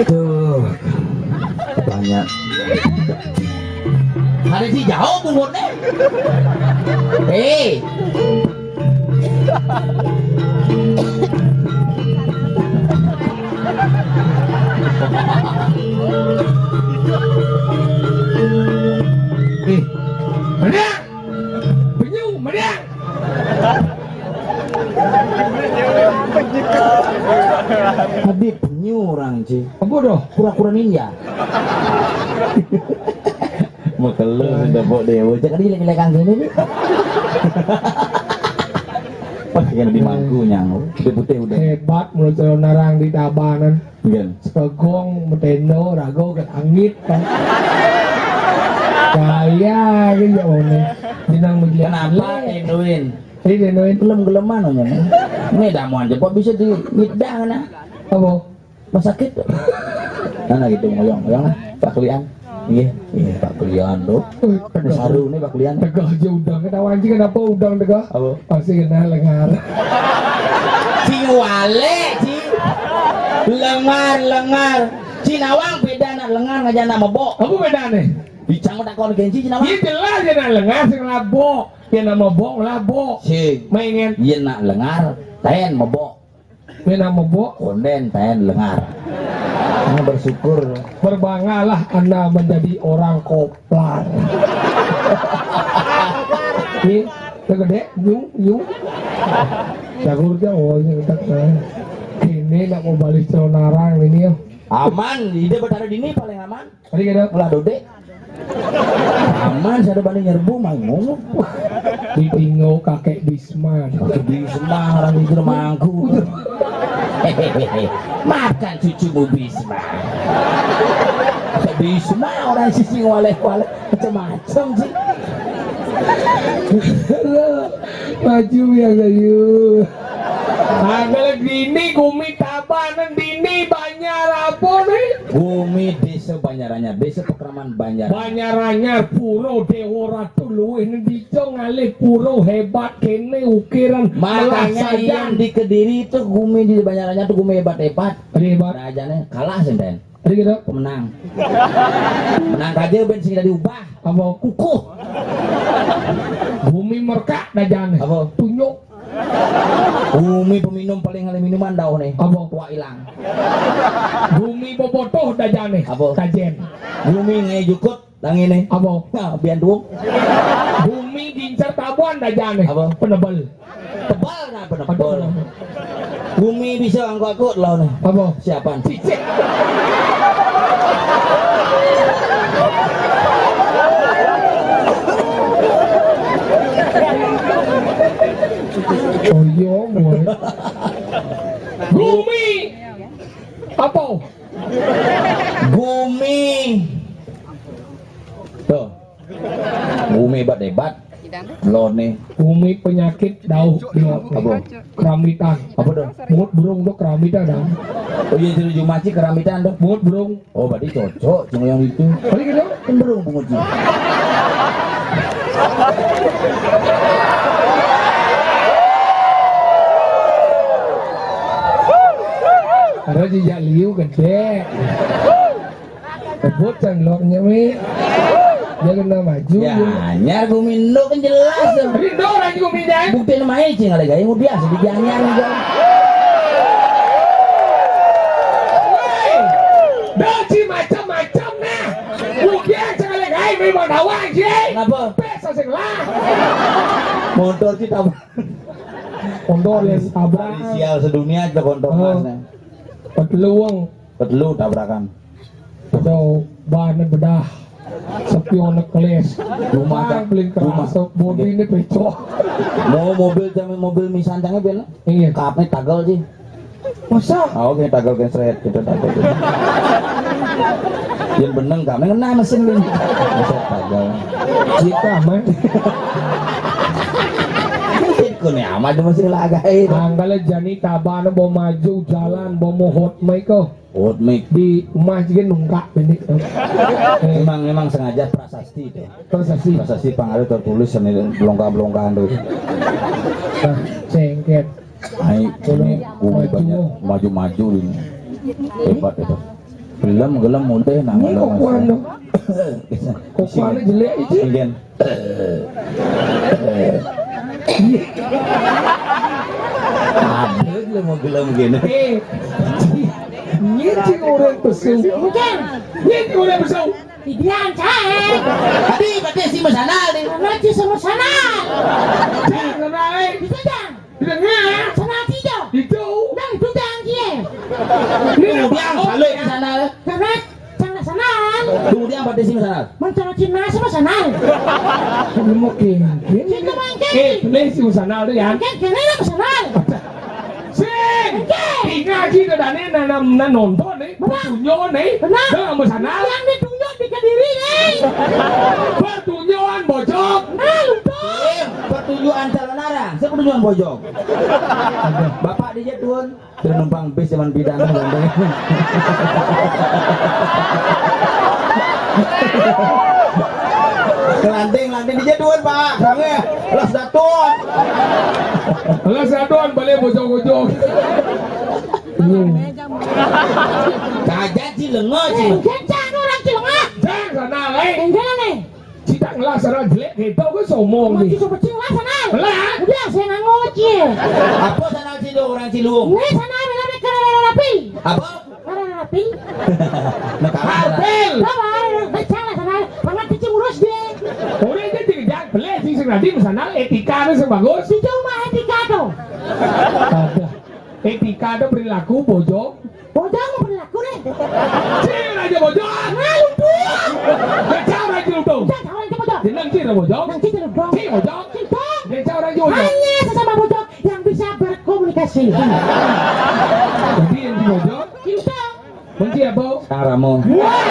Tuh, banyak Ada si jauh bungurnya. Eh. Eh. Mana? Penyu, mana? Tadi penyu orang, Ci. Apa dah? Kura-kura ninja. Mau keluar sudah bawa dewa. Cak tadi lagi lekang gini nih. Pas yang di mangku nyang. Putih-putih udah. Hebat menurut narang di Tabanan. Iya. Segong metendo rago ket angit kan. Gaya gitu ya one. Jenang begitu. Kenapa tendoin? Ini tendoin. Gelem-geleman aja nih. Ini damuan cepot bisa di ngidah nah. Apa? Mas sakit. Mana gitu ngoyong, ngoyong lah. Pak Klian. Iya, iya Pak Klian tuh. Ini saru nih Pak Klian. Tegah aja udang. Ketawa anjing kenapa udang tegah? Apa? Pasti kena lengar. Ci wale, Ci. Lengar, lengar. Ci nawang beda nak lengar ngajak nak mebok. Apa bedanya? Bicang takon genji Ci nawang. Iya jelas ya nak lengar sing labok. Ya nak mebok labok. Sing. Main kan? Iya nak lengar, ten mebok. Ini nak mebok. Konden ten lengar. Ini bersyukur. Berbanggalah Anda menjadi orang koplar. Nih, gede, nyung, nyung. Jagur dia, oh ini udah. Ini nak mau balik celana narang ini ya. Aman, ide bertaruh di ini paling aman. Tadi kata ulah dode. Aman, saya balik nyerbu mah ngono. Ditinggal kakek Bisma. Kakek Bisma orang itu mangku. Maafkan cucumu Bisma. Kakek Bisma orang sisi waleh-waleh macam-macam sih. Maju ya gayu. Anggal dini gumi Tabanan dini Banjar apa nih? Gumi desa Banjaranyar, desa Pekraman Banjar. Banjaranyar pura Dewa Ratu luwih nendika ngalih pura hebat kene ukiran. Makanya melah sajan. Yang di Kediri itu gumi di Banjaranyar tuh gumi hebat-hebat. Hebat. Rajane kalah senten. Tadi gitu. Pemenang. Menang aja ben sing diubah. Apa? Kukuh. Bumi merkak dajane. Apa? Tunjuk. Bumi peminum paling ngalih minuman daun nih. Apa? Tua hilang. Bumi bobotoh dajane. Apa? Kajen. Bumi ngejukut tangi nih. Apa? Nah, bian tuung. Bumi gincer tabuan dajane. Apa? Penebel. Tebal nah penebel. Bumi bisa angkut-angkut lah nih. Apa? Siapan? Cicik. Oh iya, boy. Gumi. Apa? Gumi. Tuh. Gumi hebat-hebat. Lone. Gumi penyakit dauh lone. Apa? Keramitan. Apa tuh? Bungut burung tuh keramitan dah. Oh iya, jadi jumaci keramitan tuh. Bungut burung. Oh, berarti cocok cuma yang itu. Tadi gitu. Kan burung bungut juga. Ada jejak liu gede. Kebut kan lornya mi. Dia kena maju. Ya, nyar gumi ndo kan jelas tuh. Rindu orang gumi jai. Bukti nama aja cing ada gaya mau biasa di janyar nih jai. Woi, doci macam-macam nah. Udah sekali gaya memang dawang jai. Kenapa? Pesa sing lah. Motor kita. Motor yang tabrak. Sial sedunia aja motor mas nih. Peluang. Petelu tabrakan. Ada ban bedah. Sepi onek kelis. Rumah tak beli rumah. Kerasa bodi ini pecah. Mau mobil jam mobil misan tangnya ben. Iya. Kapnya tagel sih. Masa? Oh, oke tagel kan seret kita tagel. Yang beneng kami kena mesin ini. Masa tagel. Kita mah. Kone amat masih lagai. Anggale jani Tabanan mau maju jalan, mau mau hot mic kok. Hot mic. Di rumah juga nunggak ini. Memang memang sengaja prasasti itu. Prasasti. Prasasti pangaruh tertulis seni belongkah-belongkahan tuh. Nah, sengket. Ai ini gumi banyak maju-maju ini. Hebat hebat. Gelem, gelem, mulih nang. Ini kokoan dong. Kokoannya jelek itu. Nggih. Ada gelem, gelem gini. Eh, ini sing orang pesu. Bukan. Ini sing orang pesu. Dibilang saya. Tadi berarti si Mas Anal nih. Karena si Mas Anal. Jangan, Rai. Bisa, Jang? Bisa, Jang. Sana aja. Itu. Nang itu, Jang, dia. Ini Tuh, Jang, salut di sana. Karena Cang Mas Anal. Tuh, Jang, berarti si Mas Anal. Mencari Cina sama Mas Anal. Kamu mau kengkeng? Kita main kengkeng. Eh, bener si Mas Anal tuh, ya. Kengkeng, kengkeng apa Mas Anal? Sing! Nggih. Ingat sih, tadane nanam, nan nonton nih. Benar. Tunjuk nih. Benar. Dah, Mas Anal. Yang ditunjuk di Kediri nih. Pertunjukan bojog. Nah, lupa. Eh, pertunjukan calon arah. Saya pertunjukan bojog. Bapak di Jetun. Sudah numpang bis zaman bidan tuh, ganteng. Kelanting, lanting di Jetun, Pak. Sange. Las Datun. Las Datun, balik bojog-bojog. Kaja Cilengo, Ci. Enggak, Cang, orang Cilengo. Cang, sana, eh. Enggak, nih. Cita ngelah sana jelek, kita ke somong nih. Cuma kecil lah sana. Lah? Udah, saya nggak ngoci. Apa sana Ci, orang Cilung? Nih, sana, benar, benar, benar, rapi. Apa? Benar, rapi. Nah, kalah sana. Kartel. Apa? Becak lah sana. Paman kecil urus dia. Orang itu tidak beli sih, sengaja di sana, etika itu sing bagus. Itu mah etika tuh. Ada. Etika itu perilaku, bojog. Bojog mau perilaku nih. Cil aja bojog. Nah, lupa. Becak aja lupa. Becak aja bojog. Jeneng cil bojog. Nang cil bojog. Cil bojog. Cil bojog. Becak aja bojog. Hanya sesama bojog yang bisa berkomunikasi. Jadi yang di bojog? Cinta. Benci apa? Saramo. Wah.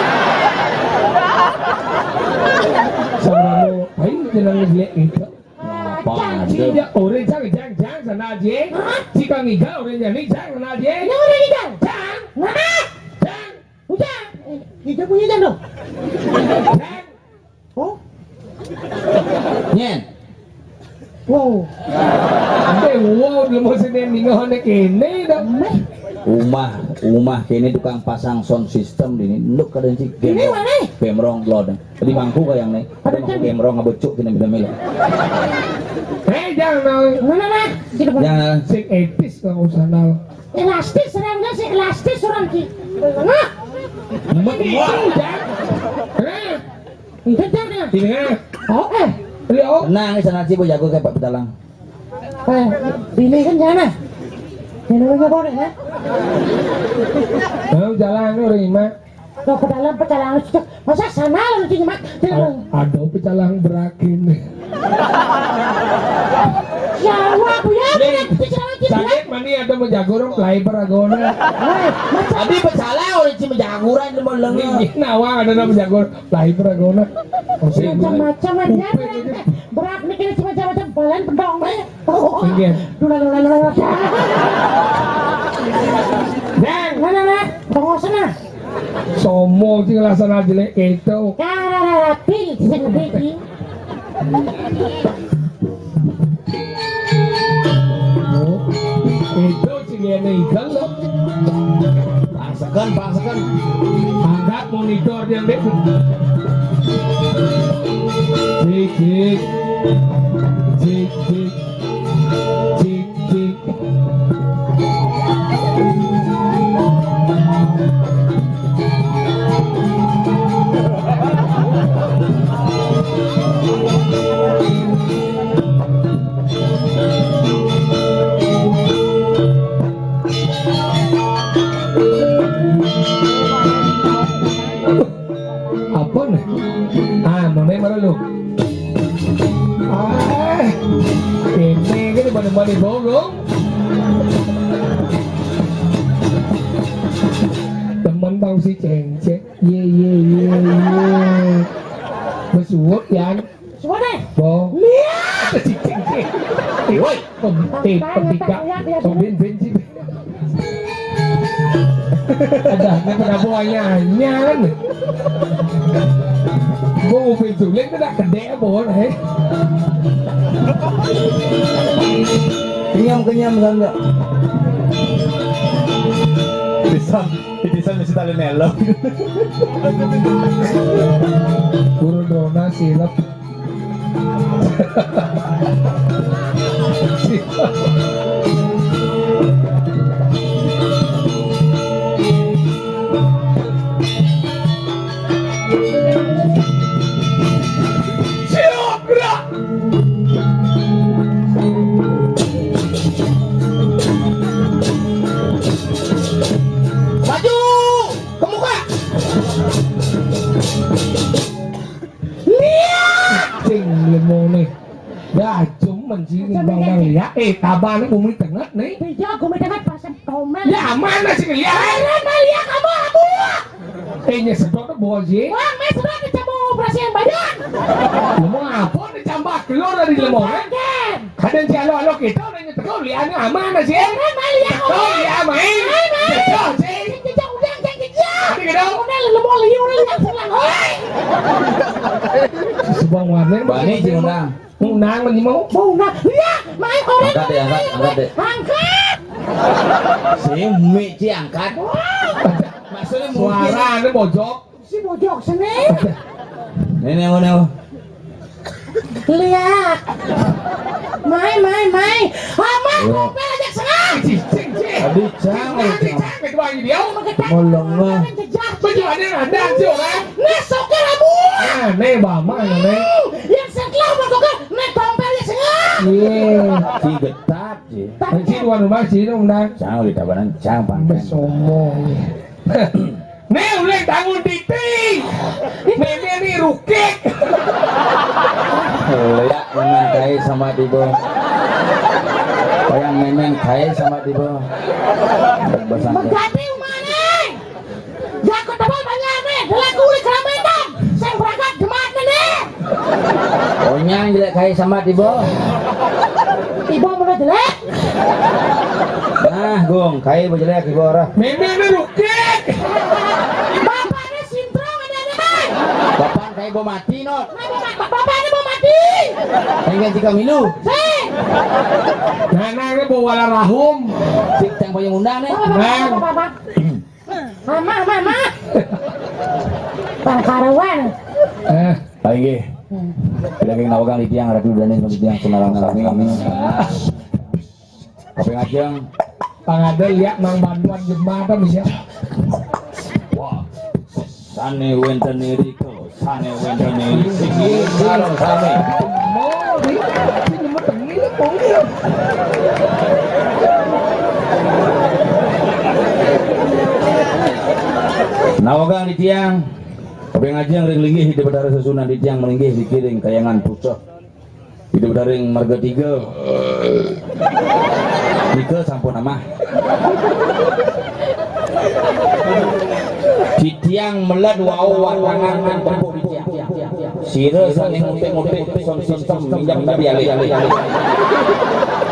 Saramo. Ayo, jeneng jelek itu. Apa? Cang, Cang, aduh. Dia orang Cang, Cang, Cang, sana aja. Hah? Si Kang Igal orang jadi Cang, sana aja. Yang orang Igal? Cang. Mana? Cang. Udah. Eh, itu punya Cang dong. Cang. Oh. Nyen. Wow. Ade wow, belum mau sini minggu kene dah. Meh. Umah, umah kene tukang pasang sound system di ini. Nduk kadang cik. Ini mana? Gemrong, glodeng. Di mangku kayak nih. Ada mangku gemrong, ngabecuk kene, beda melo. Eh, jangan. Mana, Mas? Jangan. Sing etis nggak usah nal. Elastis, serangnya si elastis orang ki. Nah. Betul, Jang. Eh. Itu, Jang, ya? Ini, eh. Oh, eh. Iya, oh. Tenang, sana sih, Bu, jago kayak Pak Pedalang. Eh, ini kan sana. Ini kan apa, ya? Nah, jalan, lu, Rima. Lo ke dalam pecalang, masa sana lo nanti nyemak. Ada pecalang berakin. Ya Allah, Bu, ya. Nih, sakit mani ada menjagur, pelai peragona. Tadi pecalang orang cuma jaguran, cuma lengan. Ini nawang ada nama jagur, pelai peragona. Macam-macam aja. Berat mikirnya cuma macam-macam, balen pendong, eh. Nggih. Dula, dula, dula, dula. Jang. Mana, mana? Tunggu sana. Somo sing rasane jelek keto. Kararapi sing iki. Itu sing ngene ikan lho. Pasekan, pasekan. Angkat monitor dia, Dik. Cik, cik. Cik, cik. Cik, cik. Apa nih? Ah, mane mara lu. Ah, ini kan mana-mana bongong. Teman bang si cengcek. Ye, ye, ye, ye. Besuwuk, Yan. Suwuk, eh. Bo. Lihat. Cicing, cicing. Eh, woi. Pem-, eh, pendika. Pembin, bin, cicing. Ada, ini kenapa wayahnya, kan? Gua mau pintu, lihat, kena kedek apa, eh? Kenyam, kenyam, kan, enggak? Bis, Itisan mesti tali nelok. Guru Dona silep. Siap, gerak. Maju ke muka. Lihat. Cing, lemone. Ya, cuman sih bang, bang, ya. Eh, tabane bumi tengah nih. Iya, bumi tengah pasang tomel. Ya, mana sih lihat? Ayo, mah lihat kamu, kamu. Eh, nyesek tuh bos sih. Wah, mes sudah dicampur operasi yang banyak. Lu mau apa, dicambah keluar dari lemone? Kadang si alo-alo kita udah nyetek, liane aman sih. Kan main ya. Oh, iya, main. Main, main. Betul sih. Jejak udah, jejak, jejak. Tapi kadang udah, lu mau liur, lu yang pulang. Hoi. Subang warna. Bani jeung undang. Undang lagi mau. Mau undang. Iya, main orang. Angkat deh, angkat, angkat deh. Angkat. Si Umi Ci angkat. Wah. Maksudnya mungkin. Suaranya bojok. Si bojok sini. Ini yang mana? Lihat. Mai, mai, mai. Ama, iya. Kopel aja sengaja. Cing, cing. Aduh, cang, aduh, cang. Mau lengah. Baju ada yang ada, sih, orang. Nih, sokir, abu. Nah, nih, bama, nih. Hmm, yang setelah mau sokir, nih, dompetnya sengaja. Iya. Si getat, sih. Tapi si tuan rumah, si dong, dah. Cang, udah tabanan, cang, pangkat. Sombong. Nih, ulih bangun titik. Nih, nih, nih, rukik. Lihat memen kai sama tiba. Kayak memen kai sama tiba. Berbasang. Begati mana? Jago tebal banyak nih. Dalam kulit keramaitan. Saya berangkat jemaat nih. Onyang jelek kai sama tiba. Ibu mulai jelek. Nah, Gung, kai mau jelek ibu orang. Memen nih rukik. Bapaknya sintrong ada nih. Bapak kai mau mati, Not. Bapaknya mau mati. Pengen jika milu. Sing. Nah, nah, ini bawa wala rahum. Cik tang payung undang nih. Bapak, bapak, bapak, bapak. Mama, mama. Pangkaruan. Eh. Ayo nggih. Lagi nawagang di tiang Ratu Danis, di tiang Semarang sami. Tapi ngajeng. Pangada lihat Mang Banduan jembar kan bisa. Wah. Sane wenten iriko, sane wenten iriko. Sing karo sami. Mau di sini mau tengil, mau di. Nawagang di tiang. Tapi ngajeng ring linggih di Betara Sesunan di tiang melinggih dikiring kayangan pucuk. Hidup daring marga tiga. Tiga sampun amah. Titiang meled wau watangan nang tempur titiang. Sira saling utik-utik, son sistem minjam tadi alih.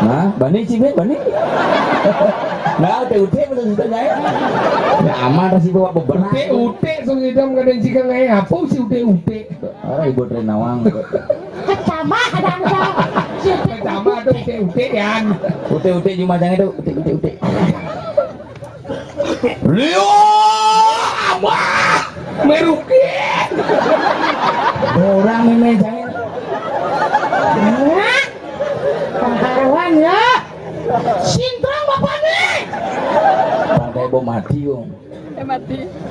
Nah, bani sih, bani. Nah, utik-utik betul sudah, guys. Ya, aman sih bawa beberapa. Utik-utik, son sistem kadang jika ngai apa sih utik-utik. Ah, ibu Tri Nawang. Kecamah ada enggak? Kecamah tuh utik-utik, Yan. Utik-utik di Majang itu, utik-utik, utik. Liu, abah, merukit. Orang memejangin. Pengkaruan ya. Sintrang bapak nih. Pakai bom mati, Om.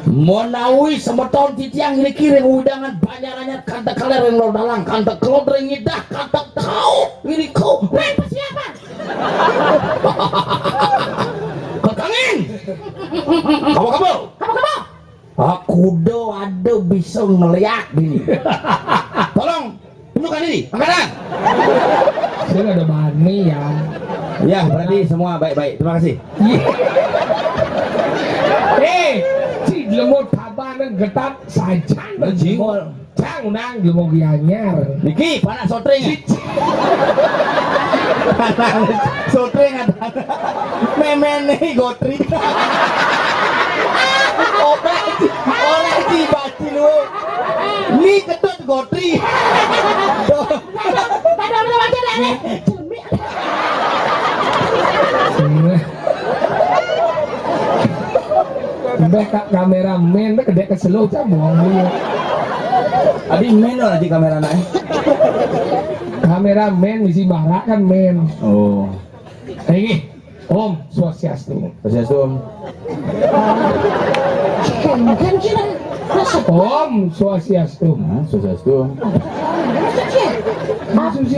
Manawi semeton titiang ngriki ring wewidangan Banjaranyar kantek kaler ring lor dalang, kantek kelod ring ngidah, kantek tau ngriko ring persiapan. Kekengin. Kamu, kamu. Kamu, kamu. Aku udah ada bisa ngeliat ini. Tolong Tunjukkan diri, angkat tangan. Saya nggak ada bani ya. Ya, berarti semua baik-baik. Terima kasih. Eh, ci lemot tabanan getat sajan. Jingol. Cang nang di mau gianyar. Niki panak sotring. Sotring ada. Memene gotri. Ora ci, ora ci baci lu. Ni ketut gotri. Tuh. Ada orang macam dah ni. Celemik. Béh, Kak, kameramen, béh, kedék keselo, cabang, iya. Adi men lah di kamera naik. Kameramen bisi barak kan men. Oh. Ini, Om Swastiastu. Swastiastu, Om. Om Swastiastu. Nah, Swastiastu, Om.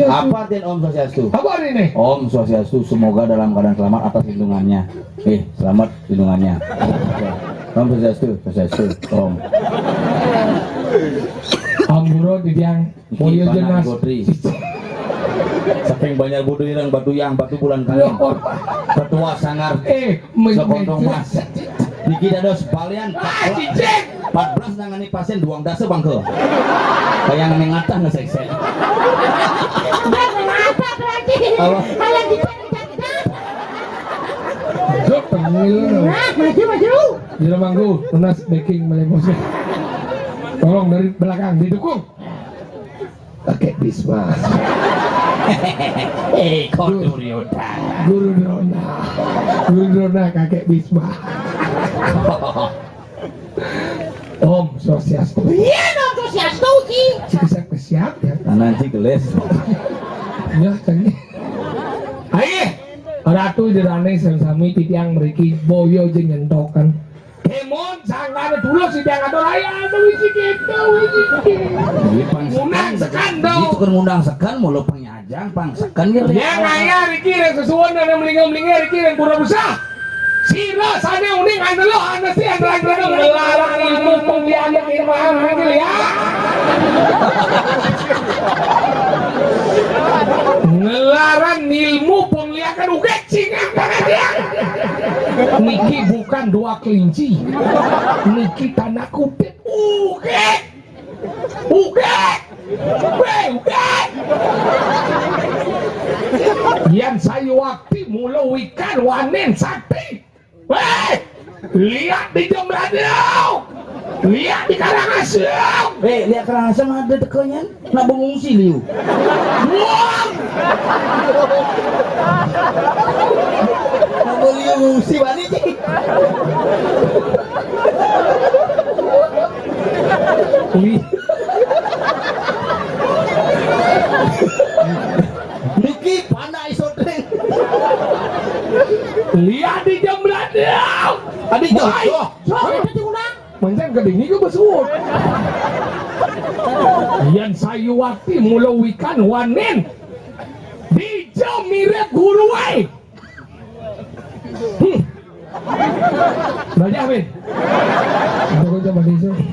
Apa artinya Om Swastiastu? Apa artinya? Om Swastiastu, semoga dalam keadaan selamat atas lindungannya. Eh, selamat lindungannya. Om Swastiastu, Swastiastu, Om. Ampura titiang. Boyo jenas. Gotri. Saking banyak bodoh ireng batu yang batu bulan kali. Ketua sangar. Eh, men- Sekontong mas. Niki dados balian. Ah, cicing. Empat belas nangani pasien duang dasa bangke. Kayak neng atah ngeseksek. Apa? Jok, tengil. Nah, maju, maju. Jero mangku, tunas backing melemos. Tolong dari belakang didukung. Kakek Bisma. Eh, kok Duryodana? Guru Drona. Guru Drona, kakek Bisma. Om Swastiastu. Iya, Om Swastiastu, Ki. Cik siap, siap, ya. Anak cik gelis. Ya, tadi. Ayo, Ratu Jerane sami titiang mriki boyo jenyentokan. Kemon sangkana tulus sing diangkat ora ya, anu wiji kita, wiji kita. Ngundang sekan, dong. Itu kan ngundang sekan, mula pengajang, pang sekan ya. Ya, ngaya riki, rek sesuwun, ana melinga-melinga riki, rek pura besah. Sira sane uning, ana lo, ana si, ana lo, ana lo, ngelarang ilmu pengdianan ilmu anak ya. Ngelarang ilmu pengliakan uget, cingan banget ya. Niki bukan dua kelinci. Niki tanda kutip. Uget. Uget. Weh, uget. Yan sayu wakti mula wikan wanen sakti. Weh, lihat di Jembrana. Lihat di Karangasem. Eh, lihat Karangasem ada tekonya. Nak mengungsi liu. Wah! Nak liu ngungsi balik, Cik. Ui. Niki panak iso tring. Lihat di jam radio. Adi jodoh. Jodoh. Mencen kedingi ku besuut. Yan sayu wakti mula wikan wanen. Dija mirip guru wae. Hmm. Belajar, Min. Ada kau coba di sini.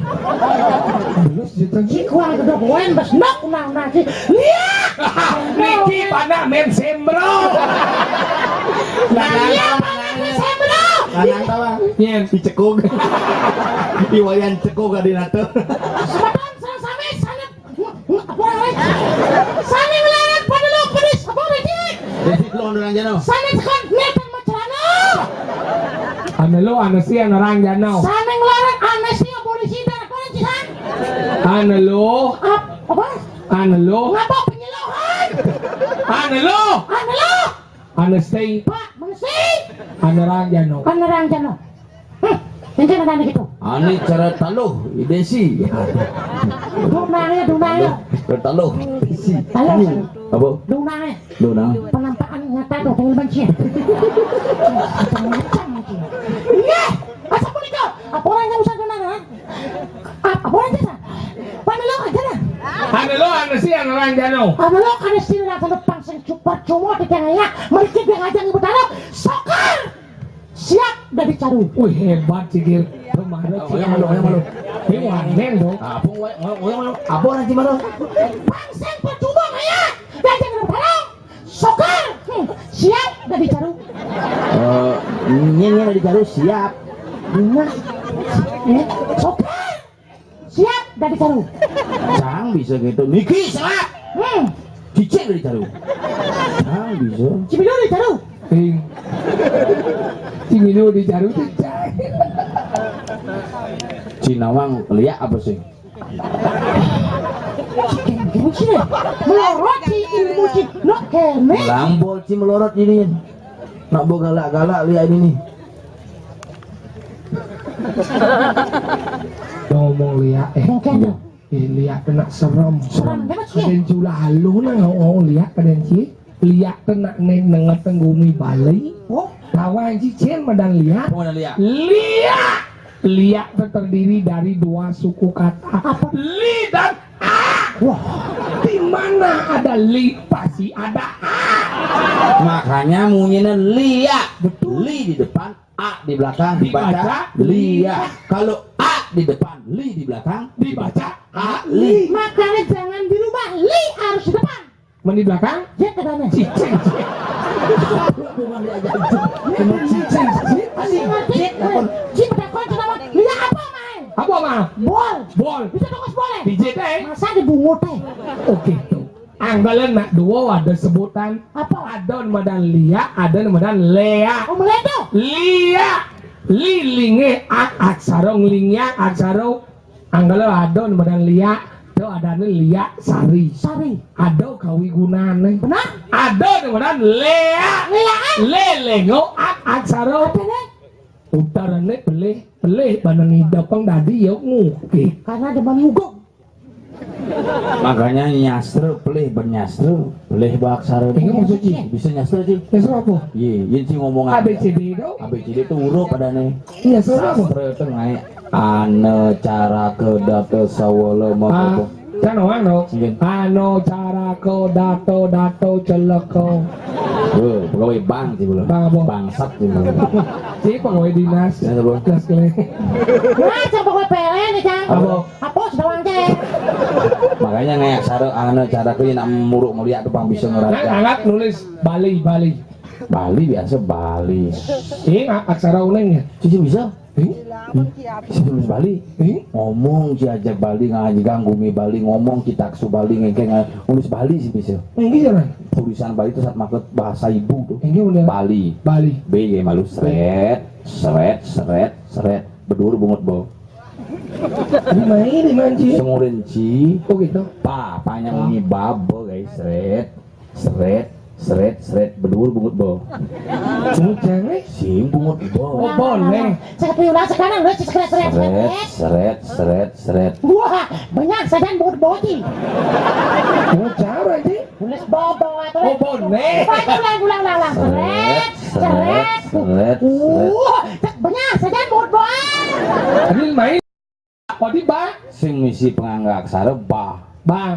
Belum cerita. Si kuang kedua poin bes nok nang nasi. Iya. Niki panak men sembro. Nah, iya, panak men sembro. Lanang ta, Bang? Yen dicekuk. Iwayan cekuk gak dinate. Semeton sami sanet. Apa ora? Sami nglarat pada lo pedis apa ora, Cik? Dadi lo nang jano. Sami tekan netan macelana. Ana lo, ana si, ana rang jano. Sami nglarat, ana si, polisi dan apa ora, Cik? Ana lo. Ap-, apa? Ana lo. Ngapa penyelohan? Ana lo. Ana lo. Ana stay. Pak, mesti. Ana rang jano. Ana rang jano. Hmm, ini ada gitu. Ani cara taluh, Desi. Dunangnya, dunangnya. Cara taluh, Desi. Taluh. Apa? Dunangnya. Dunang. Penampakan nyata tuh, pengen benci. Macam-macam aja. Iya, asal menikah. Apa orang yang usah dunang, ha? Apa orang jasa? Panelo aja dah. Panelo, anu sih yang orang jano. Panelo, anu sih orang satu pang sing super cuma di tengah ya. Mereka dia ngajak ibu taruh. Sokar. Siap dari caru. Wih, hebat sih, Gil. Pemalu. Oh, yang malu, yang malu. Ini wanen dong. Apa, wa-, wa-, wa-, wa-, apa orang sih malu? Pang sing percuma ya. Ngajak ibu taruh. Sokar. Hmm, siap dari caru. Eh, ini, ini dari caru siap. Bunga. Eh, sokar. Siap dari caru. Cang bisa gitu. Niki siap. Hmm. Cicing dari caru. Cang bisa. Cimilu dari caru. Ing. Cimilu dari caru tuh, Cang. Cinawang liak apa sih? Melorot si ilmu si nok kene. Melambol si melorot ini. Nak bo galak-galak liak ini nih. Ngomong liak, eh. Mungkin. Eh, liak kena serem. Serem, kenapa sih? Kadén jula halu nah ngomong liak kadén ci. Liak kena né nengeteng gumi Bali. Oh. Tawa ci cén madan liak. Apa madan liak? Liak. Liak itu terdiri dari dua suku kata. Apa? Li dan a. Wah. Di mana ada li pasti ada a. Makanya munyinya liak. Betul. Li di depan, a di belakang, dibaca, dibaca lia. Kalau a di depan, li di belakang, dibaca ali. Makanya jangan dirubah, li harus di depan. Mun di belakang? Cik katanya. Cicing. Bukan diajak. Cicing. Cik, cik, cik. Cik, takon kenapa? Lia apa, Mai? Apa, Ma? Bol. Bol. Bisa tokos boleh? Pijit, eh? Masa dibungut, eh? Oke, tuh. Anggalan nak dua ada sebutan. Apa? Ada nu madan lia, ada nu madan lea. Oh, meledo. Lia. Li lingé ak aksara nglingnya aksara. Anggala ada nu madan lia, ada adané lia sari. Sari. Ada kawigunané. Benar? Ada nu madan lea. Lea. Lé lengo ak aksara. Apa né? Utarané pelih, pelih bana ngidepeng dadi ya ngukih. Karena demen nguguk. Makanya nyastra pelih ben nyastra, pelih ba aksara. Iya, maksud Ci. Bisa nyastra, Ci. Nyastra apa? Iya, iya, Ci ngomong A B C D dong. A B C D itu huruf adané. Iya, sastra apa? Sastra itu ngaé ana caraka data sawala Ah, mababa. Kan orang dong. Iya. Ano caraka dato dato celaka. Wah, pegawai bank sih belum. Bank apa? Bangsat sih belum. Si pegawai dinas. Ya, apa? Dinas kelé. Nah, siapa gue pele nih, Cang? Apa? Apa? Hapus doang, Cang. Makanya ngaé aksara ana caraka nak muruk mulia tuh pang bisa Nah, ngeraja. Angkat nulis Bali, Bali. Bali biasa Bali. Ini a- aksara uning ya? Cici bisa? Eh? Bisa nulis Bali. Eh? Ngomong ci ajak Bali, ngaji ganggu mi Bali, ngomong ci taksu Bali, ngengkeng nulis Bali sih bisa. Ini jalan. Tulisan Bali itu saat maket bahasa ibu tuh. Ini udah Bali. Bali. B ya malu seret, seret, seret, seret. Bedur bungut bo. Ini main di manci. Semurin ci. Oh gitu. Pa, panya Ah. Bunyi babo guys, seret, seret, seret, seret. Bedur bungut bo. Cuma cewek. Sing bungut bo. Oh, boleh. Saya tapi ulang sekarang, lu seret, seret, Seret, seret. Seret, seret, seret. Wah, banyak saja bungut bocil. Bungut cara aja. Tulis bobo atau Oh, boné. Ulang, ulang, ulang, ulang. Seret, seret, seret, seret. Wah, cek banyak saja bungut boa. Tadi main. Apa di ba? Sing misi pangangga aksara ba. Ba.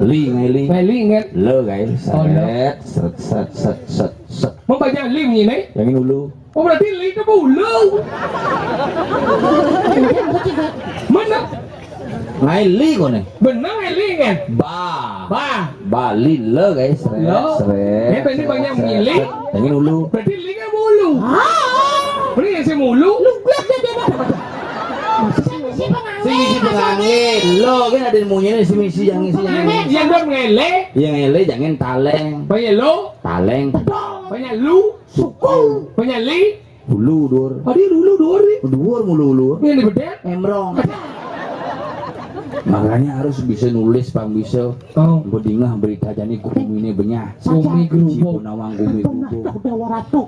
Li ngaé li. Ngaé li, ingat. Le ngaé. Oh, le. Seret, seret, seret, seret, seret, seret. Mau baca li ini? Yang ini dulu. Oh, berarti li itu bulu. Mana? Ngaé li koné. Bener ngaé li, ingat. Ba. Ba. Ba li le ngaé seret. Lo. Seret. Eh, ini banyak seret, milik. Seret. Yang ini dulu. Berarti li kan bulu. Ah. Berarti yang si mulu. Lu gua dia dia. Sing misi pangangge. Sing misi pangangge. Lo kan ada munyiné sing misi yang isi yang Pangangge, ini. Yang dong ngele. Yang ngele jangan taleng. Banyak lo. Taleng. Banyak lu. Suku. Banyak li. Dulu dur. Tadi dulu dur nih. Dur mulu ulu. Ini bedet. Emrong. Makanya harus bisa nulis pang bisa. Oh. Bedingah berita jani gumi ini benyah. Gumi Ci gerubuk. Punawang gumi Pernah gerubuk. Dah udah waratu.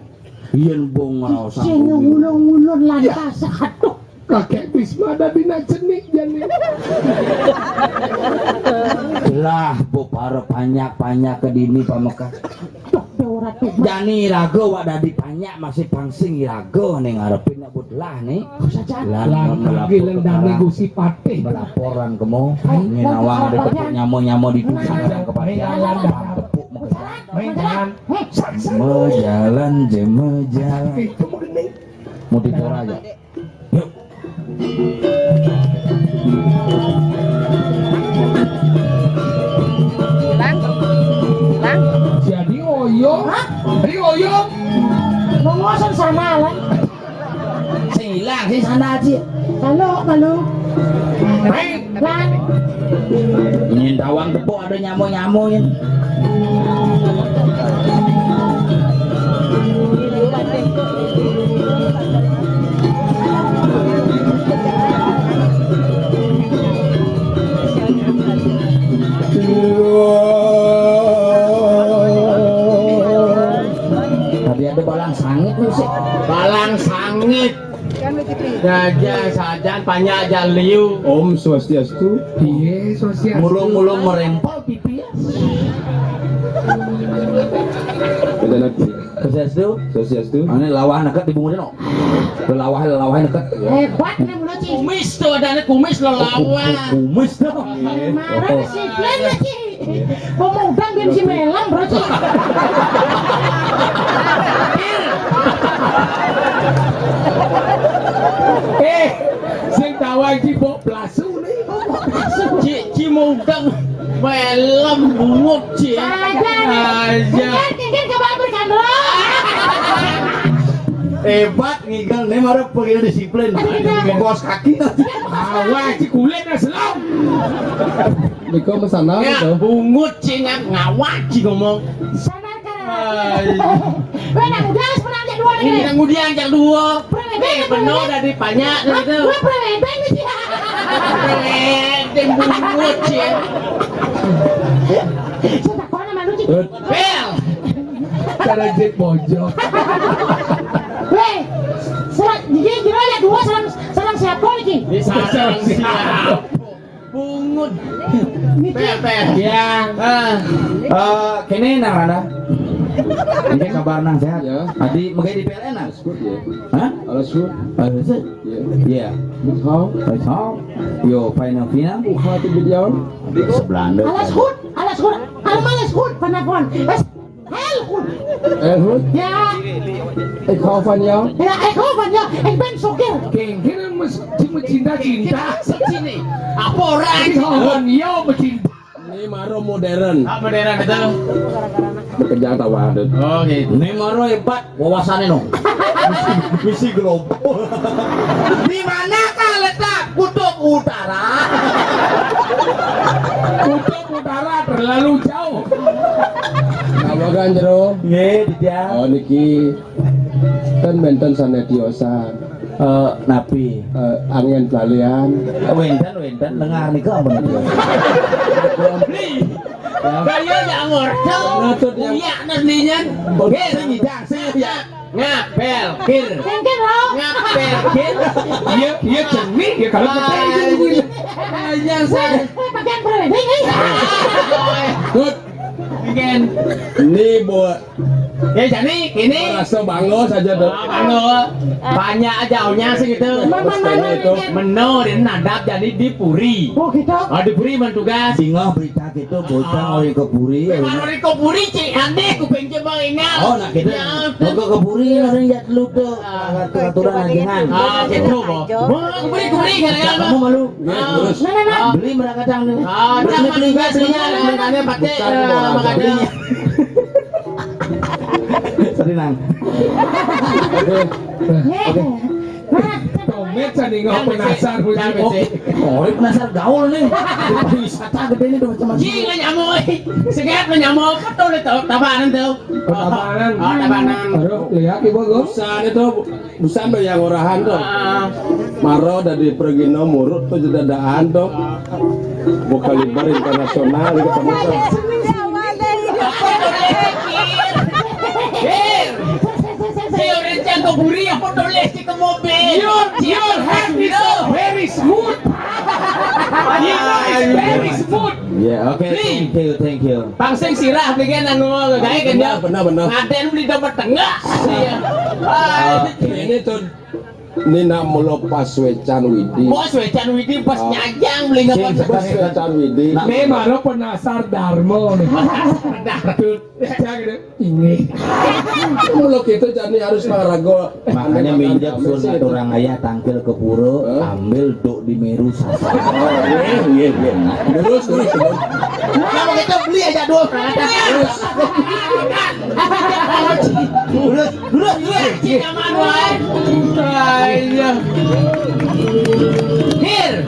Yén bong ngraosang Cicing gumi. Ngulur-ngulur lantas. Aduh. Kakek Bisma ada dina cenik jani. Lah, bo para panyak-panyak ke dini pamekas. Duh, duh, ora tuh. Jani raga wak dadi panyak masih pangsing raga ning ngarepin nak buat lah nih. Saja. Lan Lan melapor kagileng ke dane karang. Gusti Patih. Melaporan kemo. Hai, nyinawang lan ada tepuk nyama-nyama di dusun Nah, orang kepastian. Lan tepuk mekesan. Main jalan. Heh, Mejalan, je mejalan. Itu mending. Mau dipora aja. Yuk. Lan. Lan. Jadi oyo. Hah? Jadi oyo. Mau ngosong sana, Lan. Sing ilang, sing sana aja. Halo, halo. Hei. Lan. Nyén tawang tepuk ada nyamo-nyamo nyén. Tadi ada balang sangit nih sih. Balang sangit. Raja sajan panjak aja liu. Om Swastiastu. Iya, Swastiastu. Mulung-mulung merempel pipi ya. Swastiastu. Swastiastu. Ini lawah neket di bungunya no. Lelawah, lelawah neket. Hebat nih mulut sih. Kumis tuh, ada kumis lelawah. Kumis tuh. Marah sih, lain lagi. Mau udang dia mesti melam, bro. Eh, sing tawang cipok plasu nih. Ci, ci mau udang melam bungut, ci. Aja. Kan, kan, kan, coba berikan, bro. Hebat. Ngigal ne mara pengen disiplin. Kos kaki. Awak ci kulit dah selam. Biko mesana gitu. Bungut ci ngap ngawak ci ngomong. Sanar kan. Weh, nang udah sebenarnya dua lagi. Nang udah yang dua. Benar dari banyak gitu. Gua prewedan ini. Prewedan bungut ci. Sudah kau nama lu ci. Bel. Cara jit bojok. Weh, serat gigi kira ya dua serang serang siapa lagi? Ini sarang siapa? Bungut. Pel, pel. Ya. Ah. Eh, kene nang mana? Ini kabar nang sehat. Ya. Adi megai di P L N nang. Good ya. Hah? Alas good. Alas good. Ya. Ya. Good how? Alas how? Yo, final final. Uha tu bidiau. Sebelah anda. Alas hut, alas hut, alas hut, panapon. Helhut. Helhut? Ya. Ik hou van jou. Ya, ik hou van jou. Ik ben sokir. Kengkeng yang mes- cuma cinta-cinta. Sini. Apa orang? Ik hou van jou, pecinta. Ini maro modern. Apa daerah itu? Bekerja tawa. Oh, gitu. Ini maro hebat wawasannya no. Misi, misi global. Di manakah letak Kutub Utara? Kutub Utara terlalu jauh. Apa kan jero? Nggih, dijang. Oh niki kan benten sanetiosan. Eh, napi? Eh, angin pelalian. Wenten, wenten, dengar nika ampun nika. Beli. Kaya ya ngortel. Ngatut ya. Uyak nas linyan. Oke, sing idang, sing idang. Ngapel, kir. Kengkeng, Bro. Ngapel, kir. Iya, iya, jernih ya kalau percaya itu. Aja saya. Weh, pakaian prewedding, eh. Good. Again. Ini buat. Ya, jadi ini. Rasa bangga saja tuh. Ah, bangga. Banyak aja aunya sih gitu. Mana, mana, mana, mana. Meno dan nadap jadi di Puri. Oh, gitu. Ah, di Puri man tugas. Singa berita gitu, bocah ori ke Puri. Memang ori ke Puri, cik. Aneh, kuping cuma ingat. Oh, nak gitu. Ya, mau ke Puri, orang jat lu tuh. Aturan ajengan. Ah, gitu, Bo. Bo, ke Puri, ke Puri, gara-gara kamu malu. Ya, terus. Nah, nah, nah. Beli mereka cang nih. Ah, beli, beli, beli, beli, beli, beli, pakai, eh, makanya. Sorry, Nang. Oke. Oke. Domet sani nggak penasar, Bu. Oh, penasar gaul nih. Di pariwisata gede nih, Domet sama. Ji, nggak nyamuk, eh. Sehat nggak nyamuk, apa tuh, tabanan tuh? Oh, tabanan. Oh, tabanan. Aduh, lihat, Ibu, Gus. Sana tuh. Busan bayang orahan to. Ah. Maro dadi pergino murut to jedadaan to. Buka libar internasional gitu. Hey, si orang jago buri apa tulis di ke mobil? Your, your hand is so very smooth. You know, it's very smooth. Yeah, okay. Thank you, thank you. Pangsing sirah bikin anu gawe kan ya. Benar, benar. Ngaden beli dapat tengah. Iya. Ah, ini tuh ini nak mula pas wecan widi. Bos wecan widi pas nyajang beli ngapain? Pas wecan widi. Memang lo penasar Darmo nih. Tuh, ya gitu. Ini. Mula kita jadi harus ngarago. Makanya minjak sun orang ayah tangkil ke pura, ambil duk di meru sasa. Oh, iya, iya, iya. Terus, terus, terus. Kalau kita beli aja dua. Terus. Terus, terus, terus. Iya. Hir,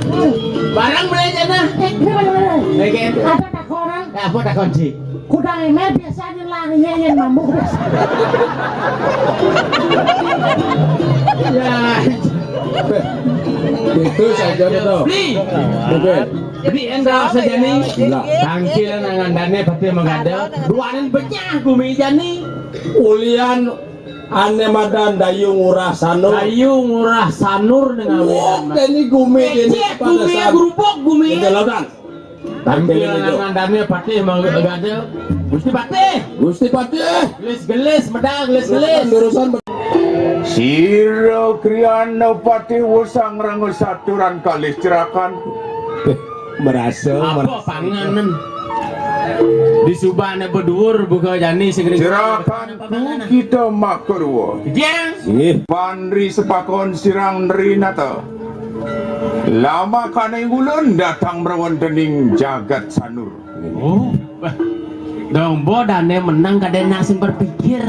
barang beli aja nah. Eh, bener, bener, bener. Oke. Ada tak orang? Apa tak kunci? Kudang ini biasanya lah, iya, iya, mamuk biasa. Ya. Itu saja betul. Beli. Oke. Beli enggak saja nih. Enggak. Tangkil nang andane pati mengada. Duanan pecah gumi jani. Ulian Ané madan Dayu Ngurah Sanur. Dayu Ngurah Sanur ning awinan. Wong dene gumi dene. Cek gumi, pada saat grubuk gumi. Itu lo, Tan. Tampil itu. Nandane Patih mau gade. Gusti Patih. Gusti Patih. Gelis-gelis, medal gelis-gelis. Lurus, lurus. Sira Kriyana Patih wusang rangus aturan kalih cerakan. Merasa, apa merasa. Panganen? Di subane beduur buka jani sing ring. Cerakanku kita makarwa. Jang. Inggih. Panri sepakon sirang nrinata. Lama kane ngulun datang mrawentening jagat Sanur. Oh, bah. Dong bodane menang kadene sing berpikir.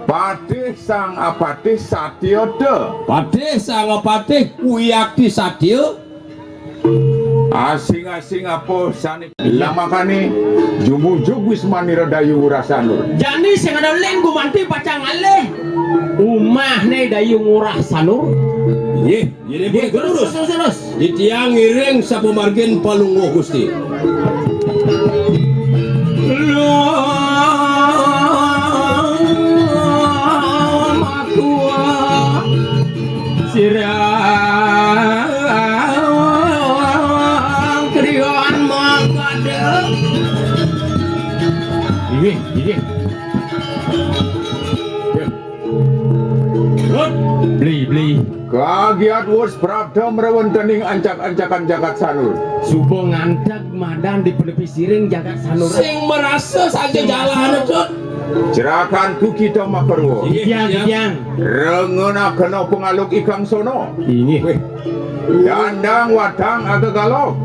Patih sang apatih satya da. Patih sang apatih kuyakti satya. Asing-asing apa sane lamakane jumujug wis manira dayu ngurah sanur. Jani sing ada len gumanti pacang ngalih. Umahne dayu ngurah sanur. Nggih, nggih, nggih, terus, terus, terus. Titiang ngiring sapamargin palungguh Gusti. Lumaku. Sirang kriwan mangkada. Inggih, inggih. Rut, beli, beli. Kagiat wus prapta mrawentening ancak-ancakan jagat Sanur. Suba nganteg madan di penepi siring jagat Sanur. Sing marasa saja jalane, Tut. Cerakanku kita makarwa. Inggih, Tiang, Tiang. Tiang. Rengenakena pangaluk ikang sono. Inggih. Weh. Dandang watang aga galok.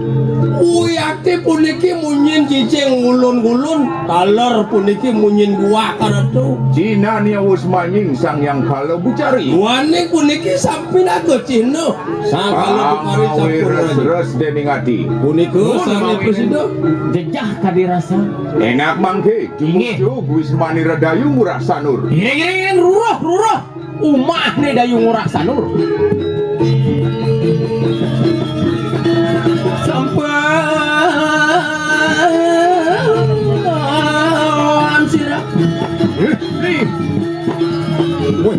Uyate puniki munyin cicing ngulun-ngulun, taler puniki munyin guak karatu. Jinane wus manying Sang Hyang Kala Bucari. Waning puniki sampinaga cihna Sang Kala Bucari sampun res-res dening ati. Punika. Oh, sang nama prasida. Jejah kadi rasa. Enak mangke. Inggih. Jumujug wis manira dayu ngurah sanur. Iring-iring ruruh, ruruh. Umahne dayu ngurah sanur. Sampan sira. Woi.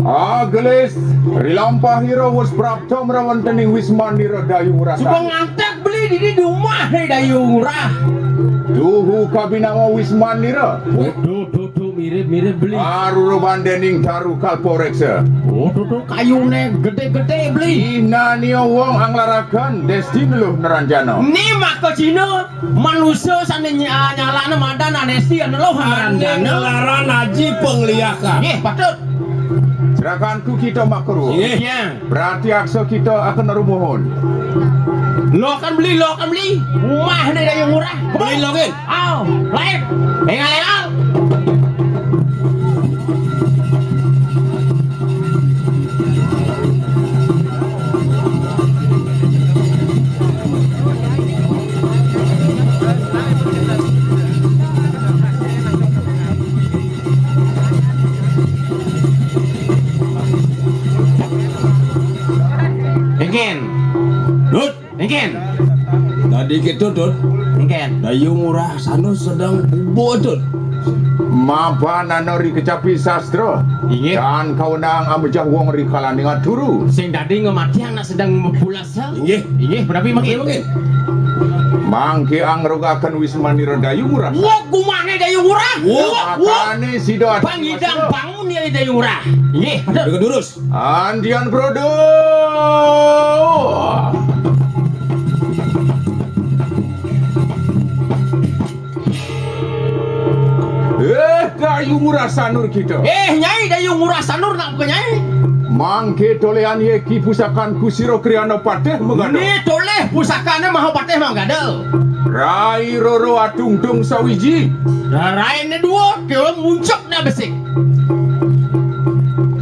Agelis, rilampahira wus prapta mrawentening wismanira dayu ngurah sanur. Suba nganteg beli dini di umahne dayu ngurah. Tuhu kabinama wismanira. Duh, duh, duh, mirip-mirip beli. Aruruban dening daru kalporeksa. Oh, duh, duh, kayune gede-gede beli. Inania wong anglaraken desti neluh neranjana. Ni maka Cina manusa sane ny-, nyalana madan anesti neluh neranjana. Nglaran aji pangliakan. Nggih, patut. Serakanku kita makarwa. Nggih. Iya. Berarti aksa kita akan rumuhun. Lokan beli, lokan beli. Umahne dayu ngurah. Beli lokin. Aw, lain. Engal, engal. Engken. Dut. Engken. Tadi kita, Dut. Engken. Dayu Ngurah Sanur sedang bubuk, Dut. Mapan ana ri kecapi sastra. Inggih. Dan kawenang amejah wong ri kalaning aturu. Sing dadi ngematiang nak sedang mepulasa. Inggih. Inggih, punapi mangke? Inggih, mangke. Mangke angrogaken wismanira Dayu Ngurah. Wah, gumane Dayu Ngurah. Wah, wah. Makane sida ati pangidang masa. Bangun ya Dayu Ngurah. Inggih, betul. Duduk durus. Andian Brodo. Eh, Dayu Ngurah Sanur kita. Eh, Nyai, Dayu Ngurah Sanur nak apa, Nyai? Mangke tolehan ye ki pusakan ku sira Kriana Patih Megada. Ni toleh pusakane Mahapatih Megada. Rai Roro Atungtung sawiji. Raine dua, kewa muncuk na besik.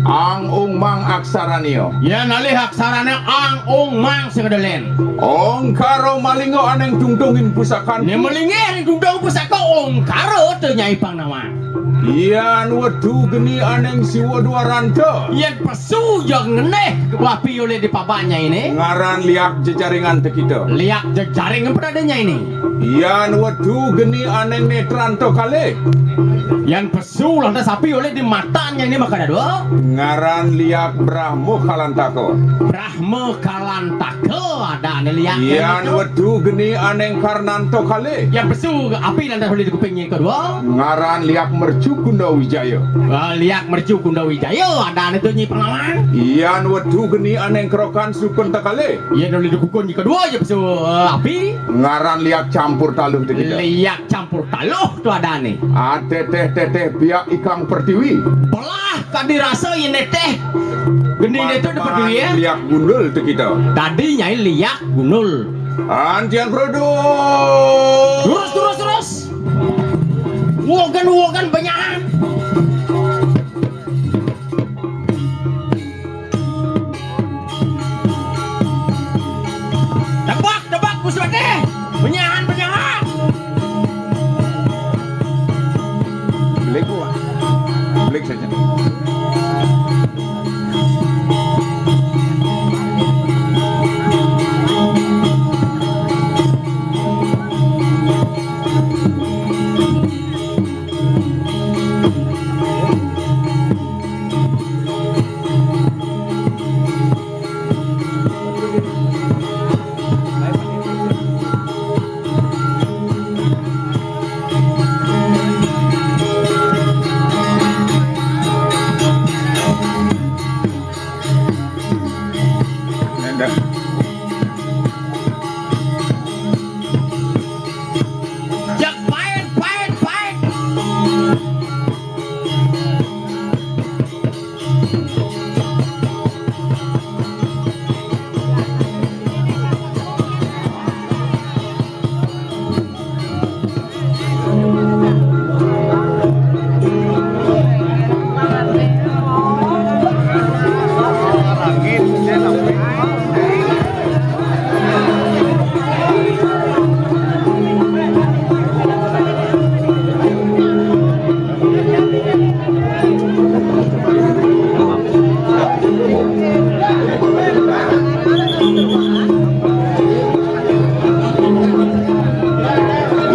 Ang ung mang aksarania. Ya nalih aksarane ang ung mang sing delen. Ongkara malinga aneng tungtungin pusakan. Ne malinge aneng tungtung pusaka. Ungkara to Nyai Pangnama. Yan wedu geni aning Siwa Dwaranta. Yen pesu ya ngeneh api olih di pabak Nyai ne. Ngaran liak jejaringan tekita. Liak jejaring pada Nyai ne. Yan wedu geni aning netranta kalih. Yan pesu lantas api olih di mata Nyai ne maka dadua. Ngaran liak Brahma Kalantaka. Brahma Kalantaka. Ka ada ane liak. Yan wedu geni aning karnanta kalih. Yan pesu api lantas olih di kuping Nyai kedua. Ngaran liak Mercu Kunda Wijaya. Ah, liak Mercu Kunda Wijaya ada ane to Nyai Pangnama. Yan wedu geni aning kerokan sukunta kalih. Yan olih di kukun Nyai kedua ya pesu, eh, api. Ngaran liak campur taluh tekita. Liak campur taluh to ada ane. Ateteh-teteh biak ikang pertiwi. Belah kadi rasa yen neteh. Geni neteh dapat duit ya. Liak gundul tekita. Tadi Nyai liak gundul. Antian produk. Terus, terus, terus. Wogan, wogan banyakan. Tebak, tebak, Gus Bade. Penyahan, penyahan. Beli gua. Beli saja. Nendang. Jak paen, paen, paen.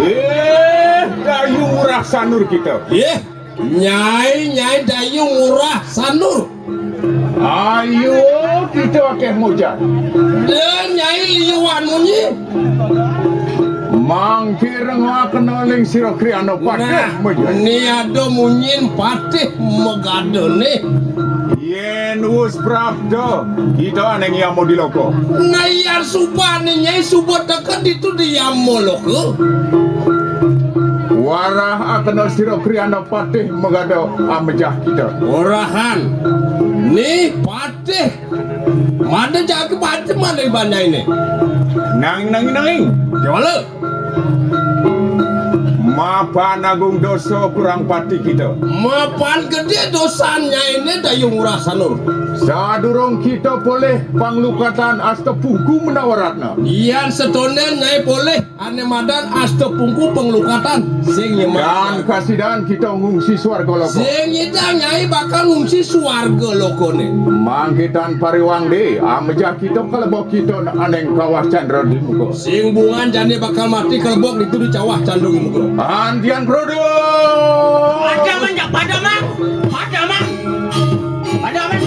Eh, Dayu Ngurah Sanur kita. Yeh, Nyai, Nyai Dayu Ngurah Sanur. Ayo, kita akeh mujat. Deh, Nyai liuan munyi. Mangkir ngakena ling sira kriana patih. Nah, mujat. Ni ada munyin patih megadene. Yen wus prapta, kita neng yama di loko. Nah, yan suba ni Nyai suba teka ditu di yama loko. Warah akena sira kriana patih megada amejah kita. Orahan. Ni patih. Mana jaga patih mana iban Nyai ni? Nang, nang, nang. Jawala. Mapan agung dosa kurang patih kita. Mapan gede dosa Nyai ni Dayu Ngurah Sanur. Sadurung kita polih panglukatan Astapungku Menawaratna. Yan setone Nyai polih ane madan Astapungku panglukatan. Sing nyemak. Dan kasidan kita ngungsi swarga loko. Sing nyidang Nyai bakal ngungsi swarga lokone. Mangkitan pariwang de, amejah kita kalebok kita aneng kawah candra di muka. Sing bungan jani bakal mati kalebok ditu di cawah candra di muka. Antian produk. Pada man, pada man, pada man. Pada man.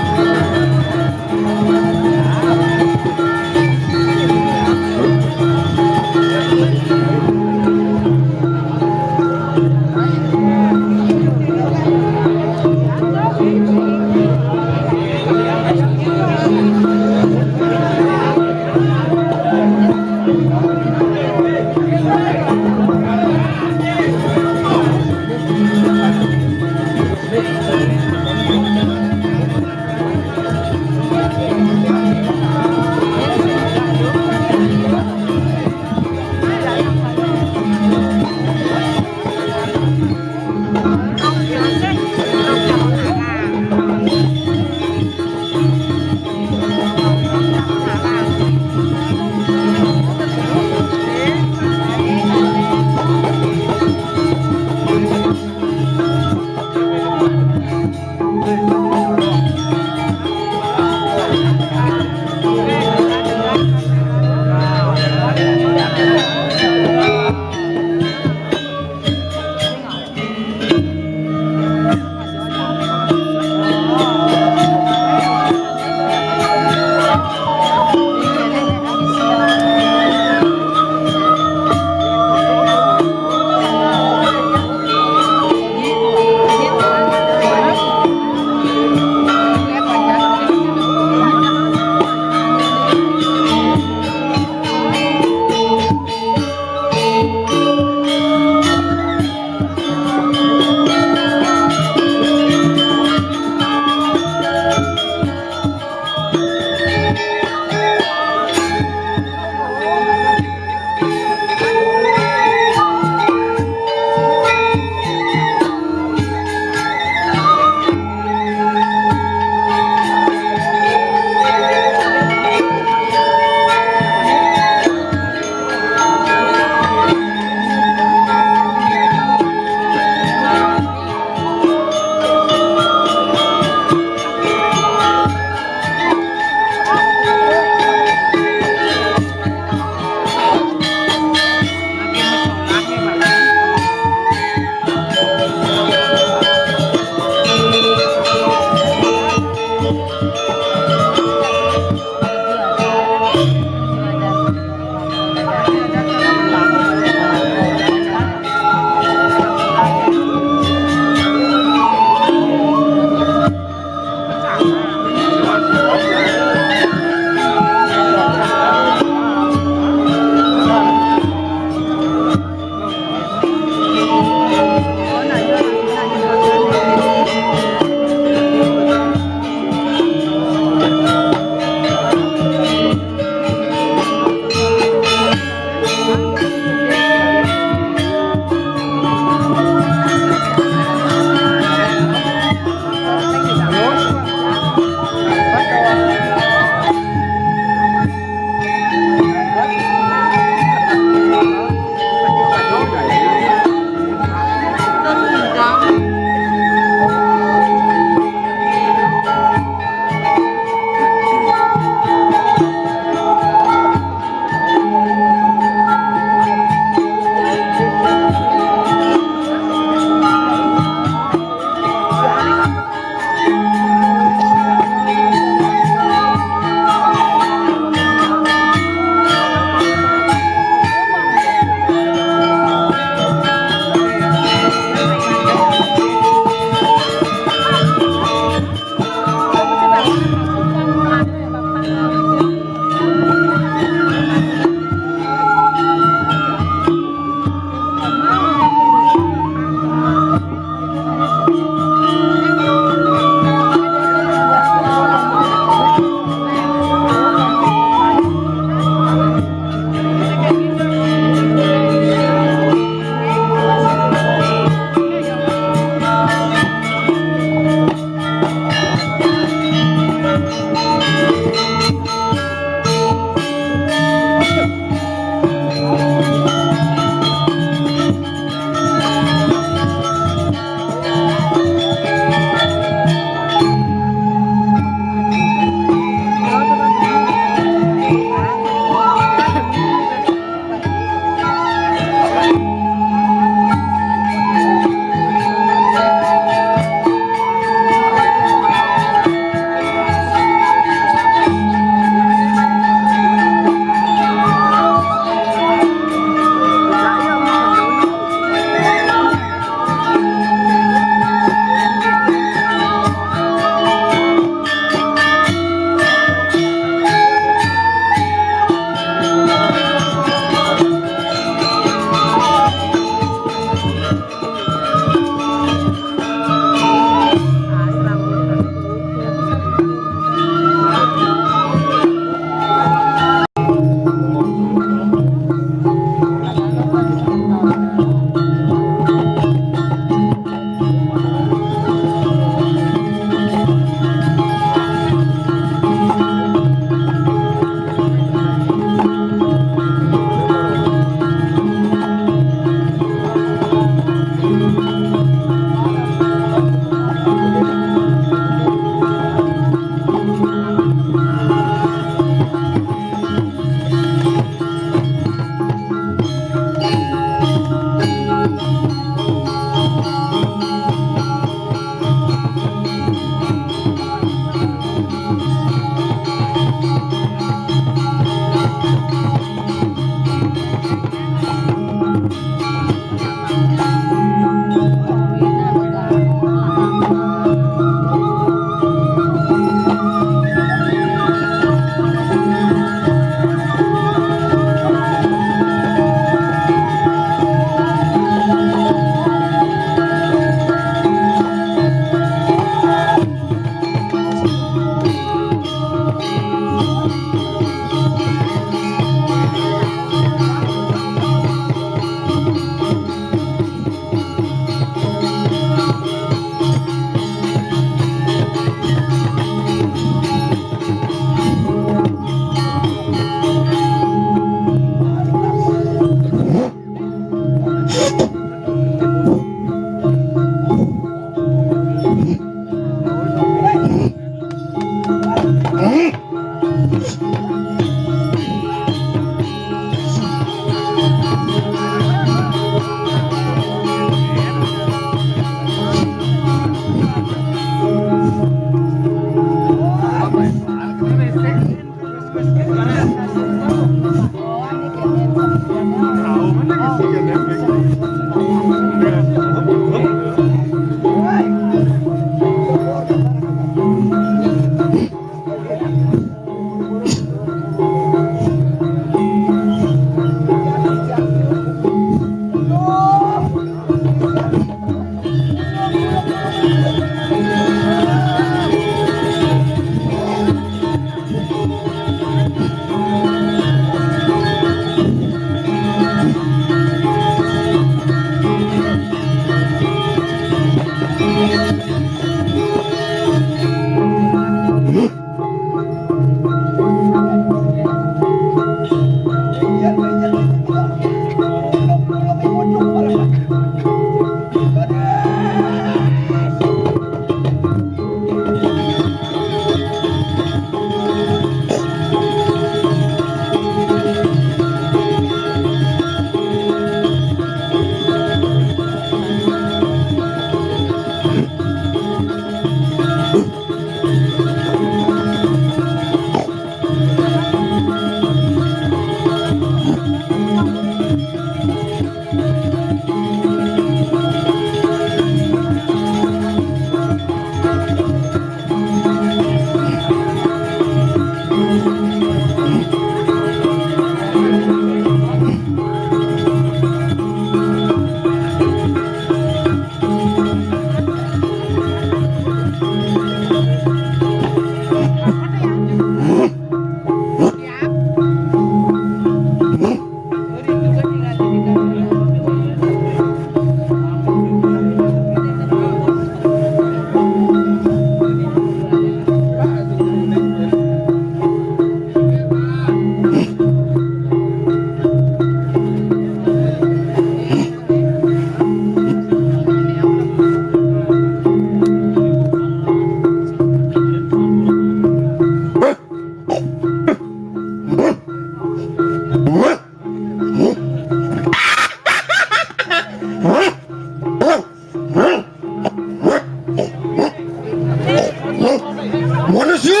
Manusia!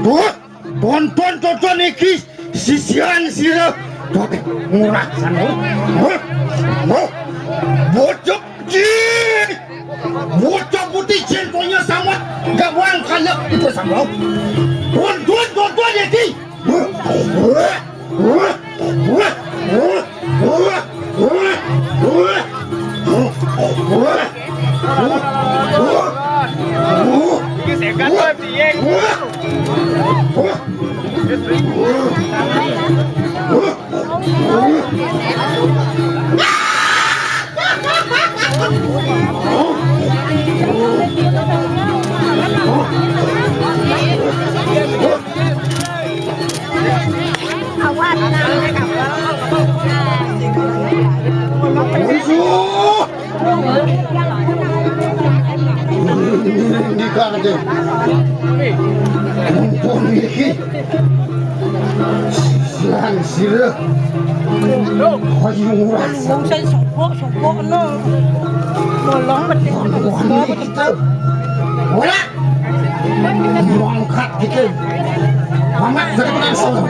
Tuh, tonton, tonton iki sisian sira. Tuh, murah sana. Hah? Hah? Bocok cilik. Bocok putih centonya sama. Gak buang kayak itu sama. Tonton, tonton iki. Di kade. Mumpung iki. Sian sira. Ayo nguras. Wong sing sopok-sopok no. Bolong medhit. Wong kita. Ora. Mangkat dikit. Mamat, jadi menang solo.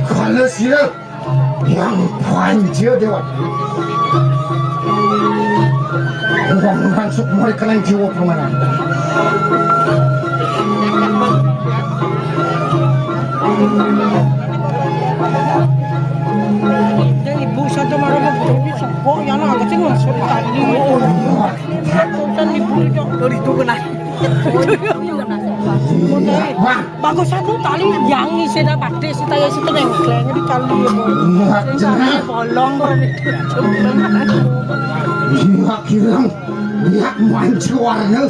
Kalau sira yang panjir dewa. Wong langsung mereka nang jiwa permainan. Ibu satu malam mau jadi sopok yang agak sih masuk tadi. Ratusan ribu itu. Dari itu kena. Bagus aku tali yang ngisi dah batis kita ya situ nengkleng di kali ya. Iya, sing jelas. Bolong kok. Iya, kilang. Iya, mancuarnya.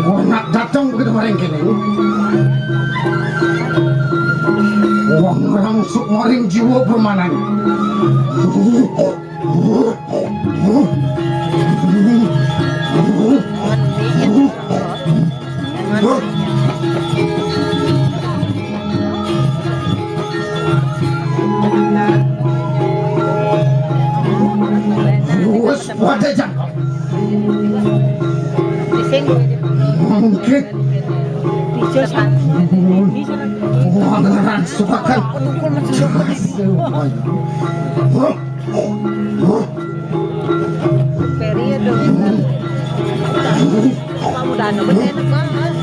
Wong nak datang begitu maring kene. Wong rangsuk maring jiwa permanan. Wes pada jam. Mungkin. Bisa, San. Bisa, San. Wah, beneran suka kan. Peri ya dong. Kamu udah anu, bener banget.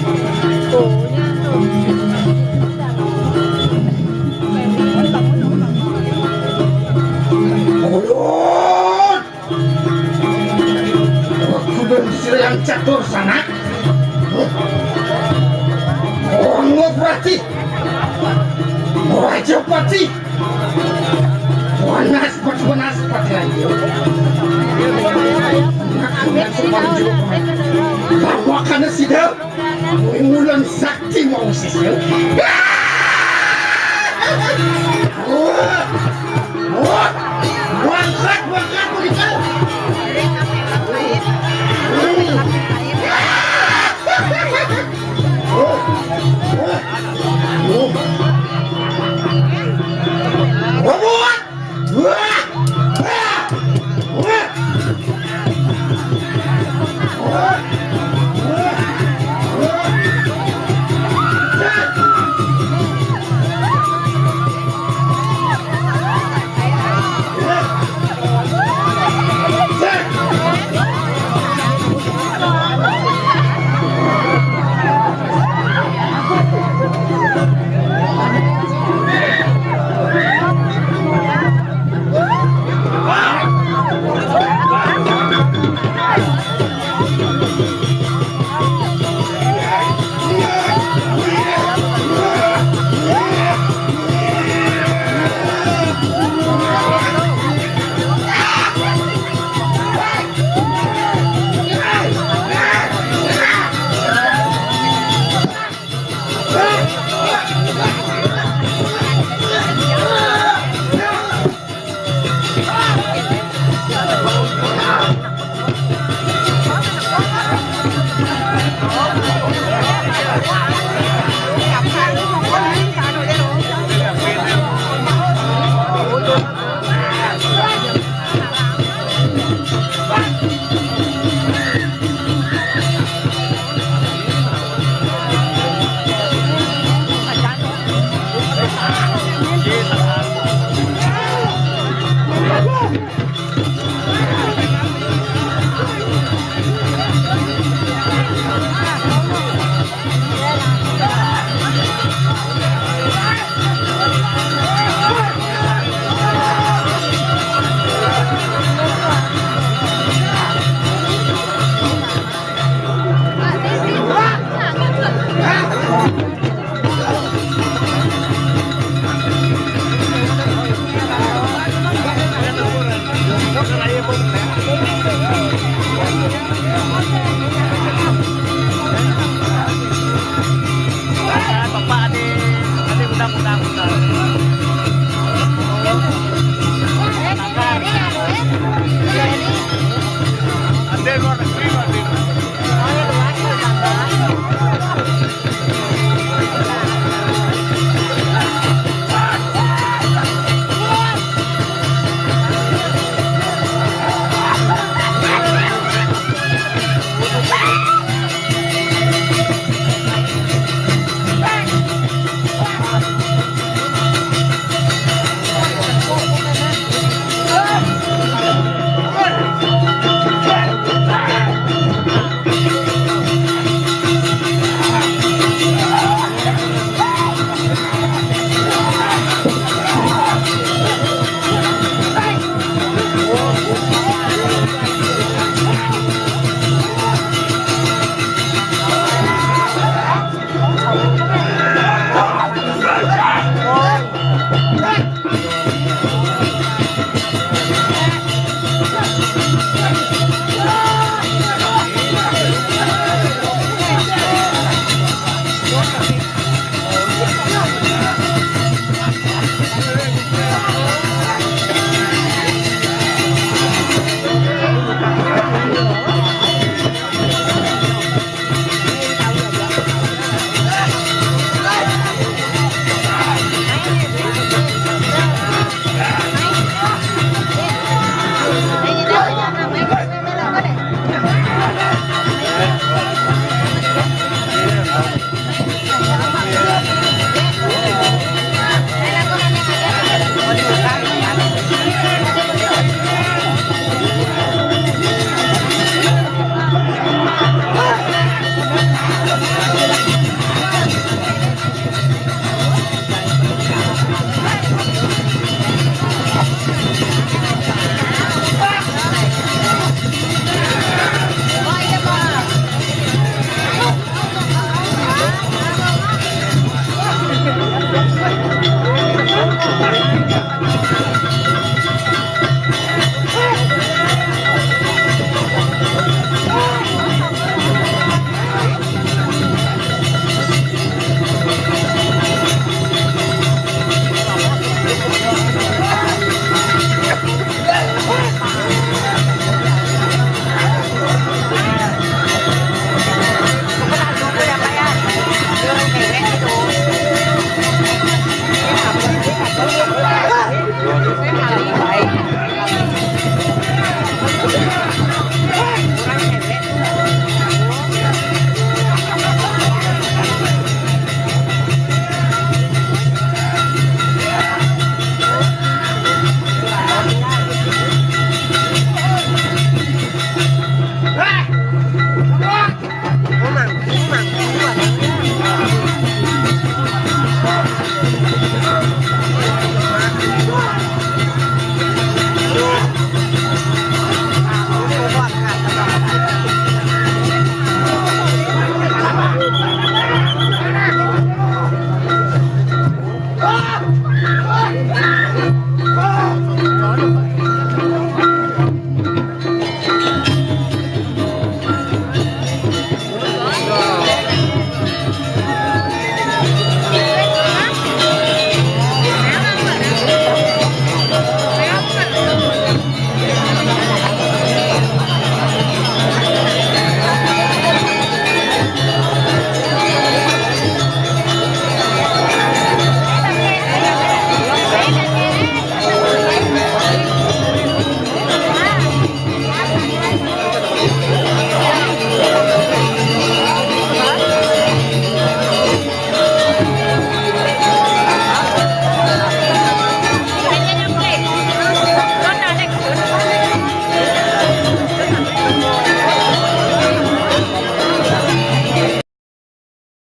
Pati. Rajapati. Wanas, wanas, wanas, pati ayo. Nak, nak, semua hidup. Bawa kana sida. Ngulan sakti mau sisnya. Wah, wah, wah, wah, wah, wah.